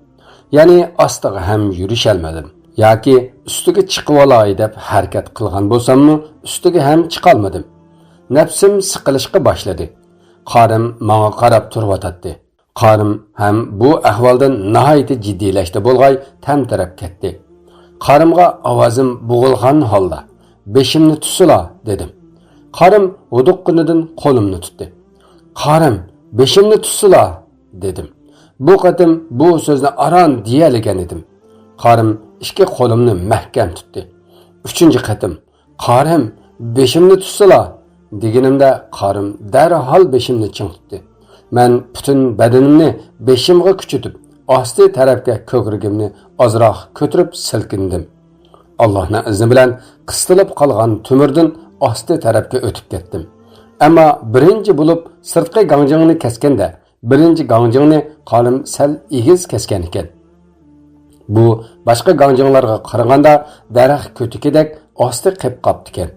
يەنى ئاستىغا ھەم يۈرۈشەلمىدىم. ياكى ئۈستىگە چىقىۋالاي دەپ ھەرىكەت قىلغان بولساممۇ، ئۈستىگە ھەم چىقالمىدىم. نەپسىم سىقىلىشقا باشلىدى. قارىم ماڭا قاراپ تۇرۇۋاتاتتى. قارىم ھەم بۇ ئەھۋالدىن ناھايىتى جىددىيلەشتى بولغاي، تەمتىرەپ كەتتى. قارىمغا ئاۋازىم بوغۇلغان ھالدا، «بېشىمنى تۇتسىلا!» دېدىم. قارىم ھودۇققىنىدىن قولۇمنى تۇتتى. «قارىم، بېشىمنى تۇتسىلا!» دېدىم. بۇ قېتىم بۇ سۆزنى ئاران دېيەلىگەن ئىدىم. قارىم ئىككى قولۇمنى مەھكەم تۇتتى. ئۈچىنچى قېتىم، «قارىم، بېشىمنى تۇتسىلا!» دېگىنىمدە، قارىم دەرھال بېشىمنى چىڭ تۇتتى. مەن پۈتۈن بەدىنىمنى بېشىمغا كۈچىتىپ، ئاستى تەرەپكە كۆكرىكىمنى ئازراق كۆتۈرۈپ سىلكىندىم. ئاللاھنىڭ ئىزنى بىلەن قىستىلىپ قالغان تۆمۈردىن ئاستى تەرەپكە ئۆتۈپ كەتتىم. ئەمما بىرىنچى بولۇپ سىرتقى گاڭجىڭنى كەسكەندە، بىرىنچى گاڭجىڭنى قارىم سەل ئېگىز كەسكەن ئىكەن. بۇ باشقا گاڭجىڭلارغا قارىغاندا دەرەخ كۆتىكىدەك ئاستى قېپ قاپتىكەن.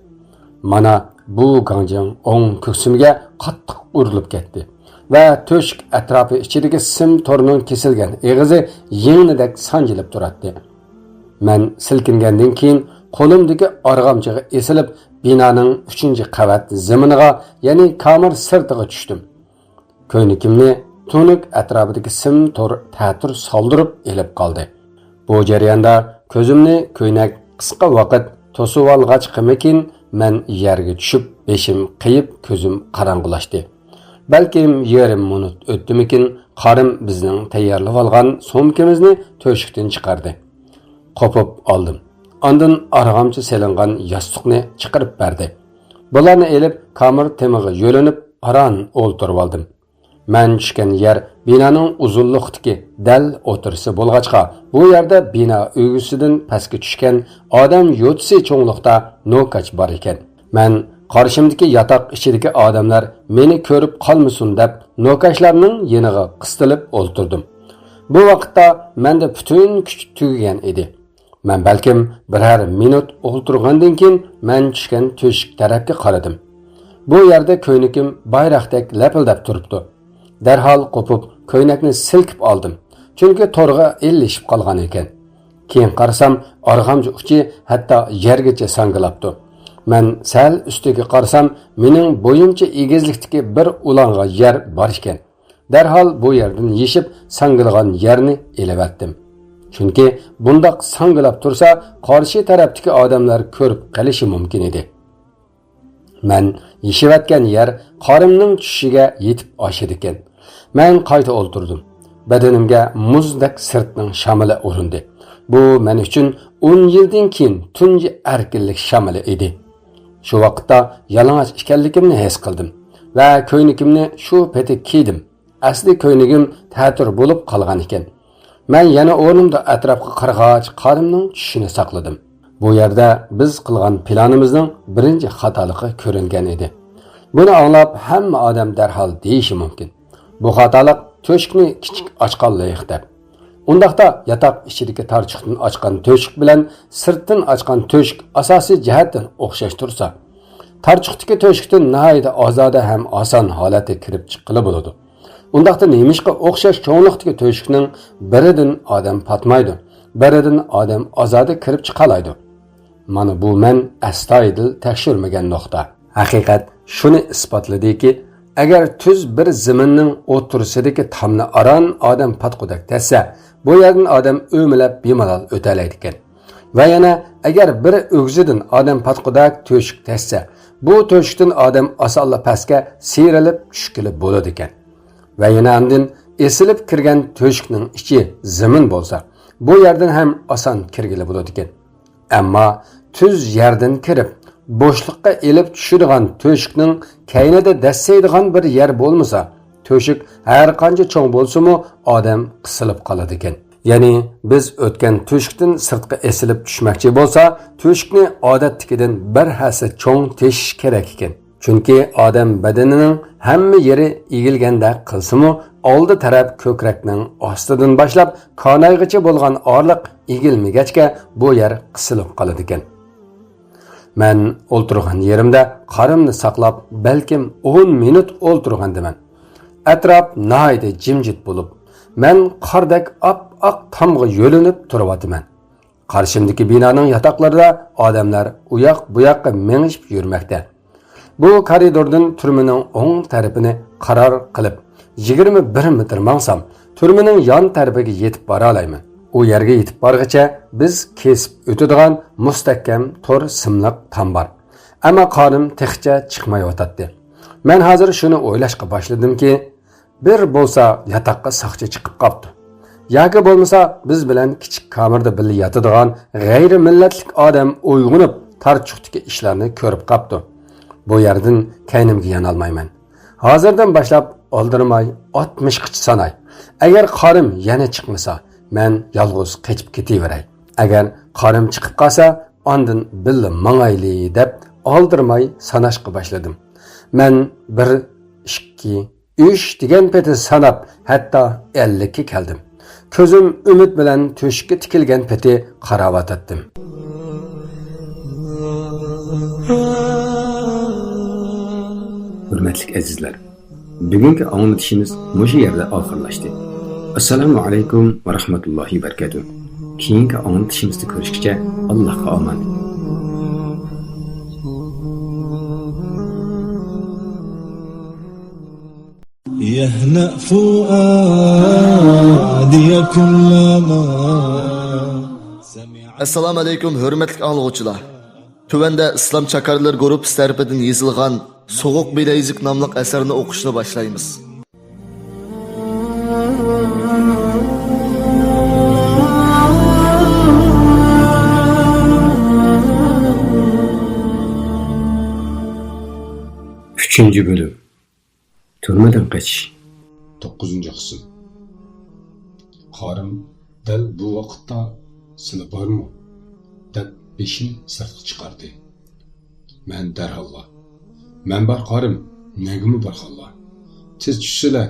مانا، بۇ گاڭجىڭ ئوڭ كۆكسۈمگە قاتتىق ئۇرۇلۇپ كەتتى ۋە تۆشۈك ئەتراپى ئىچىدىكى سىم تورنىڭ كېسىلگەن ئېغىزى يىڭنىدەك سانجىلىپ تۇراتتى. مەن سىلكىنگەندىن كېيىن قولۇمدىكى ئارغامچىغا ئېسىلىپ، بىنانىڭ ئۈچىنچى قەۋەت زېمىنىغا، يەنى كامېر سىرتىغا چۈشتۈم. كۆينىكىمنى تۈنۈك ئەتراپىدىكى سىم تور تەتۈر سالدۇرۇپ ئېلىپ قالدى. بۇ جەرياندا كۆزۈمنى كۆينەك قىسقا ۋاقىت توسۇۋالغاچقىمىكىن، مەن يەرگە چۈشۈپ، بېشىم قېيىپ، كۆزۈم قاراڭغۇلاشتى. بەلكىم يېرىم مىنۇت ئۆتتىمىكىن، قارىم بىزنىڭ تەييارلىۋالغان سومكىمىزنى تۆشۈكتىن چىقاردى. قوپۇپ ئالدىم. ئاندىن ئارغامچا سېلىنغان ياستۇقنى چىقىرىپ بەردى. بۇلارنى ئېلىپ، كامېر تېمىغا يۆلىنىپ، ئاران ئولتۇرۇۋالدىم. مەن چۈشكەن يەر بىنانىڭ ئۇزۇنلۇقتىكى دەل ئوتتۇرىسى بولغاچقا، بۇ يەردە بىنا ئۆگزىسىدىن پەسكە چۈشكەن ئادەم يوتىسى چوڭلۇقتا نوكاچ بار ئىكەن. مەن قارشىمدىكى ياتاق ئىچىدىكى ئادەملەر مېنى كۆرۈپ قالمىسۇن دەپ، نوكاچلارنىڭ يېنىغا قىستىلىپ ئولتۇردۇم. بۇ ۋاقىتتا مەندە پۈتۈن كۈچ تۈگىگەن ئىدى. مەن بەلكىم بىرەر مىنۇت ئولتۇرغاندىن كېيىن، مەن چۈشكەن تۆشۈك تەرەپكە قارىدىم. بۇ يەردە كۆينىكىم بايراقتەك لەپىلدەپ تۇرۇپتۇ. دەرھال قوپۇپ، كۆينەكنى سىلكىپ ئالدىم، چۈنكى تورغا ئىلىشىپ قالغان ئىكەن. كېيىن قارىسام، ئارغامچا ئۇچى ھەتتا يەرگىچە ساڭگىلاپتۇ. مەن سەل ئۈستىگە قارىسام، مېنىڭ بويۇمچە ئېگىزلىكتىكى بىر ئۇلانغان يەر بار ئىكەن. دەرھال بۇ يەردىن يېشىپ، ساڭگىلىغان يەرنى ئېلىۋەتتىم. چۈنكى بۇنداق ساڭگىلاپ تۇرسا، قارشى تەرەپتىكى ئادەملەر كۆرۈپ قېلىشى مۇمكىن ئىدى. مەن يېشىۋەتكەن يەر قارىمنىڭ چۈشۈشىگە يېتىپ ئاشىدىكەن. مەن قايتا ئولتۇردۇم. بەدىنىمگە مۇزدەك سىرتنىڭ شامىلى ئۇرۇندى. بۇ مەن ئۈچۈن ئون يىلدىن كېيىن تۇنجى ئەركىنلىك شامىلى ئىدى. شۇ ۋاقىتتا يالىڭاچ ئىكەنلىكىمنى ھېس قىلدىم ۋە كۆينىكىمنى شۇ پېتى كىيدىم. ئەسلى كۆينىكىم تەتۈر بولۇپ قالغان ئىكەن. مەن يەنە ئورنۇمدا ئەتراپقا قارىغاچ، قارىمنىڭ چۈشۈشىنى ساقلىدىم. بۇ يەردە بىز قىلغان پىلانىمىزنىڭ بىرىنچى خاتالىقى كۆرۈنگەن ئىدى. بۇنى ئاڭلاپ، ھەممە ئادەم دەرھال دېيىشى مۇمكىن، بۇ خاتالىق تۆشۈكنى كىچىك ئاچقانلىق دەپ. ئۇنداقتا ياتاق ئىچىدىكى تارچۇقتىن ئاچقان تۆشۈك بىلەن سىرتتىن ئاچقان تۆشۈك ئاساسىي جەھەتتىن ئوخشاش تۇرسا، تارچۇقتىكى تۆشۈكتىن ناھايىتى ئازادە ھەم ئاسان ھالەتتە كىرىپ چىققىلى بولىدۇ. ئۇنداقتا نېمىشقا ئوخشاش چوڭلۇقتىكى تۆشۈكنىڭ بىرىدىن ئادەم پاتمايدۇ، بىرىدىن ئادەم ئازادە كىرىپ چىقالايدۇ؟ مانا بۇ مەن ئەستايىدىل تەكشۈرمىگەن نۇقتا. ھەقىقەت شۇنى ئىسپاتلىدىكى، ئەگەر تۈز بىر زېمىننىڭ ئوتتۇرىسىدىكى تامنى ئاران ئادەم پاتقۇدەك تەتسە، بۇ يەردىن ئادەم ئۆمىلەپ بىمالال ئۆتەلەيدىكەن. ۋە يەنە، ئەگەر بىر ئۆگزىدىن ئادەم پاتقۇدەك تۆشۈك تەتسە، بۇ تۆشۈكتىن ئادەم ئاسانلا پەسكە سىيرىلىپ چۈشكىلى بولىدىكەن. ۋە يەنە ئاندىن ئېسىلىپ كىرگەن تۆشۈكنىڭ ئىچى زېمىن بولسا، بۇ يەردىن ھەم ئاسان كىرگىلى بولىدىكەن. ئەمما تۈز يەردىن كىرىپ، بوشلۇققا ئېلىپ چۈشىدىغان تۆشۈكنىڭ كەينىدە دەسسەيدىغان بىر يەر بولمىسا، تۆشۈك ھەر قانچە چوڭ بولسىمۇ، ئادەم قىسىلىپ قالىدىكەن. يەنى بىز ئۆتكەن تۆشۈكتىن سىرتقا ئېسىلىپ چۈشمەكچى بولسا، تۆشۈكنى ئادەتتىكىدىن بىر ھەسسە چوڭ تېشىش كېرەك ئىكەن. چۈنكى ئادەم بەدىنىنىڭ ھەممە يېرى ئېگىلگەندەك قىلسىمۇ، ئالدى تەرەپ كۆكرەكنىڭ ئاستىدىن باشلاپ كانايغىچە بولغان ئارىلىق ئېگىلمىگەچكە، بۇ يەر قىسىلىپ قالىدىكەن. مەن ئولتۇرغان يېرىمدە قارىمنى ساقلاپ، بەلكىم ئون مىنۇت ئولتۇرغاندىمەن. ئەتراپ ناھايىتى جىمجىت بولۇپ، مەن قاردەك ئاپئاق تامغا يۆلىنىپ تۇرۇۋاتىمەن. قارشىمدىكى بىنانىڭ ياتاقلىرىدا ئادەملەر ئۇياق-بۇياققا مېڭىشىپ يۈرمەكتە. بۇ كارىدوردىن تۈرمىنىڭ ئوڭ تەرىپىنى قارار قىلىپ، يىگىرمە بىر مېتىر ماڭسام، تۈرمىنىڭ يان تەرىپىگە يېتىپ بارالايمەن. ئۇ يەرگە يېتىپ بارغىچە بىز كېسىپ ئۆتىدىغان مۇستەھكەم تور سىملىق تام بار. ئەمما قارىم تېخىچە چىقمايۋاتاتتى. مەن ھازىر شۇنى ئويلاشقا باشلىدىمكى، بىر بولسا ياتاققا ساقچى چىقىپ قاپتۇ. ياكى بولمىسا بىز بىلەن كىچىك كامېردا بىللە ياتىدىغان غەيرىي مىللەتلىك ئادەم ئويغىنىپ، تارتۇشتىكى ئىشلارنى كۆرۈپ قاپتۇ. بۇ يەردىن كەينىمگە يانالمايمەن. ھازىردىن باشلاپ ئالدىرىماي ئاتمىشقىچە ساناي. ئەگەر قارىم يەنە چىقمىسا، مەن يالغۇز قېچىپ كېتىۋېرەي. ئەگەر قارىم چىقىپ قالسا، ئاندىن بىللە ماڭايلى دەپ ئالدىرىماي ساناشقا باشلىدىم. مەن بىر، ئىككى، ئۈچ دېگەن پېتى ساناپ، ھەتتا ئەللىككە كەلدىم. كۆزۈم ئۈمىد بىلەن تۆشۈككە تىكىلگەن پېتى قاراۋاتاتتىم. ھۆرمەتلىك ئەزىزلەر، بۈگۈنكى ئاڭلىتىشىمىز مۇشۇ يەردە ئاخىرلاشتى. ئەسسالامۇ ئەلەيكۇم ۋە رەھمەتۇللاھى ۋە بەرىكاتۇھ. كېيىنكى ئاڭلىتىشىمىزدا كۆرۈشكىچە، ئاللاھقا ئامانەت. يهنأ فؤادي كلما سمع. ئەسسالامۇ ئەلەيكۇم، ھۆرمەتلىك ئاڭلىغۇچىلار. تۆۋەندە ئىسلام چاكارلىرى گۇرۇپپىسى تەرىپىدىن يېزىلغان سوغۇق بىلەيزۈك ناملىق ئەسەرنى ئوقۇشنى باشلايمىز. ئۈچىنچى بۆلۈم. تۈرمىدىن قېچىش. توققۇزىنچى قىسىم. قارىم دەل بۇ ۋاقىتتا «سىلى بارمۇ؟» دەپ بېشىنى سىرتقا چىقاردى. مەن دەرھاللا: «مەن بار، قارىم، نەگىمۇ بارغانلا؟ تېز چۈشسىلە،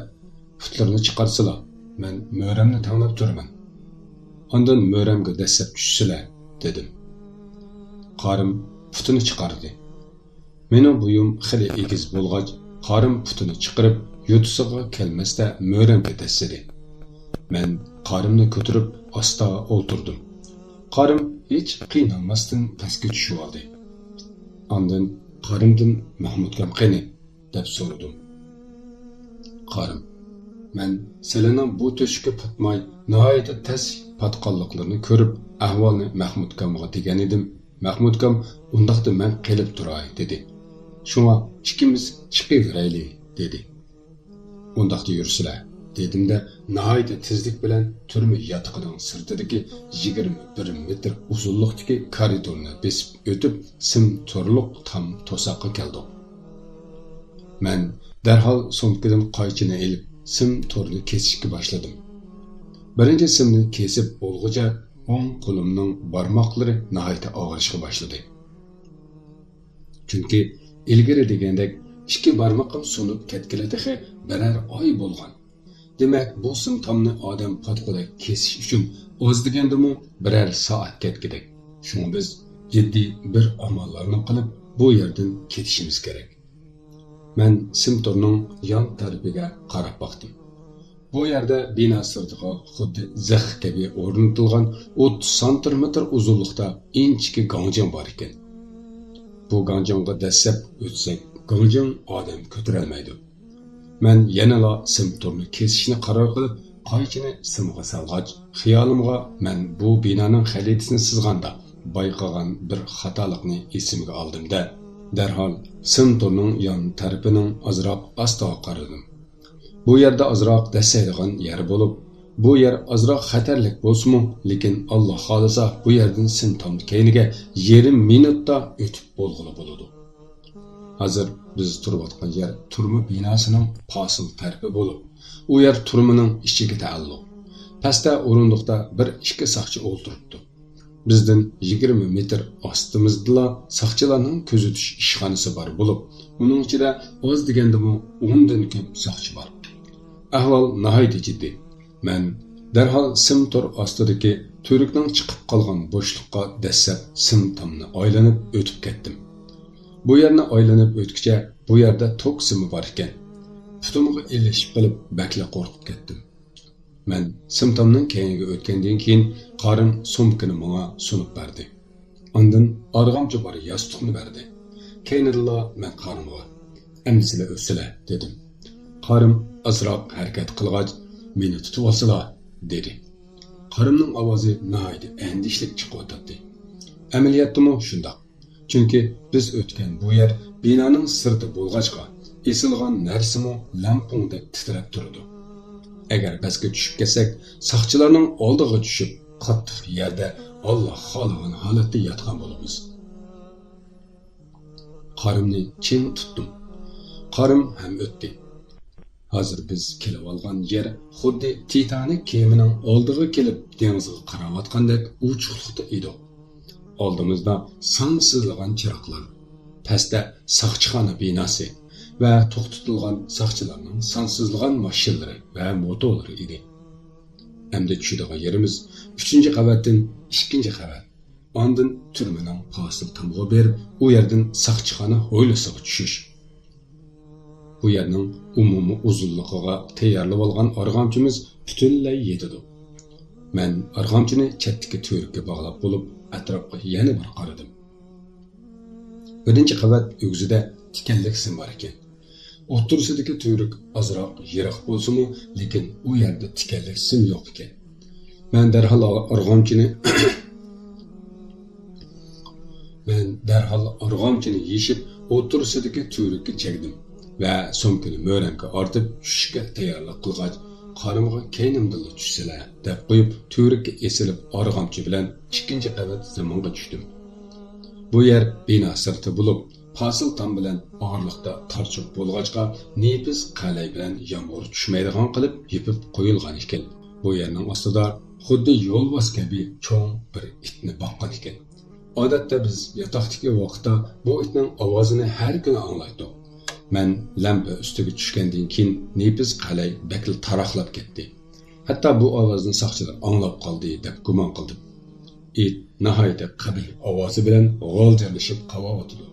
پۇتلىرىنى چىقارسىلا، مەن مۈرەمنى تەڭلەپ تۇرىمەن. ئاندىن مۈرەمگە دەسسەپ چۈشسىلە» دېدىم. قارىم پۇتىنى چىقاردى. مېنىڭ بويۇم خېلى ئېگىز بولغاچ، قارىم پۇتىنى چىقىرىپ، يوتىسىغا كەلمەستە مۈرەمگە دەسسىدى. مەن قارىمنى كۆتۈرۈپ، ئاستا ئولتۇردۇم. قارىم ھېچ قىينالماستىن پەسكە چۈشۈۋالدى. ئاندىن قارىمدىن «مەھمۇتكام قېنى؟» دەپ سورىدىم. قارىم: «مەن سىلىنىڭ بۇ تۆشۈككە پاتماي، ناھايىتى تەس پاتقانلىقلىرىنى كۆرۈپ، ئەھۋالنى مەھمۇتكامغا دېگەنىدىم. مەھمۇتكام، ئۇنداقتا مەن قېلىپ تۇراي، دېدى. شۇڭا ئىككىمىز چىقىۋېرەيلى، دېدى. ئۇنداقتا يۈرسىلە، دېدىم-دە، ناھايىتى تېزلىك بىلەن تۈرمە ياتىقىنىڭ سىرتىدىكى يىگىرمە بىر مېتىر ئۇزۇنلۇقتىكى كارىدورنى بېسىپ ئۆتۈپ، سىم تورلۇق تام توساققا كەلدۇق. مەن دەرھال سومكىدىن قايچىنى ئېلىپ، سىم تورنى كېسىشكە باشلىدىم. بىرىنچى سىمنى كېسىپ بولغۇچە ئوڭ قولۇمنىڭ بارماقلىرى ناھايىتى ئاغرىشقا باشلىدى. چۈنكى ئىلگىرى دېگەندەك ئىككى بارمىقىم سۇنۇپ كەتكىلى تېخى بىرەر ئاي بولغان. دېمەك، بۇ سىم تامنى ئادەم پاتقۇدەك كېسىش ئۈچۈن ئاز دېگەندىمۇ بىرەر سائەت كەتكۈدەك. شۇڭا بىز جىددىي بىر ئاماللارنى قىلىپ، بۇ يەردىن كېتىشىمىز كېرەك. مەن سىم تورنىڭ يان تەرىپىگە قاراپ باقتىم. بۇ يەردە بىنا سىرتىغا خۇددى زىخ كەبى ئورنىتىلغان ئوتتۇز سانتىمېتىر ئۇزۇنلۇقتا ئىنچىكە گاڭجىڭ بار ئىكەن. بۇ گاڭجىڭغا دەسسەپ ئۆتسەك، گاڭجىڭ ئادەم كۆتۈرەلمەيدۇ. مەن يەنىلا سىم تورنى كېسىشنى قارار قىلىپ، قايچىنى سىمغا سالغاچ، خىيالىمغا مەن بۇ بىنانىڭ خەرىتىسىنى سىزغاندا بايقىغان بىر خاتالىقنى ئېسىمگە ئالدىم-دە، دەرھال سىم تورنىڭ يان تەرىپىنىڭ ئازراق ئاستىغا قارىدىم. بۇ يەردە ئازراق دەسسەيدىغان يەر بولۇپ، بۇ يەر ئازراق خەتەرلىك بولسىمۇ، لېكىن ئاللا خالىسا، بۇ يەردىن سىم تام كەينىگە يېرىم مىنۇتتا ئۆتۈپ بولغىلى بولىدۇ. ھازىر بىز تۇرۇۋاتقان يەر تۈرمە بىناسىنىڭ پاسىل تەرىپى بولۇپ، ئۇ يەر تۈرمىنىڭ ئىچىگە تەئەللۇق. پەستە ئورۇندۇقتا بىر ئىككى ساقچى ئولتۇرۇپتۇ. بىزدىن يىگىرمە مېتىر ئاستىمىزدىلا ساقچىلارنىڭ كۆزىتىش ئىشخانىسى بار بولۇپ، ئۇنىڭ ئىچىدە ئاز دېگەندىمۇ ئوندىن كۆپ ساقچى بار. ئەھۋال ناھايىتى جىددىي. مەن دەرھال سىم تور ئاستىدىكى تۈۋرۈكنىڭ چىقىپ قالغان بوشلۇققا دەسسەپ سىم تامنى ئايلىنىپ ئۆتۈپ كەتتىم. بۇ يەرنى ئايلىنىپ ئۆتكۈچە بۇ يەردە توك سىمى بار ئىكەن. پۇتۇمغا ئىلىشىپ قېلىپ بەكلا قورقۇپ كەتتىم. مەن سىم تامنىڭ كەينىگە ئۆتكەندىن كېيىن قارىم سومكىنى ماڭا سۇنۇپ بەردى. ئاندىن ئارغامچا بار ياستۇقنى بەردى. كەينىدىلا مەن قارىمغا: «ئەمدى سىلە ئۆتسىلە» دېدىم. قارىم ئازراق ھەرىكەت قىلغاچ، «مېنى تۇتۇۋالسىلا» دېدى. قارىمنىڭ ئاۋازى ناھايىتى ئەندىشىلىك چىقىۋاتاتتى. ئەمەلىيەتتىمۇ شۇنداق. چۈنكى بىز ئۆتكەن بۇ يەر بىنانىڭ سىرتى بولغاچقا، ئېسىلغان نەرسىمۇ لەڭپۇڭدەك تىترەپ تۇرىدۇ. ئەگەر پەسكە چۈشۈپ كەتسەك، ساقچىلارنىڭ ئالدىغا چۈشۈپ، قاتتىق يەردە ئاللا خالىغان ھالەتتە ياتقان بولىمىز. قارىمنى چىڭ تۇتتۇم. قارىم ھەم ئۆتتى. ھازىر بىز كېلىۋالغان يەر خۇددى تىتانىك كېمىنىڭ ئالدىغا كېلىپ دېڭىزغا قاراۋاتقاندەك ئوچۇقلۇقتا ئىدۇق. ئالدىمىزدا سانسىزلىغان چىراغلار، پەستە ساقچىخانا بىناسى ۋە توختىتىلغان ساقچىلارنىڭ سانسىزلىغان ماشىنىلىرى ۋە موتورلىرى ئىدى. ئەمدى چۈشىدىغان يېرىمىز ئۈچىنچى قەۋەتتىن ئىككىنچى قەۋەت، ئاندىن تۈرمىنىڭ پاسىل تامىغا بېرىپ، ئۇ يەردىن ساقچىخانا ھويلىسىغا چۈشۈش. بۇ يەرنىڭ ئومۇمىي ئۇزۇنلۇقىغا تەييارلىۋالغان ئارغامچىمىز پۈتۈنلەي يېتىدۇ. مەن ئارغامچىنى چەتتىكى تۈۋرۈككە باغلاپ بولۇپ، ئەتراپقا يەنە بىر قارىدىم. بىرىنچى قەۋەت ئۆگزىدە تىكەنلىك سىم بار ئىكەن. ئوتتۇرىسىدىكى تۈۋرۈك ئازراق يىراق بولسىمۇ، لېكىن ئۇ يەردە تىكەنلىك سىم يوق ئىكەن. مەن دەرھال ئارغامچىنى مەن دەرھال ئارغامچىنى يېشىپ، ئوتتۇرىسىدىكى تۈۋرۈككە چەگدىم ۋە سومكىنى مۈرەمگە ئارتىپ، چۈشۈشكە تەييارلىق قىلغاچ، قارىمىغا كەينىمدىنلا چۈشسىلە، دەپ قويۇپ، تۈۋرۈككە ئېسىلىپ، ئارغامچا بىلەن ئىككىنچى قەۋەت زېمىنغا چۈشتۈم. بۇ يەر بىنا سىرتى بولۇپ، پاسىل تام بىلەن ئارىلىقتا تار چۆپ بولغاچقا، نېپىز قەلەي بىلەن يامغۇر چۈشمەيدىغان قىلىپ يېپىپ قويۇلغان ئىكەن. بۇ يەرنىڭ ئاستىدا خۇددى يولۋاس كەبى چوڭ بىر ئىتنى باققان ئىكەن. ئادەتتە بىز ياتاقتىكى ۋاقىتتا بۇ ئىتنىڭ ئاۋازىنى ھەر كۈنى ئاڭلايتتۇق. مەن لەمپە ئۈستىگە چۈشكەندىن كېيىن، نېپىز قەلەي بەكلا تاراقلاپ كەتتى. ھەتتا بۇ ئاۋازنى ساقچىلار ئاڭلاپ قالدى، دەپ گۇمان قىلدىم. ئىت ناھايىتى قەبىھ ئاۋازى بىلەن غالجىرلىشىپ قاۋاۋاتىدۇ.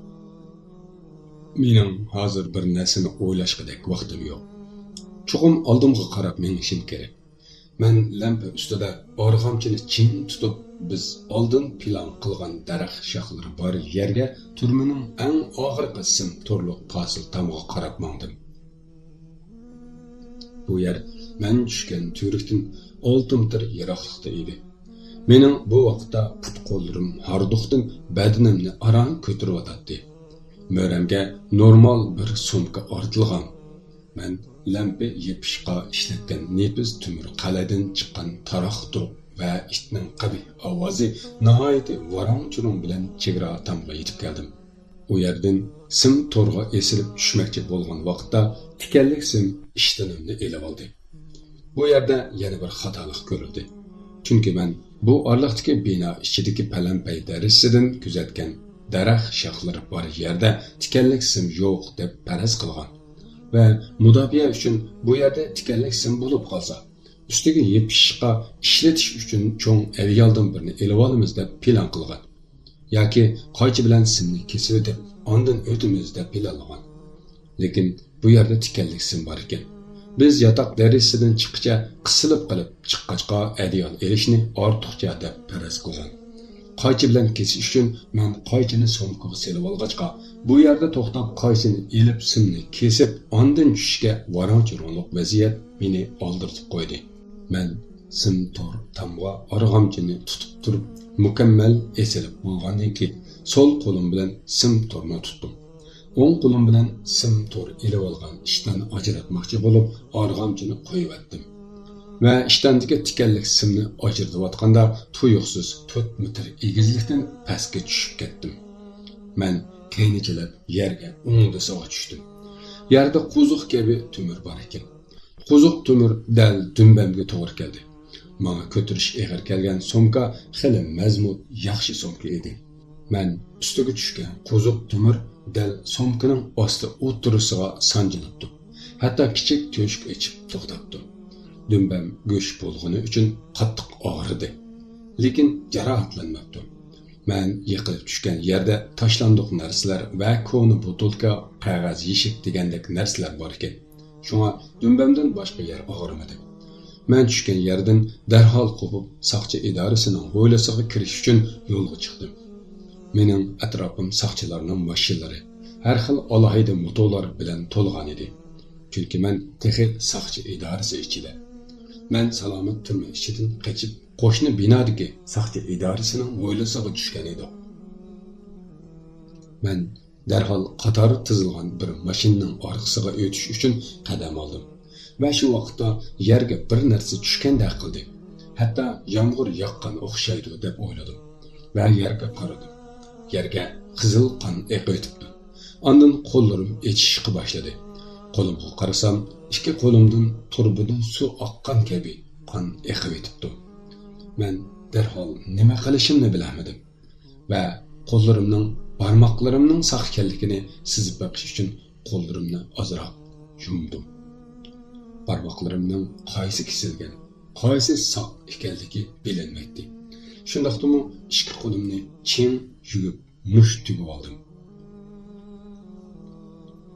مېنىڭ ھازىر بىر نەرسىنى ئويلاشقۇدەك ۋاقتىم يوق. چوقۇم ئالدىمغا قاراپ مېڭىشىم كېرەك. مەن لەمپە ئۈستىدە ئارغامچىنى چىڭ تۇتۇپ، بىز ئالدىن پىلان قىلغان دەرەخ شاخلىرى بار يەرگە، تۈرمىنىڭ ئەڭ ئاخىرقى سىم تورلۇق پاسىل تامغا قاراپ ماڭدىم. بۇ يەر مەن چۈشكەن تۈۋرۈكتىن ئالتە مېتىر يىراقلىقتا ئىدى. مېنىڭ بۇ ۋاقىتتا پۇت-قوللىرىم ھاردۇقتىن بەدىنىمنى ئاران كۆتۈرۈۋاتاتتى. مۈرەمگە نورمال بىر سومكا ئارتىلغان. مەن لەمپە يېپىشقا ئىشلەتكەن نېپىز تۆمۈر قەلەيدىن چىققان تاراق-تۇرۇق ۋە ئىتنىڭ قەبىھ ئاۋازى ناھايىتى ۋاراڭ-چۇرۇڭ بىلەن چېگرا تامغا يېتىپ كەلدىم. ئۇ يەردىن سىم تورغا ئېسىلىپ چۈشمەكچى بولغان ۋاقىتتا، تىكەنلىك سىم ئىشتىنىمنى ئېلىۋالدى. بۇ يەردە يەنە بىر خاتالىق كۆرۈلدى. چۈنكى مەن بۇ ئارىلىقتىكى بىنا ئىچىدىكى پەلەمپەي دەرىجىسىدىن كۆزەتكەن دەرەخ شاخلىرى بار يەردە تىكەنلىك سىم يوق دەپ پەرەز قىلغان ۋە مۇداپىئە ئۈچۈن بۇ يەردە تىكەنلىك سىم بولۇپ قالسا، ئۈستىگە يېپىشىشقا ئىشلىتىش ئۈچۈن چوڭ ئەدىيالدىن بىرنى ئېلىۋالىمىز دەپ پىلان قىلغان. ياكى قايچا بىلەن سىمنى كېسىۋېتىپ، ئاندىن ئۆتىمىز دەپ پىلانلىغان. لېكىن بۇ يەردە تىكەنلىك سىم بار ئىكەن. بىز ياتاق دەرىجىسىدىن چىققىچە قىسىلىپ قېلىپ، چىققاچقا ئەدىيال ئېلىشنى ئارتۇقچە دەپ پەرەز قىلغان. قايچا بىلەن كېسىش ئۈچۈن مەن قايچىنى سومكىغا سېلىۋالغاچقا، بۇ يەردە توختاپ قايچىنى ئېلىپ سىمنى كېسىپ، ئاندىن چۈشۈشكە ۋاراڭ-چۇرۇڭلۇق ۋەزىيەت مېنى ئالدىرىتىپ قويدى. مەن سىم تور تامغا ئارغامچىنى تۇتۇپ تۇرۇپ، مۇكەممەل ئېسىلىپ بولغاندىن كېيىن، سول قولۇم بىلەن سىم تورنى تۇتتۇم. ئوڭ قولۇم بىلەن سىم تور ئېلىۋالغان ئىشتاننى ئاجراتماقچى بولۇپ، ئارغامچىنى قويۇۋەتتىم ۋە ئىشتاندىكى تىكەنلىك سىمنى ئاجرىتىۋاتقاندا، تۇيۇقسىز تۆت مېتىر ئېگىزلىكتىن پەسكە چۈشۈپ كەتتىم. مەن كەينىچىلەپ يەرگە ئوڭدىسىغا چۈشتۈم. يەردە قوزۇق كەبى تۆمۈر بار ئىكەن. قوزۇق تۆمۈر دەل دۈمبەمگە توغرا كەلدى. ماڭا كۆتۈرۈش ئېغىر كەلگەن سومكا خېلى مەزمۇت، ياخشى سومكا ئىدى. مەن ئۈستىگە چۈشكەن قوزۇق تۆمۈر دەل سومكىنىڭ ئاستى ئوتتۇرىسىغا سانجىلىپتۇ. ھەتتا كىچىك تۆشۈك ئېچىپ توختاپتۇ. دۈمبەم گۆش بولغىنى ئۈچۈن قاتتىق ئاغرىدى. لېكىن جاراھەتلەنمەپتۇ. مەن يىقىلىپ چۈشكەن يەردە تاشلاندۇق نەرسىلەر ۋە كونا بوتۇلكا، قەغەز يېشىك دېگەندەك نەرسىلەر بار ئىكەن. شۇڭا دۈمبەمدىن باشقا يەر ئاغرىمىدى. مەن چۈشكەن يەردىن دەرھال قوپۇپ، ساقچى ئىدارىسىنىڭ ھويلىسىغا كىرىش ئۈچۈن يولغا چىقتىم. مېنىڭ ئەتراپىم ساقچىلارنىڭ ماشىنىلىرى، ھەر خىل ئالاھىدە موتورلار بىلەن تولغان ئىدى. چۈنكى مەن تېخى ساقچى ئىدارىسى ئىچىدە. مەن سالامەت تۈرمە ئىچىدىن قېچىپ، قوشنا بىنادىكى ساقچى ئىدارىسىنىڭ ھويلىسىغا چۈشكەن ئىدۇق. مەن دەرھال قاتار تىزىلغان بىر ماشىنىنىڭ ئارقىسىغا ئۆتۈش ئۈچۈن قەدەم ئالدىم ۋە شۇ ۋاقىتتا يەرگە بىر نەرسە چۈشكەندەك قىلدى. ھەتتا يامغۇر ياغقان ئوخشايدۇ دەپ ئويلىدىم ۋە يەرگە قارىدىم. يەرگە قىزىل قان ئېقىۋېتىپتۇ. ئاندىن قوللىرىم ئېچىشقا باشلىدى. قولۇمغا قارىسام، ئىككى قولۇمدىن تۇرۇبىدىن سۇ ئاققان كەبى قان ئېقىۋېتىپتۇ. مەن دەرھال نېمە قىلىشىمنى بىلەلمىدىم ۋە قوللىرىمنىڭ، بارماقلىرىمنىڭ ساق ئىكەنلىكىنى سېزىپ بېقىش ئۈچۈن قوللىرىمنى ئازراق يۇمدۇم. بارماقلىرىمنىڭ قايسى كېسىلگەن، قايسى ساق ئىكەنلىكى بىلىنمەيتتى. شۇنداقتىمۇ ئىككى قولۇمنى چىڭ يۇيۇپ، مۇشت تۈگۈۋالدىم.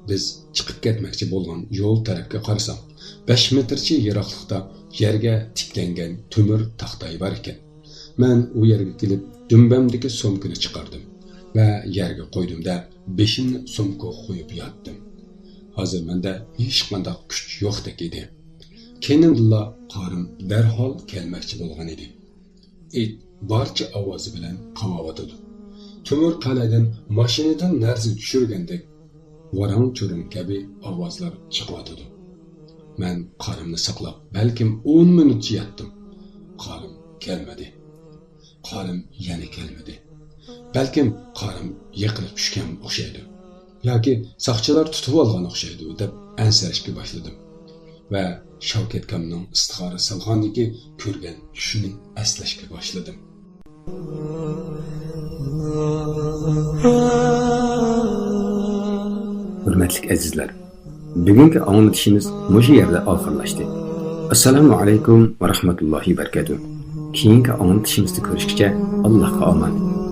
بىز چىقىپ كەتمەكچى بولغان يول تەرەپكە قارىسام، بەش مېتىرچە يىراقلىقتا يەرگە تىكلەنگەن تۆمۈر تاختاي بار ئىكەن. مەن ئۇ يەرگە كېلىپ، دۈمبەمدىكى سومكىنى چىقاردىم ۋە يەرگە قويدۇم-دە، بېشىمنى سومكىغا قويۇپ ياتتىم. ھازىر مەندە ھېچقانداق كۈچ يوقتەك ئىدى. كەينىمدىنلا قارىم دەرھال كەلمەكچى بولغان ئىدى. ئىت بارچە ئاۋازى بىلەن قاۋاۋاتىدۇ. تۆمۈر قەلئەدىن ماشىنىدىن نەرسە چۈشۈرگەندەك ۋاراڭ-چۇرۇڭ كەبى ئاۋازلار چىقىۋاتىدۇ. مەن قارىمنى ساقلاپ، بەلكىم ئون مىنۇتچە ياتتىم. قارىم كەلمىدى. قارىم يەنە كەلمىدى. بەلكىم قارىم يىقىلىپ چۈشكەن ئوخشايدۇ. ياكى ساقچىلار تۇتۇۋالغان ئوخشايدۇ، دەپ ئەنسىرەشكە باشلىدىم. ۋە شاۋكەتكامنىڭ ئىستىخارە سالغاندىكى كۆرگەن چۈشىنى ئەسلەشكە باشلىدىم. ھۆرمەتلىك ئەزىزلەر، بۈگۈنكى ئاڭلىتىشىمىز مۇشۇ يەردە ئاخىرلاشتى. ئەسسالامۇ ئەلەيكۇم ۋە رەھمەتۇللاھى ۋە بەرىكاتۇھ. كېيىنكى ئاڭلىتىشىمىزدا كۆرۈشكىچە، ئاللاھقا ئامان.